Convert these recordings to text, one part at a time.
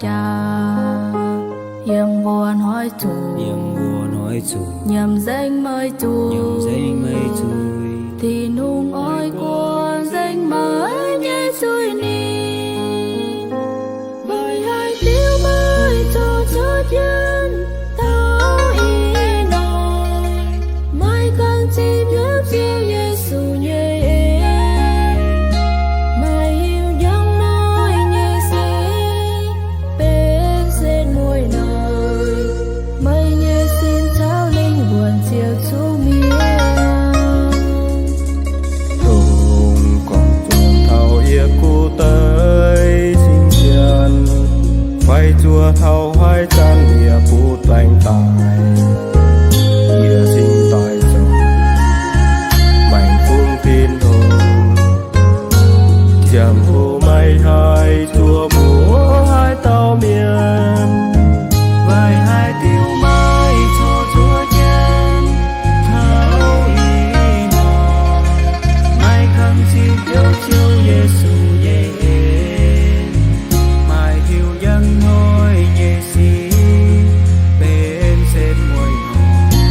jaax, yiem mbuo hnoi zuqc, yiem mbuo hnoi zuqc, nyiemc nzengc meih zuiz, nyiemc nzengc meih zuiz. Tin-Hungh oix guangc nzengc meih nyei zuiz-nipc. Meih haih diuv meih zoux cuotv jienv taux ih hnoi, meih ganh zipv hnyouv Ziouv Yesu nyei en. Meih hiuv njang hnoi nyei sic benx setv mueiz hnoi, meih nyei sin caux lingh wuonh ziouc zuqc mietc. Dongh gorngv zuoqc taux yie gu deix cing-cien, fai zuoqc taux haaix zanc yie butv baengc daaih, yie cingx daaih zoux maengx fungx Tin-Hungh. Ziangh hoc meih haih zuoqc mbuox haaix dauh mienh, meih haih diuv meih zoux cuotv jienv taux ih hnoi, meih ganh zipv hnyouv Ziouv Yesu nyei en. Meih hiuv njang hnoi nyei sic benx setv mueiz hnoi,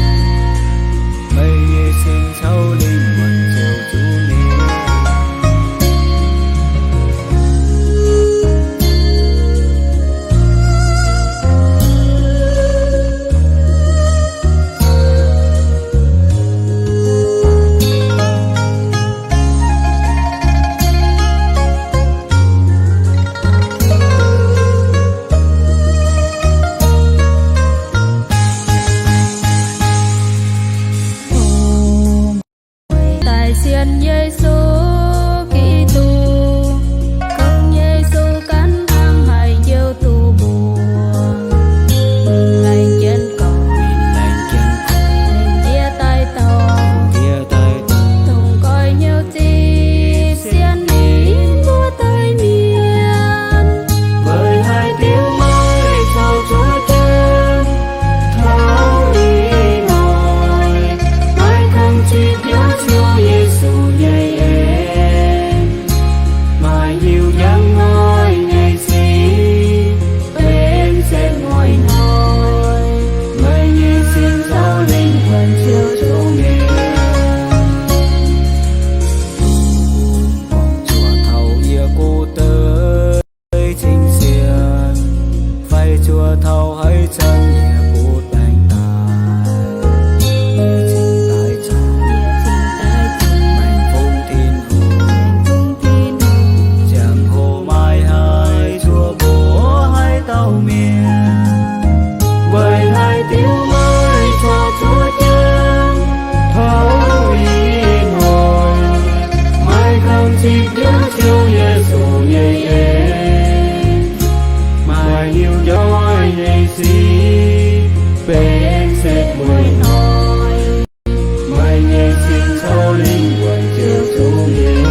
meih nyei sin caux lingh wuonh ziouc zuqc mietc. Daic sienx Yesu Giduc, kungx Yesu ganh hnangv, haiz Ziouv duqv mbuox. Laengz jienv gorx, laengz jienv gorx, laengz jiex daaih dorh, laengz jiex daaih dorh, dongh goiv hnyouv zipv sienx ninh mbuo deix mienh. Meih haih diuv meih zoux cuotv jienv taux ih hnoi, meih ganh zipv hnyouv Ziouv Yesu nyei en. Meih hiuv njang hnoi nyei sic benx setv mueiz hnoi, meih nyei sin caux lingh wuonh ziouc zuqc mietc. Gorngv zuoqc taux yie gu deix cing-cien, fai zuoqc taux haaix zanc yie butv baengc daaih, yie cingx daaih zoux maengx fungx Tin-Hungh. Ziangh hoc meih haih zuoqc mbuox haaix dauh mienh, meih haih diuv meih zoux cuotv jienv taux ih hnoi, meih ganh zipv hnyouv Ziouv Yesu nyei en. Meih hiuv njang hnoi nyei sic benx setv mueiz hnoi, meih nyei sin caux lingh wuonh ziouc zuqc mietc.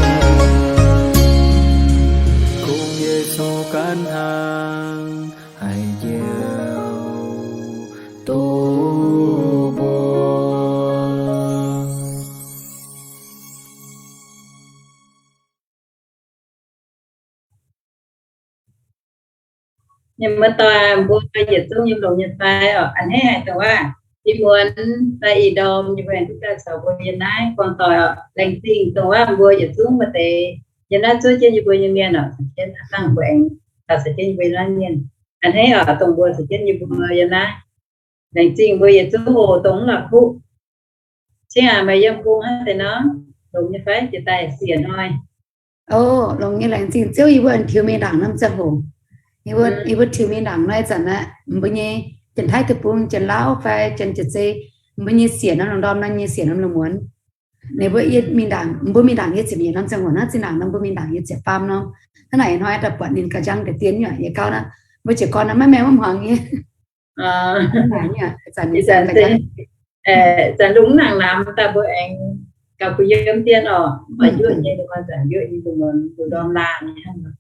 Kungx Yesu ganh hnangv, haiz Ziouv duqv mbuox. Mienh muoz-doic, mbuo yietc zungv yiem longx nyei fai oc? A'hneiv haic dongh waac ih muonz daaih ih ndorm yie mbuo aengx duqv daaih caux mbuo yiem naaiv buangh doic oc. Laengz zingh dongh waac mbuo yietc zungv maaih deix yiem naaiv zuov jienv yie mbuo nyei mienh oc. Caux jienv dangh mbuo aengx daaih caux jienv yie mbuo yiem naaiv mienh. A'hneiv oc, dongh mbuo caux jienv yie mbuo yiem naaiv. Laengz zingh mbuo yietc zungv oc, dongh mv la'kuqv. Cingx aac, meih yiem bung hnangv deix nor, longx nyei fai? Jiex daaih siec hnoi. O, longx nyei, laengz zingh Ziouv yie mbuo aengx tiux mingh ndaangc norm ziangh hoc. Yie mbuo, yie mbuo tiux mingh ndaangc nor ih zanc aeqv, mbuo nyei Janx-Taiv deic-bung, Janx-Lauv fai Janx-Jiex Zei, mbuo nyei siec norm lungh ndorm nor, nyei siec norm lungh muonz. Ninh mbuo yie mingh ndaangc, mbuo mingh ndaangc yie ziepc nyeic norm ziangh hoc naaiv, zinh ndaangc nor mbuo mingh ndaangc yie ziepc faam norm. Hnangv naaic ih hnoi daaih buatc ninh gauh njang deix dien nyei, yie gauh naaiv, mbuo jiez gorn naaiv maiv maengx maiv hmuangx nyei. Ih zanc lungh nangc namx daaih mbuo aengx gauh kuh yiem dien oc, mv baac njuov nyei, lungh zanc njuov nyei, lungh ndorm laanh nyei hnangv.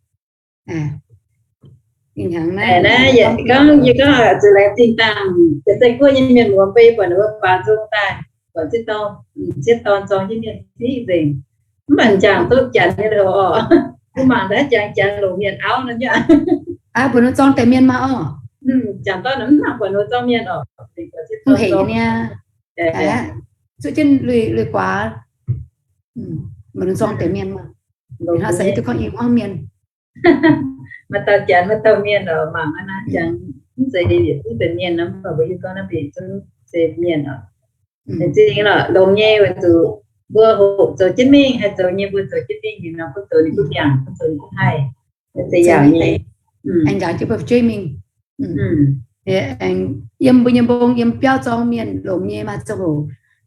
Naaiv yie gorngv, yie gorngv zuqc laengz zingh dangh Janx-Zei Guoqv nyei mienh muoz, beiv buatc ninh mbuo baaux nzung daaih, buatc sieqv dorn, sieqv dorn zorng jienv mienh fiqv nzengc. Mv baac jangx duqv Janx nyei loz oc. Mbuo mangc daaih jangx Janx longc mienh auv nor nyei. Aa, mbuox ninh zorng deix mienh maah orqc. Hungh hec niaa. Zuqv jienv lui-guaax, mbuox ninh zorng deix mienh maah. Hnangv se hiuv duqv gorngv i hmuangv mienh. Maaih dauh janx, maaih dauh mienh oc, mangc naaiv janx mv zeiz, mv zeiz mienh nor, mv baac mbuo hiuv gorngv naaiv benx zungv se mienh oc. Laengz zingh lorqc, longx nyei weic zuqc mbuo hoqc zoux jienv mingh, haih zoux nyei mbuo zoux jienv mingh, ninh nor gunv zoux ninh gunv mbiaangc, gunv zoux ninh gunv haih, zeiz yaauc nyei. Aengx njaaux jienv mbuo fu'jueiv mingh. Aengx yiem mbuo nyei mbong yiem biauv zorng mienh longx nyei maah, ziangh hoc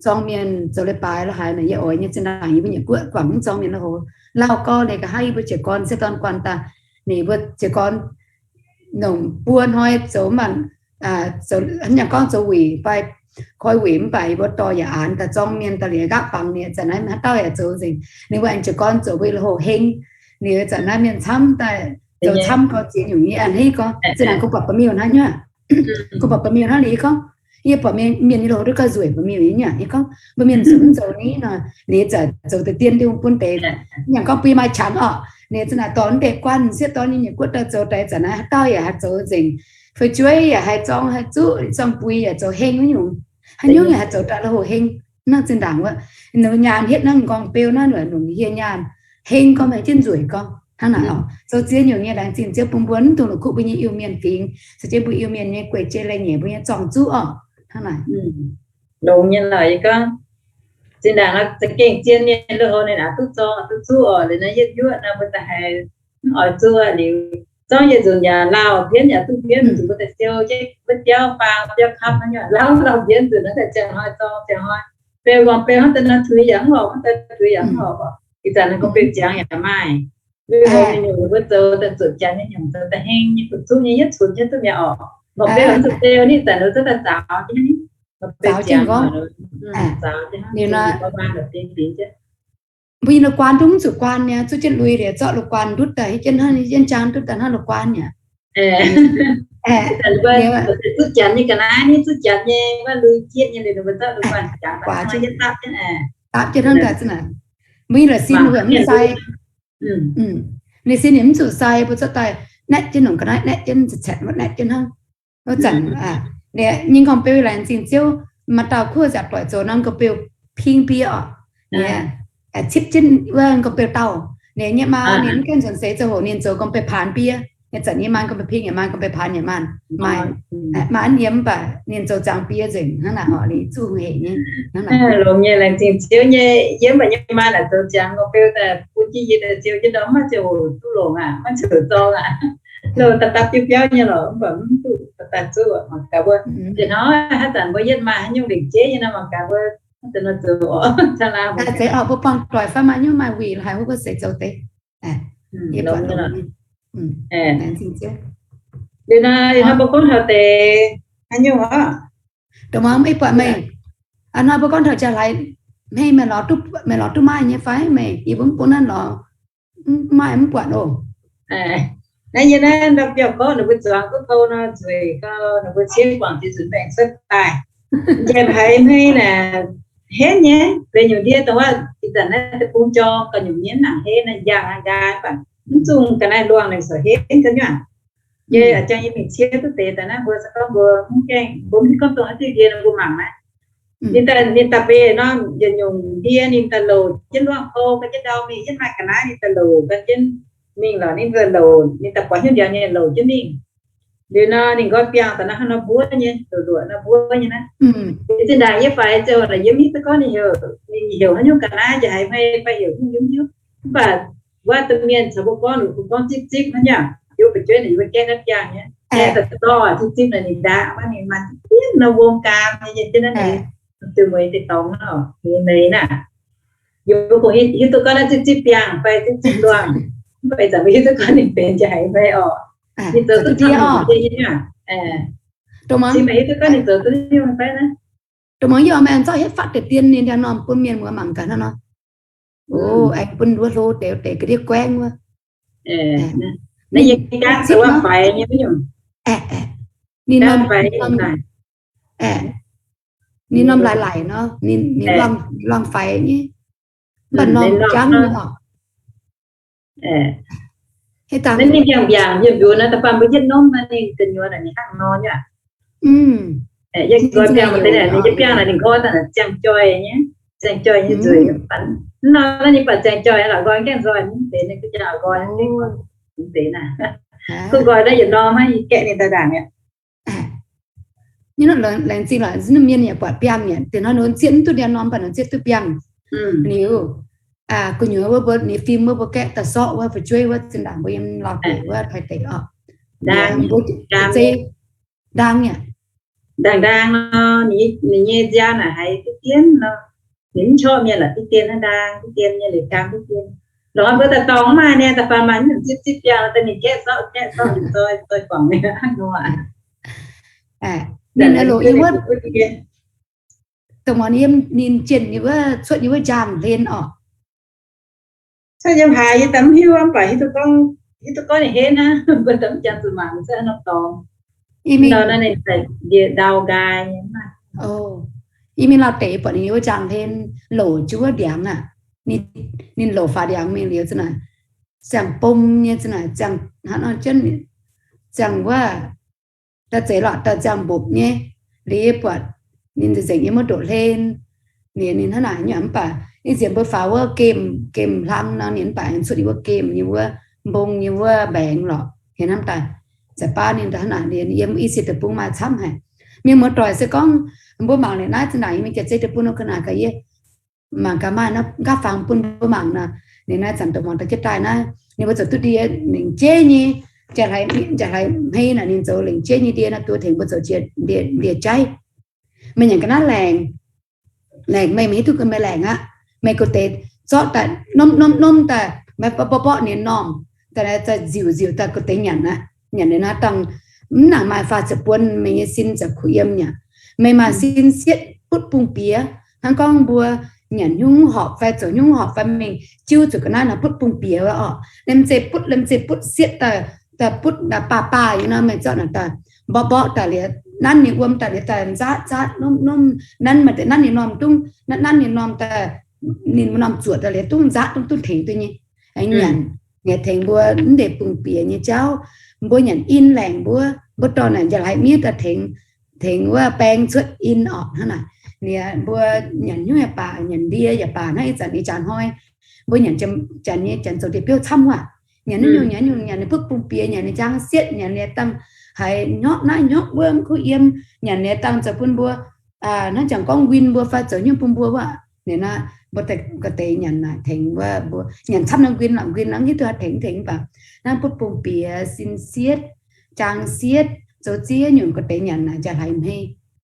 zorng mienh zoux leiz-baaix lorqc haaix nor, yie oix nyei zinh ndaangc yie mbuo nyei guoqv guangc mv zorng mienh lorqc hoc. Lauh gorx ninh nqa'haav yie mbuo jiez gorn se dorn guanh daaih, ninh mbuo jiez gorn nongc buo hnoi zoux mv baac, zoux, hnangv gorngv zoux wuic fai koi wuic mv baac yie mbuo dorh yaac aanx daaih zorng mienh daaih liuz nqaapv bangc ninh, zanc naaiv haaix dauh yaac zoux nzengc. Ninh mbuo aengx jiez gorn zoux mbuo loz-hoc heng. Ninh zanc naaiv mienh camv daaih zoux camv gorx ziex nyungc nyei a'hneiv gorngv zinh ndaangc kungx buatc ba'miuh hnangv nyei. Kungx buatc ba'miuh hnangv liuz gorngv, yie buatc mienh nyei loz duqv gauh nzueic ba'miuh nyei nyei gorngv, mbuo mienh zuqc mv zoux ni nor, liuz zanc zoux deix dien dien bun deix. Yangh gorngv bui maaih qangx orqc, ninh zanc naaic dorh mv deix guanh sieqv dorh ninh nyei guoqv daaih zoux daaih, zanc naaiv haaix dauh yaac haih zoux nzengc. Fu'jueiv yaac haih zorng haih zuqv, zorng bui yaac zoux heng wuov nyungc. Haaix nyungc yaac haih zoux daaih loz-hoc heng. Hnangv zinh ndaangc wuov, ninh nyaanh hietv hnangv m'nqorngv beu naaiv, nongc hieh nyaanh heng gorngv, maiv jienv nzueic gorngv. Hnangv naaic oc, zoux ziex nyungc nyei laengz zingh Ziouv bun mbuo mv dungx la'kuqv mbuo nyei Iu-Mienh fingx, se jienv mbuo Iu-Mienh nyei guei jei lai-nyeic mbuo nyei zorng-zuqv orqc. Hnangv naaic. Longx nyei lorqc, yie gorngv zinh ndaangc nor za'gengh zien mienh loz-hoc ninh aqc duqv zorng duqv zuqv orqc. Liuz naaiv yietv yuoqv nor mbuo daaih haiz mv oix zuqv liuz, zorngv yietc nzunc yaac lauh mbienv yaac duqv mbienv, zuqc mbuo daaih siou jienv mbuo biauv faang biauv kapv naaiv nyungc lauh lauh mbienv nzunc naaiv daaih ziangh hnoi zorng ziangh hnoi beu gorngv beu hnangv daaih nor tuix yaac mv horpc, hnangv daaih tuix yaac mv horpc orqc. Ih zanc naaiv gorngv beu ziangx yaac maaih. Lui-houx nyei nyungc mbuo zoux daaih zuqc janx nyei nyungc zoux daaih heng nyei, fu'jueiv nyei yietv cunx jienv duqv mi'aqv orqc. Mv baac beu mv zuqc beu, ih zanc nor zuqc daaih zaux jienv, zaux jienv gorngv, zaux jienv hnangv, ninh bingx bingx jienv. Mbuo nyei loz-guaan duqv mv zuqc guaan mi'aqv, zuqc jienv lui liuz zorqv loz-guaan ndutv daaih hietv jienv hnangv, jienv jaang ndutv daaih hnangv loz-guaan mi'aqv. Zuqc janx nyei ga'naaiv, zuqc janx nyei maiv lui jienv nyei liuz, ninh mbuo zorqv loz-guaan jangx daaih jienv dapv jienv, dapv jienv hnangv daaih zinh naaic. Mbuo nyei la'sin wuov mv sai. Ninh sin ninh mv zuqc sai, mbuo zorqv daaih naetv jienv nongc ga'naaiv, naetv jienv, caetv caetv naetv jienv hnangv. Wuov zanc, ninh nyei m'nqorngv-beu laengz zingh Ziouv, maaih dauh kuv nziaauc doic zoux norm m'nqorngv-beu ping bie orqc. Ninh cipv jienv wuov m'nqorngv-beu dauh. Ninh nyei maa ninh mv gaengh nzuonx seix ziangh hoc ninh zoux m'nqorngv-beu paanx bie. Ninh zanc nyei maa m'nqorngv-beu ping yaac maaih, m'nqorngv-beu paanx yaac maaih. Maaih, maaih a'hneiv yiem mv baac ninh zoux ziangx bie nzengc hnangv naaic orqc, ninh zuqc hungh hec nyei hnangv naaic. Longx nyei, laengz zingh Ziouv nyei, yie mv baac nyei maa naaic zoux ziangx m'nqorngv-beu daaih bun jienv yie daaih siou jienv ndorm, mv maaih ziangh hoc duqv longc aqv, maiv zuqc zorng aqv. Loz daaih dapv jienv biauv nyei lorqc, mv baac mv duqv daaih zuqv mangc gaax mbuo. Zinh hnoi haaix zanc mbuo yietv maaih haaix nyungc lengc jeiv nyei nor mangc gaax mbuo, mv deix nor zoux oc. Taux laangh mbuo zeiz oc, mbuo buangh doic fai maaih nyungc maaih wuic haic wuov mbuo seix zoux deix. Liuz nor, liuz nor mbuo gorngv taux deix haaix nyungc oc? Dongh muangx meih buatc meih, hnoi mbuo gorngv taux jaax-hlaaix hmei, meih lorz duqv, meih lorz duqv maaih nyei fai meih, yie mbuo mv bung naaiv lorz mv maaih mv buatc oc. Naaiv yie naaiv ndau biauv gorngv ninh mbuo zuangx duqv tou nor, nzueic gau, ninh mbuo ciev guangc jiex nzunc maengc cuotv daaih. Njaih haiz hmei naaic henv nyei, benx nyungc ndie dongh wuov ih zanc naaiv deic-bung jorng gauh nyungc nyei, mv nangc henv naaiv, njang aqv, nqaai baac mv zungh ga'naaiv luangh naaic sorc henv ga'nyuoqc. Yie jang yie mingh ciev duqv deix daaih naaiv, mbuo se gorngv mbuo mv gaengh, mbuo mv hiuv gorngv dongh haaix diuh ndie nor mbuo mangc naaiv. Ninh daaih, ninh daaih beiv norm yietc nyungc ndie ninh daaih louc jienv luangh kou gan jienv ndau mingh, yietv maaih ga'naaiv ninh daaih louc gan jienv mingh lorqc, ninh daaih louc, ninh daaih buatc hnyouv ndiangx ninh louc jienv mingh. Liuz nor ninh nqoi biangh daaih naaiv hnangv nor mbuov nyei, luoqc luoqc nor mbuov nyei naaiv. Zinh ndaangc yie faix ziouc la'yiem hiuv duqv gorngv ninh heuc, ninh heuc haaix nyungc ga'naaiv, njaih haiz hmei fai heuc hnyouv hnyouv. Mv baac wuov domh mienh caux mbuo gorngv, ninh gorngv zipv zipv hnangv nor, yie fu'jueiv naaic yie mbuo gaeqv naaiv biangh nyei, gaeqv daaih dorh zipv zipv naaic ninh ndaaqc, mv baac ninh maaih zipv zipv nor wuom gaam nyei, yie jienv naaiv ninh duqv mueiz deix dorngx nor, ninh meix naaiv. Yie mbuo kungx hiuv duqv gorngv naaiv zipv zipv biangh fai zipv zipv luangh, mv baac ih zanc mbuo hiuv duqv gorngv ninh benx njaih haiz hmei oc. Ninh zoux duqv ndie nyei hnangv. Dongh mangc hiuv duqv gorngv ninh zoux duqv nyungc fai naaiv. Dongh mangc yie oix meih zorqv hietv fatv deix dien ninh ndiangx-normh bun mienh muoz mangc gaax hnangv nor. O, aengx bun wuov hlo deix deix ga'ndiev guaengv wuov. Ninh, ninh norm laic laic nor, ninh, ninh luangh faix nyei. Mv baac norm jangv nyei oc. Naaiv ninh mbiaangc mbiaangc mbiungc mbiungc naaiv, da'faanh mbuo yietv norm naaiv ninh gu'nyuoz naaic ninh hnangv nor nyei. Yietv nqoi biangh deix naaic, ninh yietv biangh naaic ninh nqoi daaih naaic ziangh joih nyei, ziangh joih nyei nzueic nyei fun. Mv nor naaiv ninh baac ziangh joih lorqc, nqoi gaengh nzoih mv deix, ninh gu'jaa nqoi mv deix naaic. Kuv nqoi naaiv yietc norm maiv gaeqv ninh daaih ndaangc mi'aqv. Nyei nor laengz zingh lorqc, mienh yaac buatc biangh mi'aqv. Deix hnoi ninh zieqv mv duqv ndiangx-norm, mv baac ninh zieqv duqv biangh. Liuz gu'nyuoz wuov mbuo ninh fim wuov mbuo gaeqv daaih sorqv wuov fu'jueiv wuov zinh ndaangc mbuo yiem Laauh deic wuov Taiv deic orqc. Mbuo zeiv ndaang mi'aqv. Ndaang ndaang nor, ninh nyei nziaamv naaic haiz diqv dien nor, ninh mv qorqv mienh lorqc, diqv dien hnangv ndaang, diqv dien nyei liuz gaam diqv dien. Lorz mbuo daaih dorngx maaih nyei, da'faanh maaih mv zieqv zieqv biangh daaih ninh gaeqv sorqv gaeqv sorqv liuz zoi zoi guangc nyei hnangv nor. Ninh loc yiem wuov, dongh muonz yiem ninh jienh nyei wuov cuotv nyei wuov njaangc hlen orqc. Cuotv yiem haaix yie daaih mv hiuv, mv baac hiuv duqv gorngv, hiuv duqv gorngv ninh henv hnangv, mbuo daaih mv jangx zuqc mangc cuotv haaix norm dorngx. Yie mingh ndau nqaai nyei. Yie mingh Laauh deic buatc ninh nyei wuov njaangc hlen loc jienv wuov ndiangx aqv. Ninh loc faaux ndiangx mingh liuz za'naaic ziangh bom nyei, za'naaic ziangh hnangv nor jienv, ziangh wuov daaih zeiz lorqc, daaih ziangh mbopv nyei. Liuz yie buatc ninh nzengc yiem wuov ndoqv hlen. Ninh, ninh hnangv naaic nyei mv baac ninh nziemx mbuo faaux wuov gemh, gemh hlang nor, ninh mv baac aengx cuotv ninh wuov gemh nyei wuov mbong nyei wuov mbaengx lorqc. Hien hnamv daaih, za'gengh baav ninh hnangv naaic, ninh yiem i siec deic-bung maaih camv haic. Mienh muoz-doic se gorngv mbuo mangc liuz naaiv zinh ndaangc yie mingh jiex zei deic-bung nor, ga'naaiv ga'naaiv yie mangc gaax maaih nqa'fangx bun mbuo mangc nor. Ninh naaiv zanc dongh muangx daaih jienv daaih naaiv, ninh mbuo zoux duqv ndie lengc jeiv nyei, njang hlaaix hmei naaic ninh zoux lengc jeiv nyei ndie naaiv, duqv tengx mbuo zoux jiex ndie jaiv. Meih nyanc ga'naaiv laengc, laengc meih maiv hiuv duqv meih laengc aqv. Meih ga'deix zorqv daaih norm norm norm daaih, maiv mborqv mborqv ninh normh, daaih nziuc nziuc daaih ga'deix nyanc aqv. Nyanc liuz naaiv dangh mv nangc maaih faah ziepc buonc, meih nyei sin ziouc kuh yiem mi'aqv. Meih maaih sin sietv butv bung biex, hnangv gorngv mbuo nyanc hnyouv horpc fai zoux hnyouv horpc fai mingh jiuv zuqc ga'naaiv nor butv bung biex orqc. Liemh zeih butv, liemh zeih butv sietv daaih, daaih butv baav baav nyei nor, meih zorqv naaic daaih mborqv mborqv daaih liuz, nanv ninh wuom daaih liuz daaih nzaatv nzaatv nomv nomv, nanv maaih deix nanv ninh normh dungv, nanv ninh normh daaih, ninh normh zuoqc daaih liuz dungv nzaatv dungv, dungv tengx duqv nyei. Aengx nyanc, nyanc tengx mbuo mv deix bung biex nyei jauv. Mbuo nyanc in laengc mbuo, mbuo dorh naaic njang hlaaix miev daaih tengx, tengx wuov baeng cuotv in orqc hnangv naaic. Liuz mbuo nyanc hnyouv yaac baac, nyanc ndie yaac baac, hnangv ih zanc ih jaax hnoi mbuo nyanc janx nyei, janx zoux ndie-biouv camv wuov. Nyanc naaiv nyungc nyanc nyungc, nyanc ninh butv bung biex, nyanc ninh njang sietv, nyanc ninh dangh haiz nyorqv naaiv nyorqv wuov mv kuv yiem, nyanc ninh dangh zoux bun mbuo hnangv jangx gorngv win mbuo fai zoux nyungc bun mbuo wuov. Ninh naaiv mbuo ga'deix nyanc naaic tengx wuov mbuo nyanc camv naaiv nquin lorqc, nquin naaiv hiuv duqv tengx tengx mv baac naaiv butv bung biex, sin sietv, njang sietv, zoux ziex nyungc ga'deix nyanc naaic njang hlaaix hmei,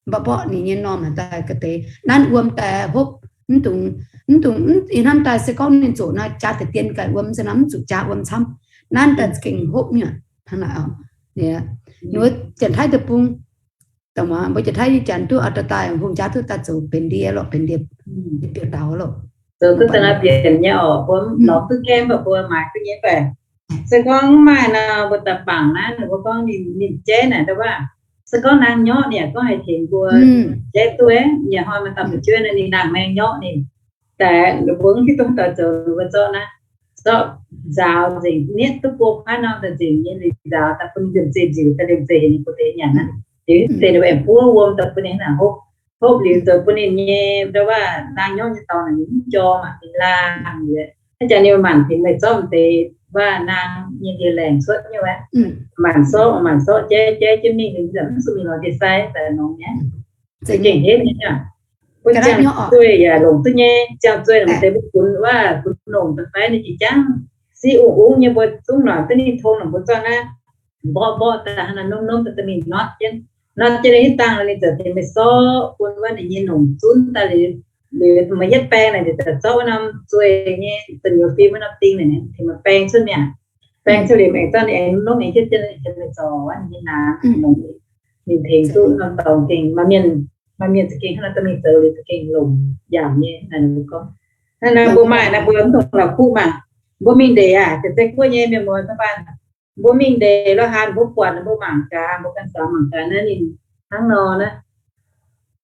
mborqv mborqv ninh nyei normh daaih ga'deix nanv wuom daaih hopv. Mv dungx, mv dungx, ih hnamv daaih se gorngv ninh zoqc nor jaa deix dien ganh wuom, se nor mv zuqc jaa wuom camv. Nanv daaih za'gengh hopv nyei hnangv naaic. Ninh mbuo Janx-Taiv deic-bung, dongh mbuo Janx-Taiv nyei janx duqv oix daaih daaih hungh jaav duqv daaih zoux benx ndie lorqc, benx ndie biouv-daaux lorqc. Zoux duqv daaih naaiv bieqc nyei orqc, mbuo lorz duqv gaengh mv baac mbuo maaiz duqv nyei fai? Se gorngv maaih nor mbuo daaih bangc naaiv, ninh mbuo gorngv ninh, ninh jaiv naaic daaih waac. Se gorngv naang nyorqv ninh yaac gorngv haih tengx mbuo jaiv duqv. Nyanc hnoi maaih dauh fu'jueiv nor ninh naang maeng nyorqv ninh, daaih mbuo mv hiuv duqv daaih zoux ninh mbuo zorqv naaiv, zorqv nzaaux nzengc, nietv duqv buo kuaaiv norm daaih nzengc nyei, ninh nzaaux daaih bun liemh zeih nziux daaih, liemh zeih heuc ninh mbuo deix nyanc aqv. Liuz deix ninh mbuo aengx buov wuom daaih bun ninh naaic hopv. Hopv liuz zoux bun ninh nyei, ndau waac naang nyorqv nyei dorngx naaic ninh mv jorm aqv, ninh laangh liuz. Hnangv jaax ninh maanc tengx meih zorqv deix waac naang nyei ndie laengc cuotv nyei wuov. Maanc sorqv, maanc sorqv jaiv jaiv jienv mingh, ninh mv zuqc mingh lorz ndie-sai daaih nongx nyei. Za'gengh henv nyei aqv. Mbuo ziangh zueih yaac longc duqv nyei, ziangh zueih longc deix mbuo funx waac funx longc daaih fai ninh jiex jangv siqv ungv ungv nyei, mbuo zungv noic duqv ninh tong longc mbuo zorqv naaiv mborqv mborqv daaih hnangv naaiv nomv nomv daaih mingh notv jienv, notv jienv ninh hiuv dangh ninh ziouc tengx meih sorqv bun wuov ninh nyei longc zunv daaih liuz, liuz meih yietv baeng naaic ninh ziouc zorqv wuov norm zueih nyei da'nyuoz fim wuov norm ding naaic tengx meih baeng cuotv mi'aqv. Baeng cuotv liuz aengx zorqv ninh aengx nomv aengx hietv jienv tengx meih zorc wuov ninh nyei naanx longc. Ninh tengx duqv norm dorngx gengh maaih mienh, maaih mienh za'gengh hnangv naaiv dorh mingh zoux liuz za'gengh longc yaac nyei naaic ninh mbuo gorngv. Naaiv mbuo maaih naaiv mbuo mv dungx la'kuqv mangc. Mbuo mingh ndeic aac, jiex zei guoqv nyei mienh muoz zanc baac, mbuo mingh ndeic lorqc haaix mbuo buatc mbuo mangc gaax, mbuo ganh zaux mangc gaax naaiv ninh hnangv nor naaiv.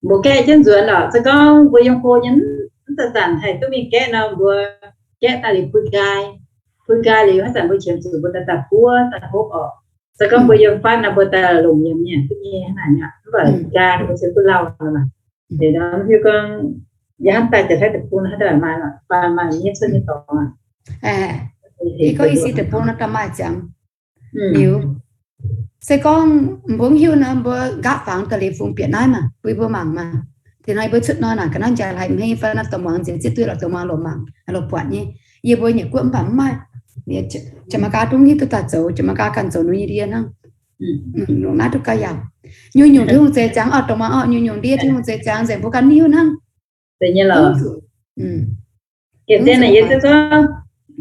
Mbuo gaeqv jienv nzuonx lorqc. Se gorngv mbuo yiem go nyei mv zanc-zanc haih duqv mingh gaeqv nor, mbuo gaeqv daaih liuz bui nqaai. Bun nqaai liuz haaix zanc mbuo qiemx zuqc mbuo daaih daaih buov daaih hopv orqc. Se gorngv mbuo yiem fatv nor mbuo daaih longc yiem nyei, duqv nyei hnangv naaic nyei. Mv baac nqaai mbuo se duqv lauh nor maah. Liuz nor mv hiuv gorngv yie hnamv daaih jaax hlaiv deic-bung haaix dauh maaih, maaih miev cuotv nyei dorngx aqv. Gorngv i si deic-bung nor daaih maaih ziangx. Liuz se gorngv mbuo mv hiuv nor, mbuo nqaapv fangx daaih liuz fungx bieqc naaiv maah, bun mbuo mangc maah. Dinh hnoi mbuo cuotv nor naaic ga'naaiv njaaux haic mv hei fai nor, dorh muangx nziex zieqv duqv lorqc, dorh muangx loc mangc, loc buatc nyei. Yie mbuo nyiec guoqv mv baac mv maaih. Janx-Megaa dungv hiuv duqv daaih zoux, Janx-Megaa ganh zoux ninh nyei ndie hnangv. Longc naaiv duqv gauh yaauc. Nyungc-nyungc Tin-Hungh zeix ziangx orqc, dorh muangx orqc, nyungc-nyungc ndie Tin-Hungh zeix ziangx nzengc mbuo ganh mv hiuv hnangv. Gemh zien naaic yie zungv gorngv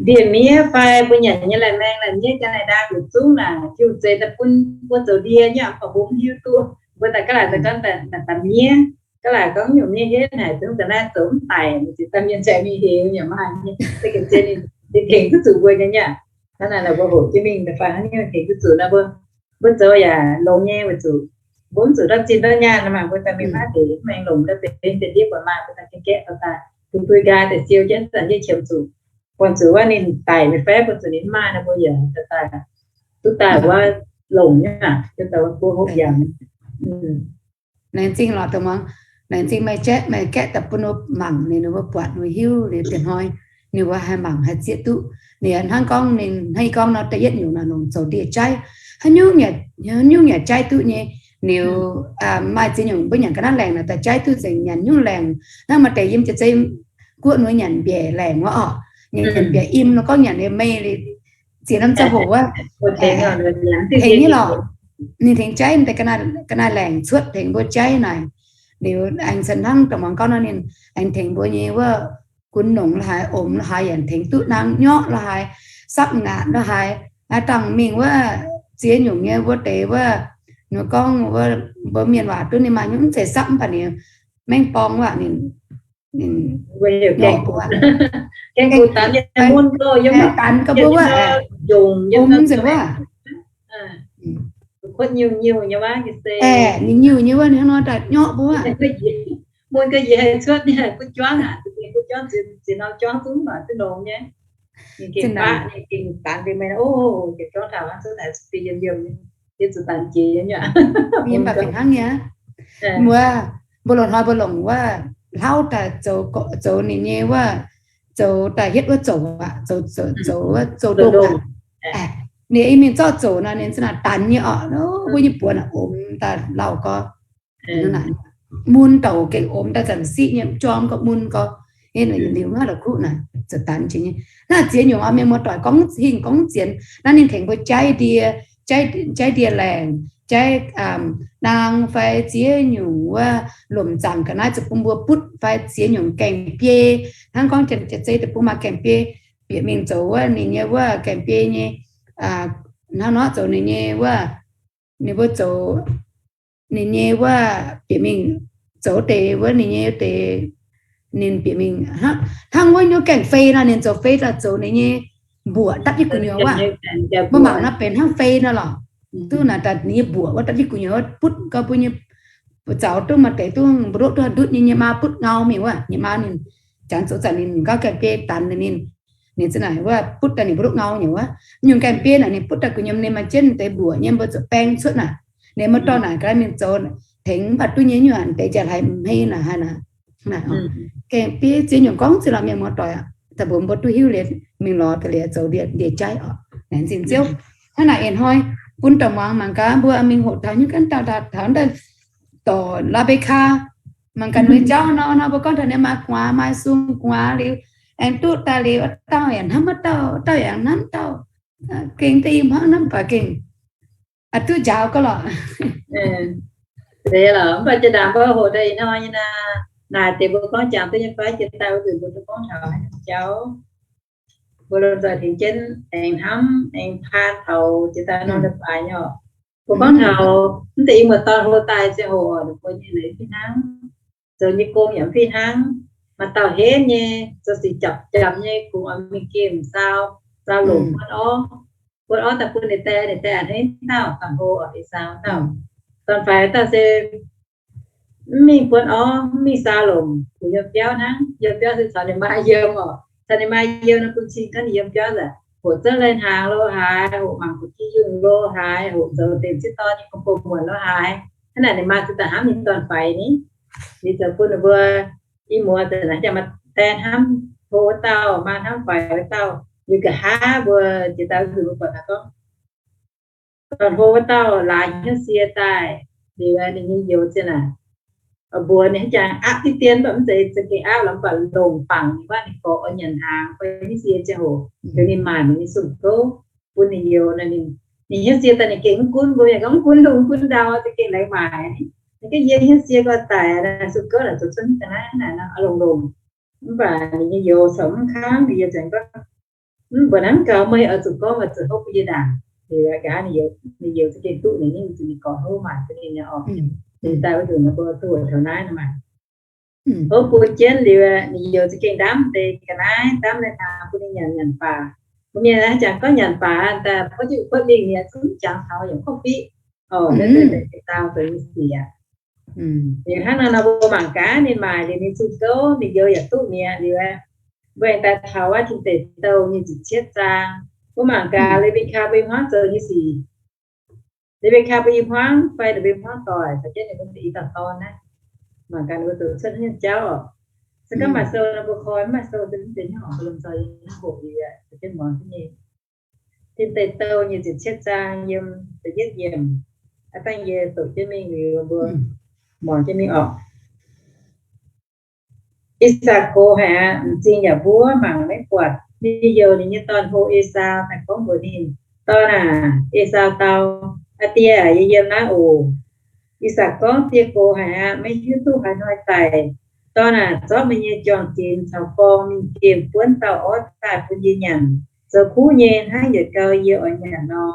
ndie-miev fai mbuo nyanc nyei laih maeng laih miev jaa naaic ndaang yietc zungv naaic, Tin-Hungh zeix daaih bun mbuo zoux ndie nyei, mv baac mbuo mv hiuv duqv. Mbuo daaih ga'laaic daaih gorngv daaih miev, ga'laaic gorngv nyungc miev henv haic, zungv daaih naaiv zoux mv daic, mv ziex daaih mienh nzaeng mingh heix yaac maaih nyei. Se gemh zien ninh tengx duqv zuqc mbuo nyei aqv. Hnangv naaic mbuo hoqc jienv mingh daaih fai hnangv nyungc tengx duqv zuqc nor mbuo, mbuo zoux yaac longx nyei weic zuqc mbuo mv zuqc ndortv zinh ndortv nyaanh nor maah, mbuo daaih mingh maiv deix mv maengx longc ndortv benx benx ndiev buatc maaih mbuo daaih gaeqv gaeqv daaih, duqv duqv nqaai daaih siou jienv zanc jienv qiemx zuqc, buatc zuqc wuov ninh daic mingh fai buatc zuqc ninh mv maaih nor mbuo yaac daaih duqv daaih wuov longc nyei aqv, duqv daaih wuov buov hopv yangh. Laengz zingh lorqc dongh muangx, laengz zingh meih jaiv meih gaeqv daaih bun ninh mbuo mangc, ninh mbuo buatc ninh mbuo hiuv liuz diex hnoi ninh mbuo haih mangc haih zieqv duqv. Ninh hnangv gorngv ninh hnangv gorngv nor da'yietv nyungc naaic longc zoux ndie-jaiv, haaix nyungc yaac jaiv duqv nyei. Liuz maaih ziex nyungc mbuo nyanc ga'naaiv laengc naaic daaih jaiv duqv nzengc, nyanc nyungc laengc hnangv maaih deix yiem jiex zei guoqv nor nyanc mbiaec laengc wuov orqc, nyanc mbiaec im nor gorngv nyanc nyei meih liuz ziex norm ziangh hoc wuov, tengx nyei lorqc. Ninh tengx jaiv deix ga'naaiv laengc cuotv tengx mbuo jaiv naaic. Liuz aengx cen hnangv dongh muangx gorngv nor ninh aengx tengx mbuo nyei wuov gunv nongx la'haaix, omx la'haaix yaac tengx duqv, naang nyorqv la'haaix, sapv ngaatc la'haaix, dangh mingh wuov ziex nyungc nyei wuov deix wuov, ninh gorngv mbuo mienh waac duqv ninh maaih nyungc mv zeiz sapv mv baac ninh maengv borng waac ninh, ninh danx gau mbuo wuov, omx nzengc wuov. Aeqv, ninh nyiuh nyei wuov, ninh hnangv nor daaih nyorqv mbuo wuov. Mv baac fih hnangv nyei. Mbuo, mbuo loz-hnoi mbuo longc wuov hlauv daaih zoux ninh nyei wuov, zoux daaih hietv wuov zoux aqv, zoux, zoux, zoux ndongh aqv. Ninh i mingh zorqv zoux nor ninh za'naaic danx nyei orqc, mbuo nyei buonc naaic omx daaih lauh gau. Mun douc gengh omx daaih zanc siqv nyei, jorm gau mun gau. Liuz hnangv la'kuqv naaic zoux danx jiex nyei. Naaiv ziex nyungc oix mienh muoz-doic gorngv hingh gorngv zienx. Naaiv ninh tengx mbuo jaiv ndie, jaiv ndie laengc, jaiv naang fai ziex nyungc wuov lomc zaangc ga'naaiv zuqc bun mbuo butv fai ziex nyungc gaengh biei. Hnangv gorngv jiex zei deic-bung maaih gaengh biei, bieqc mingh zoux wuov ninh nyei wuov gaengh biei nyei, hnangv nor zoux ninh nyei wuov, ninh mbuo zoux ninh nyei wuov bieqc mingh zoux deix wuov ninh nyei deix, ninh bieqc mingh hnangv wuov nyei gaengh fei nor ninh zoux fei daaih zoux ninh nyei mbuoqc dapv jienv gu'nyuoz wuov. Mbuo mangc nor benx hnangv fei nor lorqc. Duqv naaic daaih ninh nyei mbuoqc wuov dapv jienv gu'nyuoz wuov butv gau bun nyei, buoz zaux duqv maaih deix duqv mbu'ndongv duqv ndutv nyei, nyei maa butv ngau mingh wuov, nyei maa ninh janx zoux zanc ninh gauh gaengh biei danx ninh, ninh za'naaic wuov butv daaih ninh mbu'ndongv ngau nyei wuov. Nyungc gaengh biei naaic ninh butv daaih gu'nyuoz ninh maaih jienv deix mbuoqc nyei mbuo zuqc baeng cuotv naaic. Ninh mbuo dorh naaic ga'naaiv mingh zoux tengx mv baac duqv nyei nyungc deix jaax hlaaix hmei naaic haaix naaic. Gaengh biei ziex nyungc gorngv ziex lorqc mienh muoz-doic aqv. Daaih mbuox mbuo duqv hiuv liuz mingh lorz daaih liuz zoux ndie-jaiv orqc. Laengz zingh Ziouv. Hnangv naaic ih hnoi bun daaih muangx mangc gaax mbuo mingh hoqc taux nyungc ganh dauh taux daaih dorc laa mbe kaa, mangc gaax ninh jauv nor, nor mbuo gorngv taux ninh maaih gu'nguaaz maaih sung gu'nguaaz liuz, aengx duqv daaih liuz wuov dauh yaac hnamv wuov dauh, wuov dauh yaac hnamv dauh. Gengh da'yietv hnangv hnamv baac gengh a'duqv njaaux gau lorqc. Zeiz lorqc, mv baac jiex ndaangc mbuo hoqc daaih ih hnoi nyei naaic, naaic deix mbuo gorngv jangx duqv nyei fai jiex daaih wuov nzunc mbuo duqv gorngv taux haaix nyungc jauv, mbuo lomh nzoih tengx jienv aengx hnamv aengx paan taux jiex daaih nor leiz-baaix nyei oc. Mbuo gorngv taux mv deix i muoz-dorn hlo daaih ziangh hoc oc, ninh mbuo nyei leiz fih hnangv, zoux nyei gong yaac mv fih hnangv. Maaih dauh henv nyei, zoux sic japc japc nyei, kungx oix mingh gemh saau, saau longc buonv orv. Buonv orv daaih bun ninh die, ninh die a'hneiv dauh, dangh hlo oix mingh saau dauh. Dorn-faix dauh se mv mingh buonv orv, mv mingh saau longc, kungx yiem biauv hnangv. Yiem biauv se caux ninh maa yiem oc. Caux ninh maa yiem nor bun cing gorngv ninh yiem biauv nzengc. hoqc zouv lai-hnaangx lo haaix, hoqc mangc buoz-jiex yungh lo haaix, hoqc zoux deix sieqv dorn nyei gong-bou muonc lo haaix. Hnangv naaic ninh maa ziouc daaih hnamv ninh dorn-faix ni. Ninh ziouc bun ninh mbuo i muoz ziouc naaic jangx maaih die hnamv hlo wuov dauh, maa hnamv faix wuov dauh. Liuz nqa'haav mbuo jiex daaih wuov nzunc mbuo buatc naaic gorngv, dorn-hlo wuov dauh laaix hnyouv sie daaih, liuz ninh nyei youz ziouc naaic mbuox ninh hnangv jangx aapv diqv dien, mv baac mv zeiz za'gengh aapv lorqc, mv baac longc bangc ninh, mv baac ninh gorx oix nyanc hnaangx fai hnyouv sie ziangh hoc, liuz ninh maaic mingh ninh sung gouv bun ninh youz. Ninh hnyouv sie daaih ninh gengh mv gunv, mbuo mienh gorngv mv gunv lungh mv gunv ndau, za'gengh laengz maaic. Ninh gorngv, yie hnyouv sie gorx daic, sung gouv naaic zoux cuotv ga'naaiv naaic nor, longx-longx. Mv baac ninh nyei youz corc mv kangv, ninh youz ziouc gorngv, mv mbuo hnamv gaax meih oix zuqc gorngv oix zuqc hopv bun yie ndaangc. Liuz nqa'haav ninh youz za'gengh duqv ninh, ninh zuqc ninh gorx houv maaic bun ninh nyei orqc. Ninh daaih wuov nzunc mbuo duqv taux naaiv nor maah. Hopv bun jienv liuz, ninh youz za'gengh ndamv deix ga'naaiv, ndamv lai-hnaangx bun ninh nyanc nyanc baac. Mbuo mienh jangx gorngv nyanc baac daaih, buov jienv kuotv lingh mi'aqv, zungv jangx taux yaac korv-fiqv. Orqc, deix deix deix dau zoux nyei sic aqv. Liuz hnangv naaiv nor mbuo mangc gaax ninh maaic liuz ninh sung gouv, ninh youz yaac duqv mi'aqv. Liuz mbuo aengx daaih taux wuov Tin Deic Douh nyei nziepc cietv zaang. Mbuo mangc gaax Le^mbe^kaa mbuo i hmuangv zoux nyei sic. Le^mbe^kaa mbuo i hmuangv fai ninh mbuo i hmuangv doic caux jienv ninh mbuo i dauh dorn naaiv, mangc gaax ninh mbuo zoux cuotv haaix nyungc jauv orqc. Se gorngv maaih sou nor mbuo koi, mv maaih sou se mv benx haaix nyungc, mbuo lomh nzoi nyei haaix hoc liuz, caux jienv muangx jienv nyei. Tin Deic Douh nyei nziepc cietv zaang yiem da'yietv yiemc, aav dangh yie doqc jienv mingh liuz mbuo muangx jienv mingh orqc. I^sakc gox haic aqv, m'zing yaac mbuov mangc maiv buatc. Ninh youh ninh nyei dorn-hlo Esaau daaih gorngv mbuox ninh, Dorn aac, Esaau dau, Aa Die aac, yie yiem naaiv oc. I^sakc gorngv, Die gox haic aqv, maiv hiuv duqv haaix hnoi daic. Dorn aac, zorqv meih nyei juang-zinx caux gorngv mingh gemh buonv dauh orv daaih bun yie nyanc. Zoux kuv nyei hnangv yietc gau yie oix nyanc nor,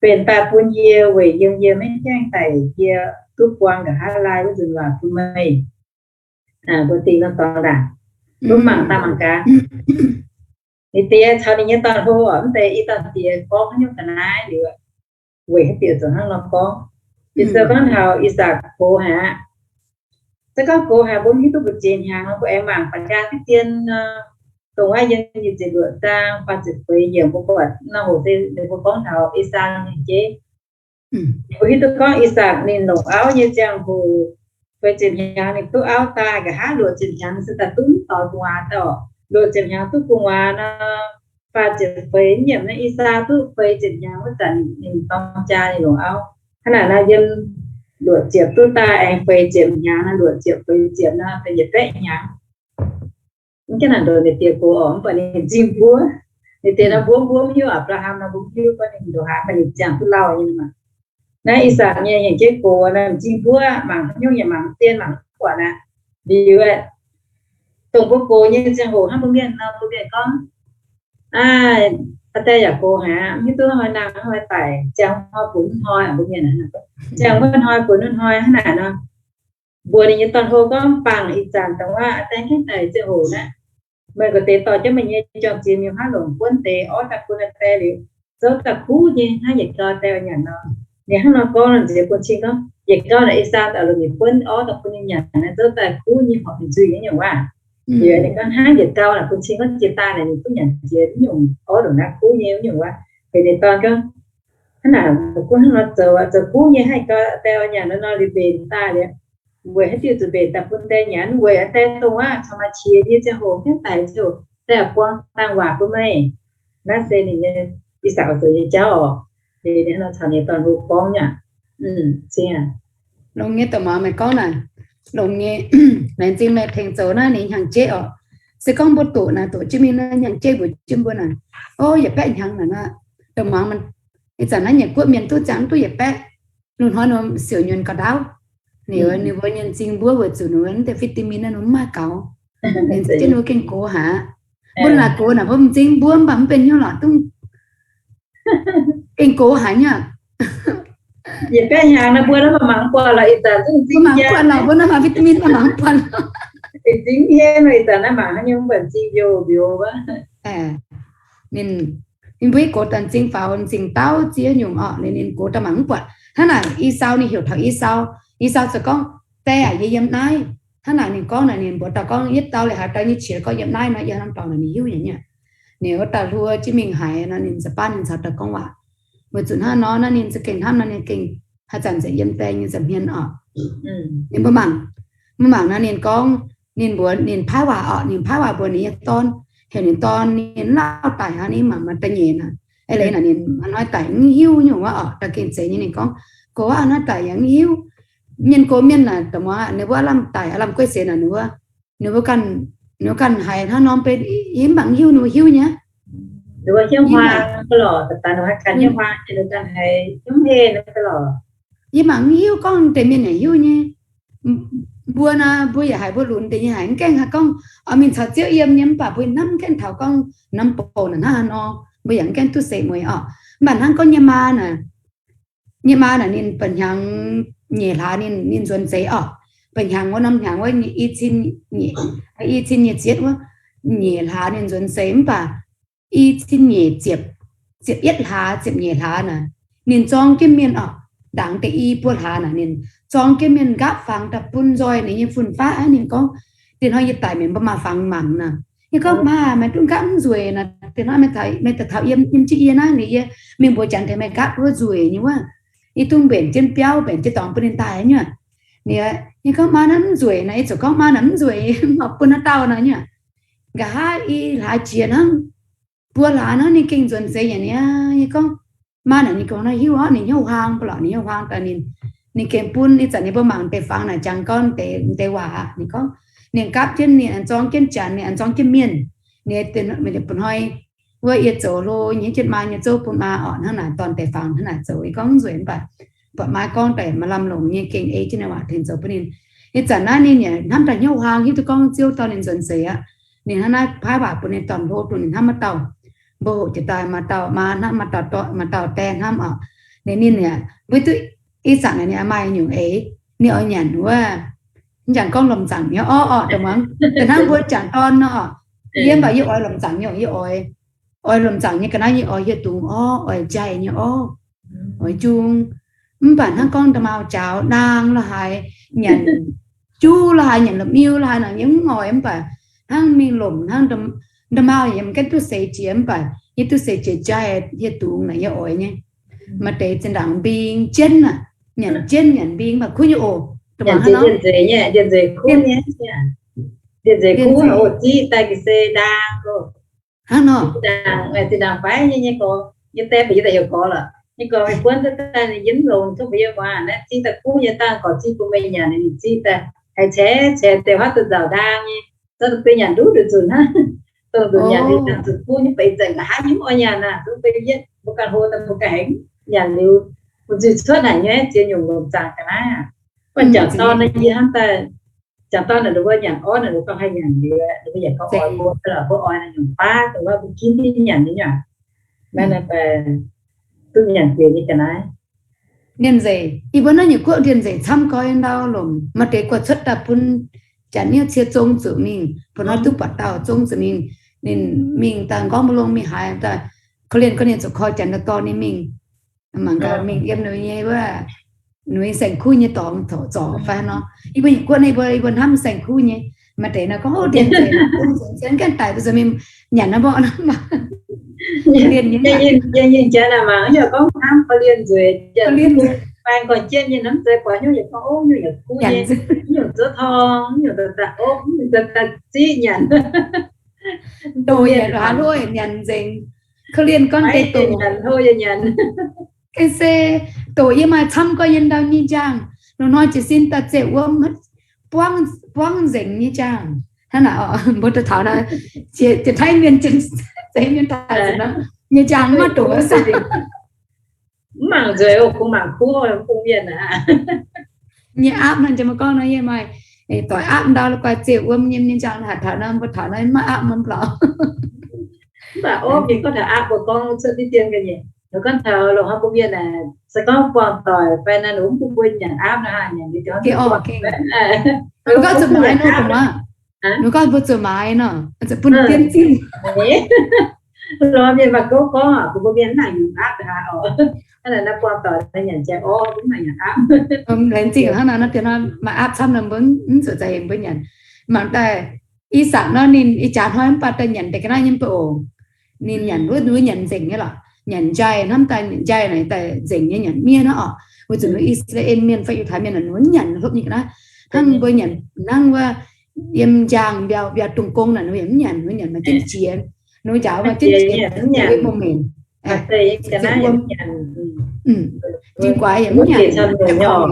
benx daaih bun yie weic yiem yie maiv gaengh daic yie duqv buang nqa'haav laai wuov nzunc waac bun meih. Mbuo dingh norm dorngx ndaangc, mbuo mangc daaih mangc gaax. Ninh diex caux ninh nyei dorn-hlo, mv deix i dauh diex gorngv haaix nyungc ga'naaiv liuz, weic haaix diuc zoux hnangv nor gorngv. Yie se gorngv taux I^sakc gox haic aqv. Se gorngv gox haic mbuo mv hiuv duqv mbu'ziex hnyangx, mbuo aengx mangc ba'nqaang diqv dien nor, dongh wuov yiem nyic ziepc luoqc zaang faah ziepc feix yiemc mbuo buatc nor, hoc se ninh mbuo gorngv taux Esaau nyei jeiv. Mbuo hiuv duqv gorngv I^sakc ninh longc auv nyei ziangh hoc, feix ziepc hnyangx ninh duqv auv daaih, nqa'haav luoqc ziepc hnyangx se daaih duqv mv doix gu'nguaaz daaih orqc. Luoqc ziepc hnyangx duqv gu'nguaaz nor, faah ziepc feix nyiemc naaiv, I^sakc duqv feix ziepc hnyangx wuov zanc ninh dorng jaa ninh longc auv. Hnangv naaic nor yiem luoqc ziepc duqv daaih aengx feix ziepc hnyangx nor, luoqc ziepc feix ziepc nor, da'yietc baeqv hnyangx. Mv gaengh naaic ndoqc ninh diex gox orqc, mv baac ninh m'zing mbuov. Ninh diex nor mbuov mbuov mv hiuv, Apc^laa^ham nor mbuov mv hiuv, gorngv ninh ndoqc haaix maaih ninh ziangh duqv lauh nyei maah. Naaiv I^sakc nyei hnyangx-jeiv gox nor, m'zing mbuov, mangc haaix nyungc yaac mangc mv zien, mangc mv buatc aqv. Liuz dongh mbuo gox nyei ziangh hoc hnangv mbuo mienh nor, mbuo mienh gorngv, aa, aa die yaac gox haic aqv, mv hiuv duqv hnoi nangh hnoi daic, ziangh hnoi funx hnoi, mbuo mienh ziangh wuov hnoi funx wuov hnoi hnangv naaic nor. Mbuox ninh nyei dorn-hlo gorngv, Bangc ih zanc dongh wuov aa die gaengh daic ziangh hoc naaiv, meih nqa'haav deix dorh jienv meih nyei juang-zinx mingh haav longc buonv deix orv daaih bun aa die liuz, zouv daaih kuv nyei hnangv yietc gau aa die oix nyanc nor. Ninh hnangv nor gorngv nor, nziex bun cing gorngv, yietc gau naaic Esaau daaih longc mingh buonv orv daaih bun ninh nyanc naaic, zouv daaih kuv nyei, horpc ninh nzuih nyei nyungc waac. Liuz ninh gorngv hnangv yietc gau naaic bun cing gorngv jiex daaih naaic ninh duqv nyanc jiex nyungc orv ndongc naaiv kuv nyei nyungc waac. Heuc ninh dorn gorngv, hnangv naaic mbuo gunv hnangv nor zoux, zoux kuv nyei hnangv yietc gau aa die oix nyanc nor, nor liuz mbenc daaih liuz, weic haaix diuc zuqc mbenc daaih bun die nyanc? Weic aa die dongh wuov caux maaih qiex nyei ziangh hoc, gaengh daic ziangh hoc, die buang dangh waac bun meih. Naaiv se ninh nyei, I^sakc zoux nyei jauv orqc. Liuz ninh hnangv nor caux ninh dorn-hlo gorngv nyei. Longx nyei, dongh muangx meih gorngv naaic, longx nyei. Laengz zingh meih tengx zoux naaiv ninh hnyangx-jeiv orqc. Se gorngv mbuo doqc naaic, doqc jienv mingh naaiv hnyangx-jeiv mbuox jienv mbuo naaic, o, yietc baeqv hnyangx naaic nor, dongh muangx, ih zanc naaiv nyiec guoqv mienh duqv ziangh duqv yietc baeqv. Lungh hnoi nor siouc nyuonh gauh ndaauv. Ninh, ninh mbuo nyei m'zing mbuov weic zuqc ninh mbuo naaiv deix vitamin naaiv ninh mbuo mv maaih gaux. Ninh za'gengh ninh mbuo gengh gox haic. Mbuo naaic gox naaic mbuo m'zing mbuov mv baac mv benx hnyouv lorqc, dongh gengh gox haic nyei. Yietc baeqv hnyangx naaiv mbuo naaiv mangc mv buatc lorqc, ih zanc mbuo mangc mv buatc lorqc, mbuo naaiv maaih vitamin mbuo mangc mv buatc lorqc. M'zing hniev nor, ih zanc naaiv mangc haaix nyungc mv buatc m'zing mbiouz mbiouz wuov. Ninh, ninh mbuo gox daaih m'zing faaux m'zing daauv ziex nyungc orqc, ninh, ninh gox daaih mangc mv buatc. Hnangv naaic Esaau ninh heuc taux Esaau, Esaau ziouc gorngv, Die aac, yie yiem naaiv. Hnangv naaic ninh gorngv naaic, ninh mbuox dauh gorngv, yietv dauh liuz haaix dauh nyei qiex gorngv yiem naaiv nor, yiem norm dorngx naaic ninh hiuv nyei. Ninh wuov dauh hluo jienv mingh haaix nor, ninh za'baav ninh caux dauh gorngv waac. Weic zuqc hnangv nor, naaiv ninh za'gengh hnamv nor, ninh gengh haaix zanc nzengc yiem baeng nyei nza'hmien orqc. Ninh mbuo mangc, mbuo mangc nor ninh gorngv, ninh mbuox ninh paaiv waac orqc, ninh paaiv waac mbuox ninh nyei dorn, heuc ninh dorn ninh lauh daic hnangv, ninh mangc maaih da'nyeic naaic. Eix leiz naaic ninh maaih hnoi daic mv hiuv nyungc wuov orqc, da'gengh zeiz nyei. Ninh gorngv, gox aqv, hnoi daic yaac mv hiuv. Mienh gox mienh naaic, da'muangx ninh mbuo aav lamh daic, aav lamh gueiv seix naaic, ninh mbuo, ninh mbuo ganh, ninh mbuo ganh haiz hnangv norm beiv, yie mv baac mv hiuv, ninh mbuo hiuv nyei. Yie mangc mv hiuv gorngv deix mienh yaac hiuv nyei. Mbuo nor, mbuo yaac haiz mbuo lunx deix nyei haic, mv gaengh haiz gorngv oix mingh caux Ziouv yiem nyei, mv baac mbuo hnamv mv gaengh taux gorngv norm bouc naaic hnangv haaix nor, mbuo yaac mv gaengh duqv seix mueiz orqc. Mv baac hnangv gorngv nyei maa naaic, nyei maa naaic ninh ba'hnyangx nyeic hlaax ninh, ninh nzuonx seix orqc. Ba'hnyangx wuov norm hnyangx wuov i cin nyeic, i cin nyeic ziepc wuov, nyeic hlaax ninh nzuonx seix, mv baac i cin nyeic ziepc, ziepc yietv hlaax, ziepc nyeic hlaax naaic, ninh zorng jienv mienh orqc. Ndaangc deix i buo hlaax naaic, ninh zorng jienv mienh nqaapv fangx daaih bun nzoih ninh nyei fun-faqv aqv. Ninh gorngv, dinh hnoi yie daic mienh mbuo maaih fangx mangc naaic. Yie gorngv, maa, meih duqv nqaapv mv nzueic naaic, dinh hnoi meih taux, meih daaih taux yiem, yiem jienv yie naaiv, ninh yie mingh mbuox Janx tengx meih nqaapv wuov nzueic nyei wuov. Yie duqv mbenc jienv biauv, mbenc jienv dorngx bun ninh daaih nyei. Ninh, yie gorngv, maa, naaiv mv nzueic naaic. Yie ziouc gorngv, maa, naaiv mv nzueic, mv bun naaiv dauh naaic nyei. Nqa'haav i hlaax jiex hnangv, buo hlaax hnangv, ninh gengh nzuonx seix nyanc niaa. Yie gorngv, maa, naaic ninh gorngv naaiv hiuv orqc, ninh hnyouv huaang ba'lorqc, ninh hnyouv huaang daaih ninh, ninh gengh bun, ih zanc ninh mbuo mangc deix fangx naaic jangx gorn deix, deix waac aqv. Ninh gorngv, ninh gapv jienv, ninh aengx zorng jienv Janx, ninh aengx zorng jienv mienh. Ninh, mv baac hnoi wuov yie zoux hlo nyei, jienv maa nyei zouv bun maa orqc, hnangv naaic dorn deix fangx hnangv naaic zoux. Yie gorngv mv nzueic, mv baac buatc maa gorngv daaih maaih lamh longc nyei, gengh ei jienv ninh waac tengx zoux bun ninh. Ih zanc naaiv ninh yaac hnamv daaih hnyouv huaang hiuv duqv gorngv Ziouv dorh ninh nzuonx seix aqv. Ninh hnangv naaiv paaiv waac bun ninh dorn hlo, dongh ninh hnamv wuov dauh. Mbuo hoqc jiex daaih maaih dauh maa hnamv, maaih dauh, maaih dauh die hnamv orqc. Ninh, ninh yaac mbuo duqv ih zanc naaic ninh maaih nyungc eix, ninh oix nyanc wuov, mv jangx gorngv lomc zaangc nyei orv orqc, dongh muangx daaih hnangv mbuo jangc dorn nor orqc. Yie mv baac yie oix lomc zaangc nyei, yie oix, oix lomc zaangc nyei ga'naaiv, yie oix hieh dungz orv, oix jai nyei orv, oix jung. Mv baac hnangv gorngv nda'maauh jaaux naang lo haaix, nyanc juv lo haaix, nyanc la'miu lo haaix nor, yie mv oix. Mv baac hnangv mingh lomc hnangv nda'maauh yie mv gaengh duqv seix jiex, mv baac yie duqv seix jiex jai hieh dungz naaic yie oix nyei. Maaih deix zinh ndaangc mbing jienv aqv, nyanc jienv nyanc mbing mv baac kuv nyei oc. Hnangv nor. Zinh ndaangc fai nyei, nyei gorx, nyei die mbuo yie daaih heuc gorx lorqc. Nyei gorx meih buonv duqv daaih ninh yie mv longx, gorngv mbuox yie muangx, naaiv zingh daaih kuv nyei, dangh gorx zingh bun meih nyanc, ninh zingh daaih haiz ceix ceix deix huaav duqv nzauc ndaang nyei, zorqv daaih bun nyanc nduqc nduqc nzunc hnangv. Dongh nduqc nyanc ninh dangh zuqc kuv nyei, beiv zanc nqa'haav nyei mv oix nyanc aqv. Dongh beiv yietv mbuo ganh hlo daaih mbuo ganh aengx nyanc liuz, bun nzuih cuotv haic nyei, ziex nyungc longc zaangc ga'naaiv aqv. Mv baac jangc dorn naaiv yie hnamv daaih, jangc dorn naaic ninh mbuo nyanc orv naaic, ninh mbuo gorngv haih nyanc liuz, ninh mbuo yaac gorngv oix mbuo, mv baac mbuo oix naaiv nyungc baav dongh wuov mbuo ginv jienv nyanc nyei nyungc. Naaiv naaiv daaih duqv nyanc deix nyei ga'naaiv. Ndie-nzeic, yie mbuo naaiv nyungc guoqv ndie-nzeic camv gorx ndau lomc, maaih deix guaix cuotv daaih bun Janx-Niouv cie zong zuqc mingh, bun hnoi duqv buatc dauh zong zuqc mingh. Ninh mingh daaih nqorngv mbu'long mingh haaix daaih, korv-lienh gorngv ninh zuqc koi Janx daaih dorh ninh mingh, mangc gaax mingh yiem ninh nyei wuov, ninh saeng-kuv nyei dorngx zorc fai nor. Yie mbuo nyungc guoqv naaiv, yie mbuo, yie mbuo hnamv saeng-kuv nyei. Maaih deix nor gorngv, o, ndie-nzeic, ndie-nzeic gaengh daic zuqc mingh nyanc naaiv mborqv naaiv. Korv-lienh nyei, yie nyei jaax naaic mangc yaac gorngv hnamv korv-lienh nzueic, korv-lienh nzueic, baeng gorn jienv nyei hnamv zeiz buatc nyungc yaac gorngv, o, nyungc yaac kuv nyei, nyungc zuov torng, nyungc daaih daaih opv, nyungc daaih daaih ziqv nyanc. Doqc yaac haaix loh nyanc nzengc. Korv-lienh gorngv deix doqc nyanc, hlo yaac nyanc. Gengh se doqc yie maaih camv gorx yiem ndau nyei njang. Loz-hnoi jiez sin daaih zeqc wuom, buangv, buangv nzengc nyei njang. Hnangv naaic, mbuo daaih taux naaiv, jiex Taiv mienh, jiex Zeiz mienh daaih nor, nyei njang maiv doqc wuov saah. Mv mangc nzueic oc, kungx mangc kuv, mv bun mienh aqv. Nyei aapv nor, jiex maiv gorngv nor, yie maaih doic aapv ndau la'guaih zeqc wuom nyei, nyei njang haaix taux nor, mbuo taux nor maiv aapv mv blauc. Mv baac orv mienh gorngv taux aapv mbuo gorngv cuotv diqv dien ga'nyeic. Ninh gorngv taux loz-hnoi mbuo mienh aeqv, se gorngv buangh doic fai naaiv, ninh mv bun mbuo nyanc aapv nor, nyanc liuz gorngv zuqc maaiz nor, ninh gorngv mbuo zuqc maaiz nor, bun dien zinh. Loz-hnoi mienh maaih gouv gorngv, mbuo mbuo mienh mv nangc nyanc aapv haaix oc. Hnangv naaic buangh doic nyanc jai orv, mv nangc nyanc aapv. Laengz zingh hnangv naaic nor, dien nor maaih aapv camv nor mbuo mv zuqc za'hengx mbuo nyanc. Mangc daaih ih zanc nor ninh ih jaax hnoi mv baac daaih nyanc deix ga'naaiv nyei mbuo oc. Ninh nyanc wuov, wuov nyanc nzengc nyei lorqc. Nyanc njai hnamv daaih, nyanc njai naaic daaih nzengc nyei nyanc miev hnangv oc. Weic zuqc Iu^saa^laa^en mienh fai Yiutai mienh naaic ninh wuov nyanc hopv nyei ga'naaiv. Hnangv mbuo nyanc hnangv wuov yiem njang mbiauh, mbiauh dungz gong naaic ninh yaac mv nyanc, ninh nyanc maaih jienv jiex. Ninh njaaux maaih jienv jiex, mv nyanc mv mengh. Jing guaax yaac mv nyanc,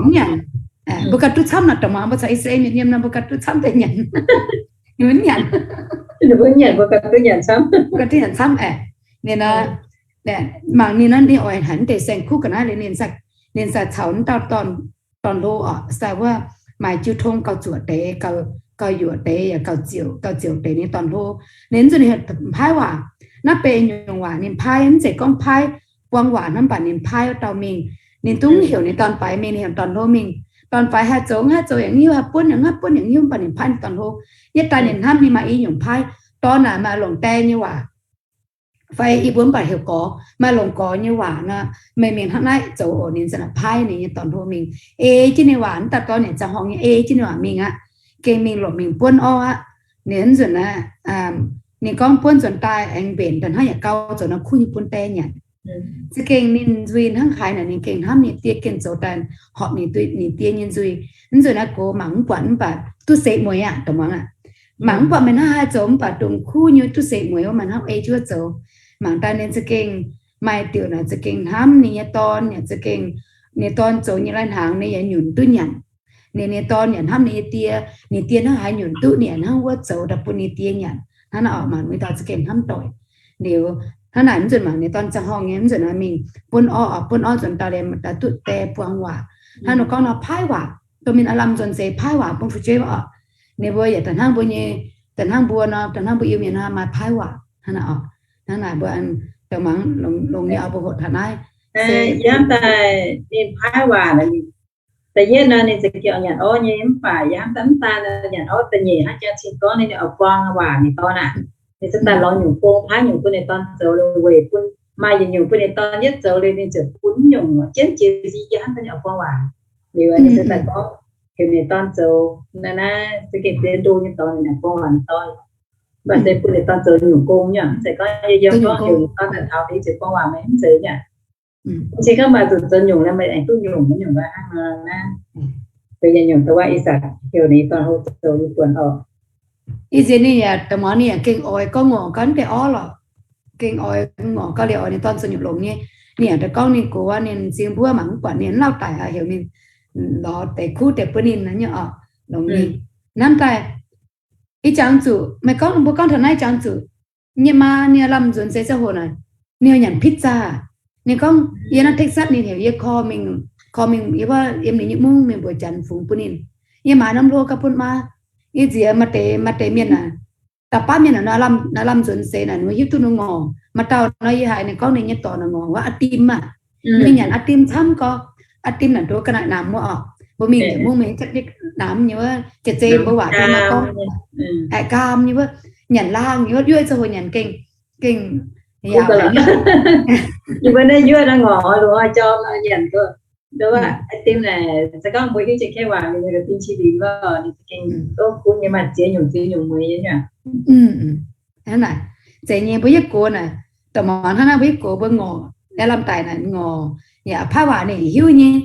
mv nyanc. Mbuo ganh duqv camv nor, dongh muangx mbuo caux Iu^saa^laa^en mienh yiem nor, mbuo ganh duqv camv daaih nyanc. Ninh mv nyanc. Mbuo ganh duqv nyanc camv aeqv. Ninh mangc ninh naaiv, ninh oix hanc deix saeng-kuv ga'naaiv liuz, ninh sai caux wuov dauh dorn-hlo oc, sai wuov maaih jiu tong gauh zuoqc deix, gauh yuoqc deix, yaac gauh ziouc, gauh ziouc deix nyei dorn-hlo. Ninh nzunc ninh paaiv waac, naaiv benx nyungc waac ninh paaiv, mv zeiz gorngv paaiv buang waac hnangv, mv baac ninh paaiv wuov dauh mingh. Ninh dungx heuc ninh dorn-faix mingh, ninh heuc dorn-hlo mingh. Dorn-faix haih zoux, haih zoux yaac mv hiuv, haih buonv yaac mv haih buonv yaac mv hiuv, mv baac ninh paaiv ninh dorn-hlo. Yie daaih ninh hnamv ninh maaih i nyungc paaiv. Dorn naaic maaih longc die nyei waac fai yie mbuo mv baac heuc gorx, maaih longc gorx nyei waac nor, meih mingh hnangv naaiv zoux oc. Ninh za'naaic paaiv ninh nyei dorn-hlo mingh, ei jienv ninh waac, mv daaih dorn yaac ziangh horngh nyei ei jienv ninh waac mingh aqv. Gengh mingh lomc mingh buonv orv aqv. Ninh nzunc aqv, ninh gorngv buonv nzuonx daaih aengx mbenc daaih hnangv yaac gauh zoux norm kuv nyei bun die nyanc. Za'gengh ninh nzuih hnangv haaix naaic ninh gengh hnamv ninh die gengh zoux daaih horpc ninh, ninh die nyei nzuih. Nzunc naaiv gox mangc mv buatc mv baac duqv seix mueiz aqv, dongh muangx aqv. Mangc mv buatc meih hnangv haaix zoux mv baac dongh kuv nyei duqv seix mueiz wuov, meih hnamv ei jienv wuov zoux. Mangc daaih ninh za'gengh maaih diuc naaic za'gengh hnamv ninh nyei dorn yaac za'gengh, ninh dorn zoux nyei lai-hnaangx ninh yaac nyunc duqv nyanc. Ninh nyei dorn yaac hnamv ninh nyei die, ninh die hnangv haaix nyunc duqv ninh yaac hnangv wuov zoux daaih bun ninh die nyanc. Hnangv naaic oc, mangc mingh daaih za'gengh hnamv doic. Liuz hnangv naaic mv nzunc mangc ninh dorn ziangh horngh nyei, mv nzunc naaiv mingh buonv orv oc, buonv orv nzuonx daaih liemh daaih duqv die buang waac. Hnangv nor gorngv nor paaiv waac, dongh mienh aav lamh nzuonx seix paaiv waac bun fu'jueiv oc. Ninh mbuo yaac da'hnangv mbuo nyei, da'hnangv mbuo nor, da'hnangv mbuo Iu-Mienh nor maaih paaiv waac hnangv naaic oc. Hnangv naaic mbuo dongh muangx longx nyei oix mbuo hoqc taux naaiv. Yie hnamv daaih ninh paaiv waac, da'yietv nor ninh za'gengh oix nyanc orv nyei, mv baac yie hnamv daaih mv daan nyanc orv. Da'nyeic hnangv jang cing gorngv ninh oix buang waac ninh dorn aqv. Ninh se daaih lorz nyungc gong, paaiv nyungc bun ninh dorn zoux liuz weic bun maaih yietc nyungc bun ninh dorn yietv zoux liuz ninh ziouc bun nyungc jienv jiex. Yie hnamv daaih ninh oix buang waac liuz ninh se daaih gorngv heuc ninh dorn zoux naaiv, naaiv za'gengh diex ndo nyei dorngx ninh buang waac ninh dorn. Mv baac se bun ninh dorn zoux nyungc gong nyei, mv zeiz gorngv yie yiem gorngv heuc ninh dorn daaih taux ninh ziouc buang waac, maiv zeiz nyei. Cingx gorngv maaih zuqc zoux nyungc nor meih aengx duqv nyungc, nyungc hnangv nor naaiv. Zoux yietc nyungc dongh wuov Ih^sakc heuc ninh dorn hlo zoux nyei buonc oc. Ih zanc ninh yaac da'muangx ninh yaac gengh oix gorngv ngorc gau deix orv lorqc. Gengh oix ngorc gau liuz oix ninh dorn zoux nyungc longx nyei. Ninh yaac da'gorngv ninh gox ninh cing mbuov mangc mv buatc ninh lauh daic haic heuc ninh lorz deix kuv deix bun ninh nyei oc, longx nyei. Hnamv daaih ih jangx zuqc meih gorngv, mbuo gorngv taux naaiv jangx zuqc nyei maa ninh lamh nzuonx seix ziangh hoc naaic, ninh nyanc pizza. Ninh gorngv yie naaiv Texas ninh heuc yie call mingh, call mingh yiem ninh nyei mungv mingh mbuox janx fungx bun ninh. Yie maaiz norm hlo gauh bun maa. Yie nziex maaih deix, maaih deix mienh naaic, da'baav mienh naaic, naaiv lamh nzuonx seix naaic ninh hiuv duqv ninh ngorc. Maaih dauh nor yie haiz ninh gorngv ninh nyei dorc naaic ngorc wuov aa dim aqv. Ninh nyanc aa dim camv gorx. Aa dim naaic ndoqv ga'naaiv namx wuov oc. Mbuo mingh yietc mungv mingh namx nyei wuov, jiex zei mbuo waac maa gorngv aeqv, gaam nyei wuov, nyanc laangh nyei wuov, yuoqv ziangh hoc nyanc gengh, gengh yaac mbuo naaiv yuoqv naaiv ngorc loz jom nyanc. Aa dim naaic se gorngv mbuo hiuv jiex kei waac ninh ga'dim qi linx wuov, ninh gengh dov kuv nyei, maaih ziex nyungc ziex nyungc mueiz nyei. Hnangv naaic, zeiz nyei mbuo yietv gox naaic, da'muangx hnangv naaiv mbuo yietv gox mbuo ngorc, yaac lamh daic naaic ngorc, yaac paaiv waac ninh hiuv nyei.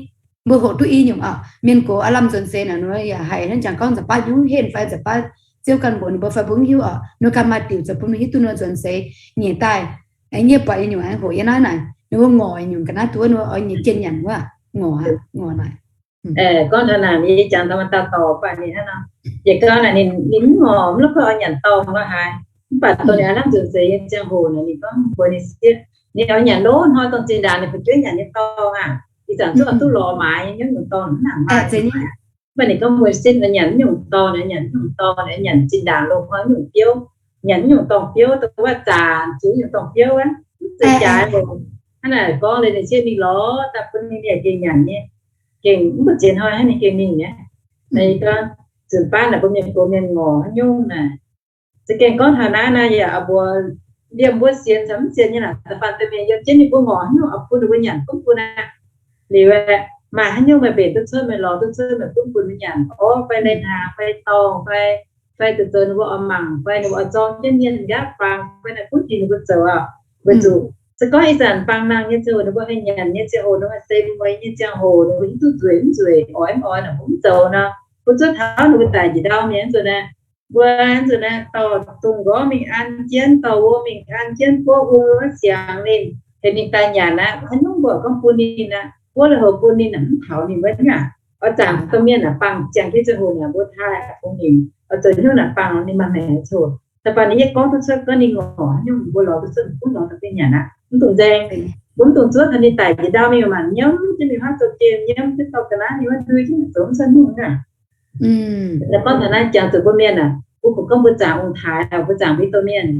Mbuo hoqc duqv i nyungc oc. Mienh gox aav lamh nzuonx seix naaic, ninh yaac haiz hnangv jangx gorngv nza'baav nyungc henv fai nza'baav ziouv ganh mbuox ninh mbuo fai mbuo mv hiuv oc. Ninh ganh maaih diuc zoux bun ninh hiuv duqv ninh nzuonx seix. Nyeic daaih, aengx yie buatc nyei nyungc aengx hoqc yie naaiv naaic, ninh mbuo ngorc nyungc ga'naaiv duqv wuov, oix nyei jien nyanc wuov, ngorc, ngorc naaic. Gorngv taux naaic yie jangx taux maaih dauh dorc baac ninh hnangv nor, yietc gau naaic ninh, ninh mv ngorc, mv la'kuqv oix nyanc dorngh la'haaix. Mv baac dongh ninh aav lamh nzuonx seix nyei ziangh hoc naaic, ninh gorngv mbuox ninh sieqv, ninh oix nyanc lov hnoi dongh zinh ndaangc ninh fu'jueiv nyanc nyei dorngh aac, ih zanc zuqc duqv lorz maaiz nyei nyungc dorngh mv nangc maaiz. Mv baac ninh gorngv mbuox sieqv, nyanc nyungc dorngh naaic, nyanc nyungc dorngh naaic, nyanc zinh ndaangc loz hnoi nyungc biouv, nyanc nyungc dorngh biouv, dongh wuov zaac zuqc nyungc dorngh biouv aqv, mv zeiz jaaix loz. Hnangv naaic gorngv liuz ninh sieqv mingh lorz daaih bun ninh liouh gengh nyanc nyei. Gengh mv baac ziex hnoi hnangv ninh gengh mingh nyei. Naaiv gorngv zunc baav naaic mbuo mienh gox mienh ngorc haaix nyungc naaic, za'gengh gorngv taux naaiv naaiv yaac mbuox liemh mbuo sienx caux mv sienx nyei naaic, da'faanh deix mienh yiem jienv ninh mbuo ngorc haaix nyungc oix bun ninh mbuo nyanc gunv bun aqv. Liuz maaih haaix nyungc meih mbenc duqv cuotv, meih lorz duqv cuotv, meih gunv bun mbuo nyanc, orv fai lai-hnaangx fai dorngh fai fai zuqc zoux ninh mbuo oix mangc, fai ninh mbuo oix zorng jienv mienh nqaapv fangx, fai naaic gunv deix ninh mbuo zoux oc. Weic zuqc se gorngv ih zanc bangc nangh nyei ziangh hoc ninh mbuo haih nyanc nyei ziangh hoc, ninh mbuo haih seix mueiz nyei ziangh hoc, ninh mbuo hiuv duqv nzueic mv nzueic, oix mv oix, ninh mbuo mv zoux nor, mbuo zuov taux ninh mbuo daic njiec ndau mienh nzuonx naaic, mbuo nzuonx naaiv dorh dungz nqorngv mingh an jienv, dorh wuom mingh an jienv, buov hung wuov siangx ninh, heuc ninh daaih nyanc aqv. Haaix nyungc mbuo gorngv bun ninh aqv, buov lui-houx bun ninh aqv, mv taux ninh wuov nyungc. Oix zaangc domh mienh aac, bangc ziangh jienv ziangh hoc naaic mbuo taaih bun ninh. Oix zoux hnyouv naaic bangc ninh mangc haic zoc. Da'faanh ninh yie gorngv duqv cuotv, gorngv ninh ngorc haaix nyungc mbuo lorz duqv cuotv, mv bun lorz daaih fih nyanc aqv, mv dungx nzaeng. Mbuo mv dungx zuov taux ninh daic njiec ndau mingh mangc nyiemv jienv mingh huaav zoux gem, nyiemv jienv dorh ga'naaiv mingh wuov ndui jienv zoux mv cuotv nyungc aqv. Naaiv gorngv taux naaiv jangx zuqc mbuo mienh aac, mbuo kungx gorngv mbuo zaangc ong-taaix, mbuo zaangc mbuo domh mienh.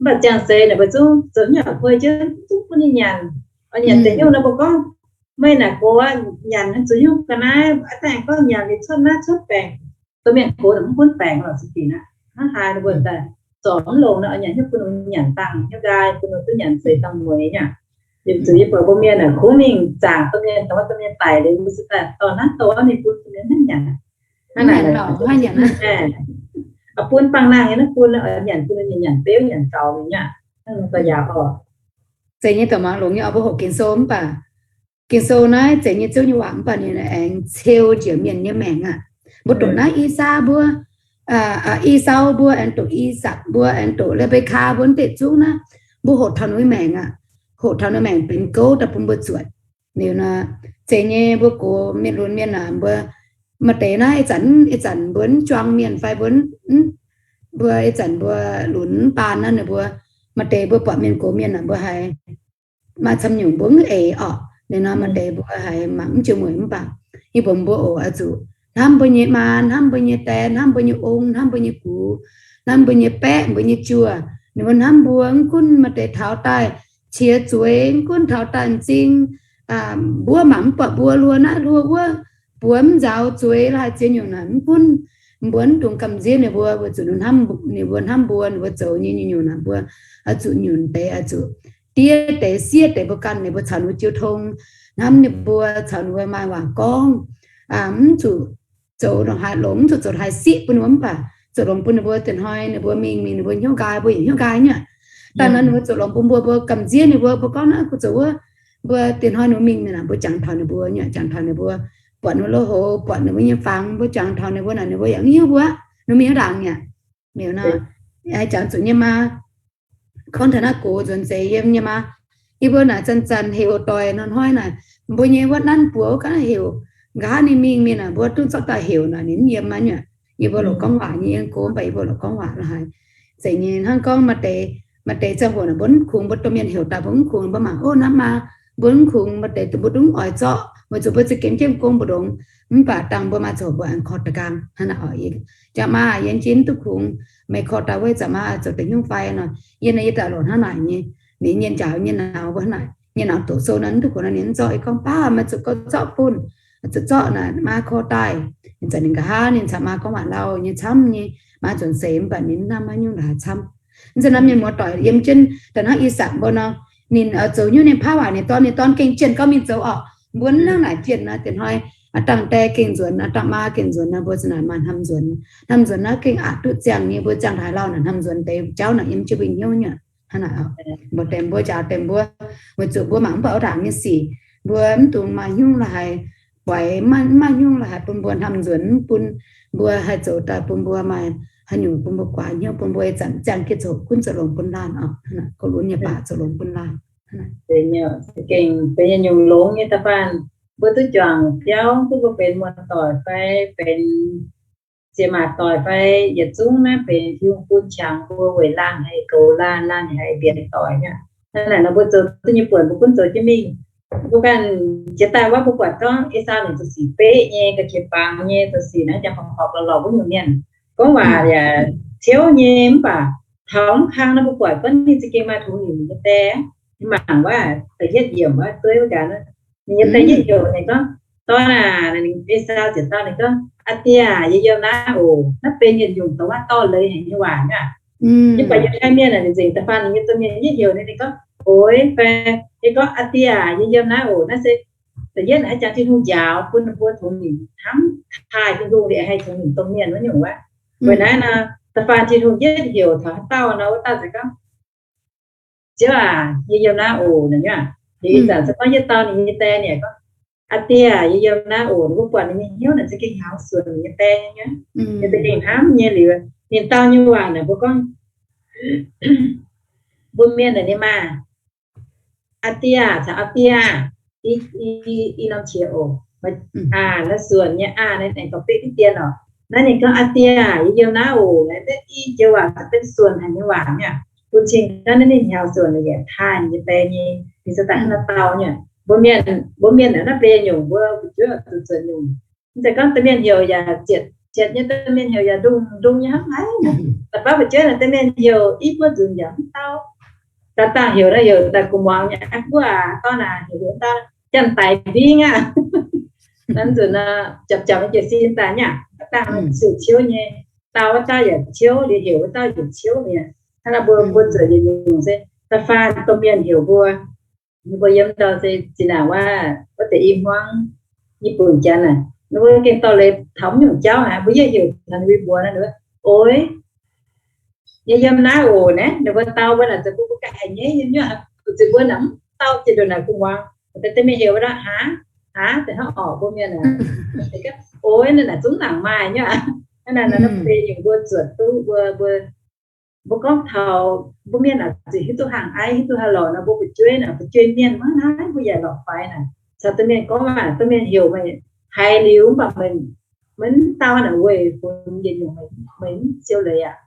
Mv baac ziangh seix naaic mbuo zungv zoux nyungc buo jienv, zungv bun ninh nyanc. Oix nyanc deix nyungc nor mbuo gorngv, meih naaic gox nyanc zuqc nyungc ga'naaiv, aav dangh gorngv nyanc liuz cuotv naaiv cuotv baengc. Domh mienh gox naaic mv gunv baengc lorqc, za'gengh aqv, hnangv haaix ninh mbuo daaih zorc mv longx nor, oix nyanc hnyouv bun ninh nyanc dangh hnyouv nqaai, bun ninh duqv nyanc seix dangh mueiz nyei aqv. Liuz zuqc yie buatc mbuo mienh naaic kungx mingh zaangc domh mienh, taux domh mienh daic liuz, mbuo se daaih dorh hnangv dorh mingh bun domh mienh hnangv nyanc. Hnangv naaic, bun bangc nangh nyei naaiv bun, nyanc bun ninh nyanc beuv nyanc gaux nyei aqv. Hnangv nor gauh yaac oc. Zeiz nyei, dongh mangc longx nyei oc, mbuo hoqc Ging-Sou mv baac Ging-Sou naaiv zeiz nyei Ziouv nyei waac mv baac ninh aengx ceu njiec mienh nyei maengc aqv. Mbuo doqc naaiv I^saa mbuo, I^sau mbuo, aengx doqc I^sakc mbuo, aengx doqc Le^mbe^kaa mbuo, mv deix zungv naaiv, mbuo hoqc taux ninh nyei maengc aqv. Hoqc taux ninh maengc benx gouv daaih bun mbuo zuotc. Liuz nor, zeiz nyei mbuo gox mienh lunx mienh aac, mbuo maaih deix naaiv ih zanc, ih zanc mbuo mv juang mienh fai mbuo, mbuo ih zanc mbuo lunx mv baan naaiv ninh mbuo, maaih deix mbuo buatc mienh gox mienh aac, mbuo haiz maaih camv nyungc mbuo mv eix orqc. Liuz nor maaih deix mbuo haiz mangc mv jiex mueic mv baac yie mbuox mbuo oc, oix zuqc hnamv mbuo nyei maa, hnamv mbuo nyei die, hnamv mbuo nyei ong, hnamv mbuo nyei gux, hnamv mbuo nyei baeqv, mbuo nyei juoh. Ninh mbuo hnamv mbuo, mv gunv maaih deix taux daaih qiex zueiz, mv gunv taux daaih m'zing, mbuo mangc mv buatc mbuo, hluo naaiv hluo wuov, buonv nzaaux zueiz la'haaix ziex nyungc naaic, mv gunv, mbuo mv dungx gamh nziev ninh mbuo, weic zuqc ninh mbuo hnamv mbuo, ninh mbuo zoux nyei nyungc-nyungc naaic mbuo oix zuqc nyunc deix, oix zuqc diev deix siev deix mbuo ganh, ninh mbuo caux ninh mbuo jiu tong, hnamv ninh mbuo, caux ninh mbuo maaih waac gorngv, mv zuqc zoux longc haaix, longx, mv zuqc zoux haaix siqv bun ninh mbuo, mv baac zoux longx bun ninh mbuo. Diex hnoi ninh mbuo mingh, mingh ninh mbuo hnyouv nqaai, mbuo yaac hnyouv nqaai nyei. Daaih nor ninh mbuo zoux longx bun mbuo, mbuo gamh nziev ninh mbuo, mbuo gorngv naaiv kuh zoux wuov, mbuo diex hnoi ninh mbuo mingh mingh naaic, mbuo jangx taux ninh mbuo nyei, jangx taux ninh mbuo, buatc ninh mbuo lui-houx, buatc ninh mbuo nyei fangx, mbuo jangx taux ninh mbuo naaic, ninh mbuo yaac mv hiuv mbuo, ninh mbuo mingh haaix ndaangc nyei. Liuz nor, jangx zuqc nyei maa, gorngv taux naaiv gox nzuonx zeix yiem nyei maa. Yie mbuo naaic zanc-zanc heuc doic hnoi-hnoi naaic, mbuo nyei wuov nanv buoz wuov ga'naaiv heuc, nqa'haav ninh mingh mingh naaic, mbuo duqv zorqv daaih heuc naaic ninh mv yiem aqv nyei. Yie mbuo lorqc gorngv waac nyei, yiem go mv baac yie mbuo lorqc gorngv waac la'haaix. Zeiz nyei hnangv gorngv maaih deix, maaih deix ziangh hoc naaic mbuo mv kungx, mbuo domh mienh heuc daaih mbuo mv kungx, mbuo mangc, o, hnamv maa, mbuo mv kungx, maaih deix mbuo duqv mv oix zorqv, weic zuqc mbuo za'gengh jienv gong mbu'ndongx, mv baac dangh mbuo maaih ziangh hoc mbuo aengx korv da'gaang hnangv naaic oc. Jaax maa, yie njien mv duqv kungx, meih korv daaih wuov, zaqc maa zoux deix hnyouv fai nor, yie naaiv yie daaih lorqc hnangv naaic nyei. Ninh nyei njaaux nyei nauz mbuo hnangv naaic, nyei nauz doqc sou nor mv duqv kungx nor, ninh mv zorqv. Yie gorngv, baav, meih zuqc gorngv zorqv bun, zuqc zorqv naaic maa korv daaih. Ninh zanc ninh nqa'haav ninh caux maa gorngv waac lauh nyei camv nyei, maa nzuonx seix mv baac ninh mv hnamv haaix nyungc la'haaix camv. Mv zeiz nor mienh muoz-doic yiem jienv daaih hnangv Ih^sakc mbuo nor, ninh zoux hnyouv ninh paav waac ninh dorn, ninh dorn gengh jienh gorngv mingh zoux orqc. Mbuo mv hnangv naaic jienh nor, diex hnoi aav dangh die gengh nzuonx, aav dangh maa gengh nzuonx nor, mbuo za'naaic maaih hnamv nzuonx. Hnamv nzuonx naaiv gengh aqc duqv ziangh nyei, mbuo ziangh taux haaix lauh naaic hnamv nzuonx deix jauv naaic yiem jienv mbuo nyei hnyouv nyei. Hnangv naaic, mbuo deix mbuo jaax deix mbuo, weic zuqc mbuo mangc mv buatc wuov ndaangc nyei sic, mbuo mv dungx maaih hnyouv la'haaix, buatc mv maaih hnyouv la'haaix bun mbuo hnamv nzuonx, mv bun mbuo haih zoux daaih bun mbuo maaih haaix nyungc bun mbuo guaax hnyouv, bun mbuo ih zanc ziangh jienv zoux gunv zoux longx bun laanh oc. Kouv lunx nyei baac zoux longx bun laanh. Gengh benx nyungc longx nyei da'faanh, mbuo duqv juangc biauv, duqv mbuo benx muoz-doic fai benx ziex maac doic fai yietc zungv naaiv benx Tin-Hungh bun qangx mbuo weic laanh haih goux laanh, laanh haih mbienx doic aqv. Hnangv naaic nor mbuo zoux duqv nyei buonc mbuo gunv zoux jienv mingh. Mbuo ganh jiex daaih wuov mbuo buatc gorngv Esaau ninh zoux sic beqv nyei, ga'qiex bangc nyei, zoux sic naaiv jangx horpc horpc lorqc lorqc wuov nyungc mienh. Gorngv waac yaac ciouv nyei mv baac taux mv kang nor mbuo buatc gorngv ninh za'gengh maaih tungx nimc nyei die. Mangc wuov da'yietv yiemc wuov dueiv wuov gaax, ninh nyei die yietv heuc ninh gorngv, dorn aac, Esaau ziouc dau ninh gorngv, aa die aac, yie yiem naaiv oc. Naaiv benx yietc nyungc dongh wuov dorh leiz haic nyei waac aqv. Mv baac yiem naaiv mienh aeqv, ninh nzengc da'faanh ninh nyei domh mienh yietv heuc ninh, ninh gorngv, oix fai, ninh gorngv, aa die aac, yie yiem naaiv oc. Naaiv se da'yietv naaic jangx Tin-Hungh njaaux bun ninh mbuo tungx nimc hnamv taaih Tin-Hungh liuz haih tungx nimc domh mienh wuov nyungc wuov. Weic naaiv nor, da'faanh Tin-Hungh yietv heuc taux haaix dauh nor, wuov dauh ziouc gorngv, Ziouv aac, yie yiem naaiv oc, naaic nyei aac. Liuz ih zanc se gorngv yietv dau ninh nyei die nyei gorngv, Aa Die aac, yie yiem naaiv oc. Ninh mbuo buatc ninh nyei hnyouv naaic za'gengh hnyangx-suonc ninh nyei die nyei, ninh za'gengh hnamv nyei liuz, ninh dau nyei waac naaic mbuo gorngv, mbuo mienh naaic ninh maah, Aa Die aac, caux Aa Die aah, i, i, i norm qiex oc. Aa, naaiv suonc nyei aa, naaiv aengx dorh beqv diqv dien oc. Naaiv ninh gorngv, Aa Die aac, yie yiem naaiv oc. Naaiv i joux waac se benx suonc haic nyei waac nyei aac. Bun cing gorngv naaiv ninh hnyangx-suonc ninh yaac taaih ninh nyei die nyei, ninh se daaih hnangv naaiv dau nyei. Mbuo mienh, mbuo mienh naaiv benx nyungc mbuo fu'jueiv zuqc zuotc nyungc. Mv zeiz gorngv domh mienh heuc yaac zietc, zietc nyei domh mienh heuc yaac ndongh ndongh nyei hnangv haaix. Da'faanh fu'jueiv naaic domh mienh heuc i buo nzunc yaac mv dau. Da'dangh heuc naaic heuc daaih gu'muangx nyei, aa, guv aac, dorn aac, heuc heuc daaih janx-daic mbing aqv. Naaiv nzunc nor, japc japc nyei jiez sin daaih nyei aqv. Da'dangh siouc ciouv nyei, dau wuov dauh yaac ciouv, liuz heuc wuov dauh yaac ciouv mi'aqv. Hnangv naaiv mbuo, mbuo zuotc yietc nyungc se da'faanh domh mienh heuc mbuo, mbuo yiem ndau se zinh ndaangc wuov, wuov deix i hmuangv nyei bun janx naaic, ninh mbuo gengh dorh leiz taux mv nyungc jauv haic. Mbuo yietv heuc taux ninh mbuo mbuox naaic, ninh mbuo, Oix, yie yiem naaiv oc, naaiv ninh mbuo dau mbuo naaic, zoux bun mbuo ga'haic nyei, yiem nyei aqv. Zuqc mbuo naaic mv dau jiex ndongc naaic gu'muangx, deix mienh heuc wuov dauh, Aav, aav, deix hnangv orqc mbuo mienh aac, oix, naaic zungv nangc maaih nyei aqv. Hnangv naaic nor, naaiv benx nyungc mbuo zuotc duqv, mbuo, mbuo mbuo gorngv taux mbuo mienh naaic zuqc hiuv duqv hnaangx aiv, hiuv duqv haaix lorqc nor, mbuo fu'jueiv naaic, fu'jueiv mienh maiv naaiv mbuo yaac lorqc faix naaic. Caux domh mienh gorngv waac, domh mienh heuc meih haiz liuz mv baac meih mv dau naaic weic funx yietc nyungc meih mv siou leiz aqv.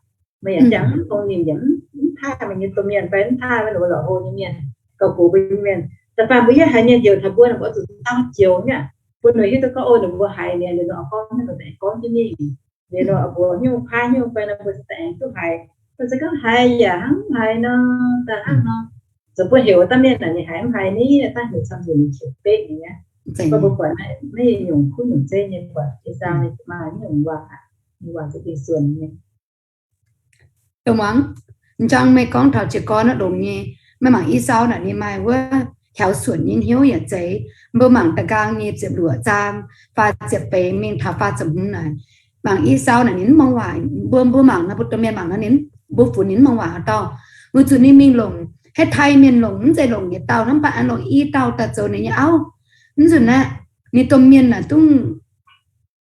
Meih yaac ziangh mv dongh ninh yaac mv taaih meih nyei domh mienh fai mv taaih meih lorqc hlo nyei mienh, gauh gox mbuo nyei mienh. Da'faanh mbuo yietv haiz mienh heuc taux mbuo naaic, mbuo zuqc dau joux nyei aqv, bun ninh hiuv duqv gorngv, o, ninh mbuo haiz liuz nor gorngv jienv mingh. Liuz nor mbuox nyungc paaiv nyungc fai nor, mbuo aengx duqv haiz. Mbuo se gorngv haiz yaac hnangv haiz nor, daaih hnangv nor. Zoux bun heuc wuov dauh mienh naaic ninh haiz mv haiz ni, daaih heuc camv nzunc ninh qiex beqv ninh aqv. Mv baac mbuo buatc naaiv nyungc kuv nyungc zeiv nyei buatc Esau maaih nyungc waac, nyungc waac za'gengh suonc nyei. Dongh muangx, m'jangc meih gorngv taux jiez gorn naaiv longx nyei. Meih mangc Esau naaic ninh maaih wuov hnyangx-suonc nyei hnyouv yaac zeiz. Mbuo mangc da'nqaang nyei ziepc luoqc zaang, faah ziepc feix mingh taux faah ziepc hmz naaic. Mangc Esau naaic ninh mv muangx waac, mbuo, mbuo mangc nor, mbuo domh mienh mangc nor, ninh, mbuo funx ninh mv muangx waac haaix dauh. Weic zuqc ninh mingh longc, Hitv^tai Mienh longc, mv zeiz longc yietc dauh hnangv, mv baac aengx longc i dauh daaih zoux ninh nyei auv. Mv nzunc aeqv, ninh domh mienh naaic dungv,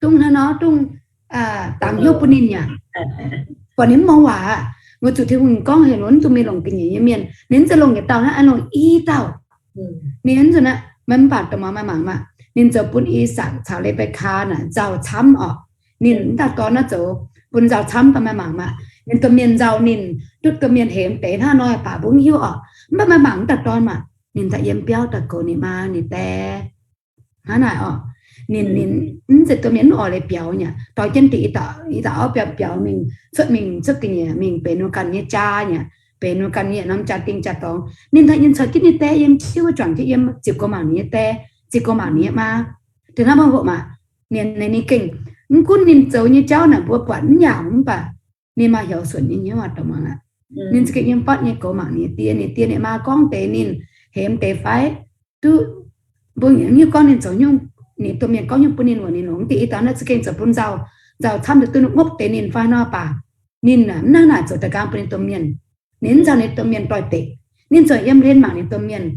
dungv hnangv nor, dungv dangx hnyouv bun ninh yaac buatc ninh mv muangx waac aqv. Weic zuqc Tin-Hungh gorngv heuc ninh mv dungx mingh longc ga'nyiec nyei mienh. Ninh mv zeiz longc yietc dauh hnangv, aengx longc i dauh. Ninh mv nzunc aeqv, maiv mv baac dongh muangx meih mangc maah, ninh zoux bun I^sakc caux Le^mbe^kaa naaic nzauh camv orqc. Ninh mv dauh dorn naaiv zoux bun nzauh camv, dongh meih mangc maah. Ninh domh mienh nzauh ninh, duqv domh mienh hemx deix hnangv nor baac mbuo mv hiuv orqc. Mv baac meih mangc mv dauh dorn maah, ninh daaih yiem biauv daaih goux ninh maa ninh die. Hnangv naaic orqc, ninh, ninh mv zeiz domh mienh mv oix leiz biaux nyei. Doix jienv deix i dauh, i dauh auv biaux, biaux mingh cuotv, mingh cuotv ga'nyiec mingh benx ninh ganh nyei jaa nyei, benx ninh ganh nyei norm jaa-dingh jaa-dorngx. Ninh daaih yiem caux jienv ninh die yiem, ziouc juangc jienv yiem, ziouc goux mangc ninh nyei die, ziouc goux mangc ninh nyei maa. Dongh hnangv mbuo hoqc maah, ninh, ninh gengh, mv gunv ninh zoux nyei jauv naaic mbuo buatc mv yaauc mv baac ninh maaih hnyangx-suonc nyei hnyouv aqv, dongh muangx aqv. Ninh za'gengh yiem fatv nyei goux mangc ninh die, ninh die ninh maa gorngv deix ninh hemx deix fai duqv, mbuo hiuv gorngv ninh zoux nyungc, ninh domh mienh gorngv nyungc bun ninh wuov, ninh longx deix i dauh naaiv za'gengh zoux bun nzauh, nzauh camv deix duqv ninh ngopv deix ninh fai nor baac, ninh mv hnangv naaic zoux da'nqaang bun ninh domh mienh. Ninh mv nzauh ninh domh mienh doix-dekc. Ninh ziouc yiem hlen mangc ninh domh mienh.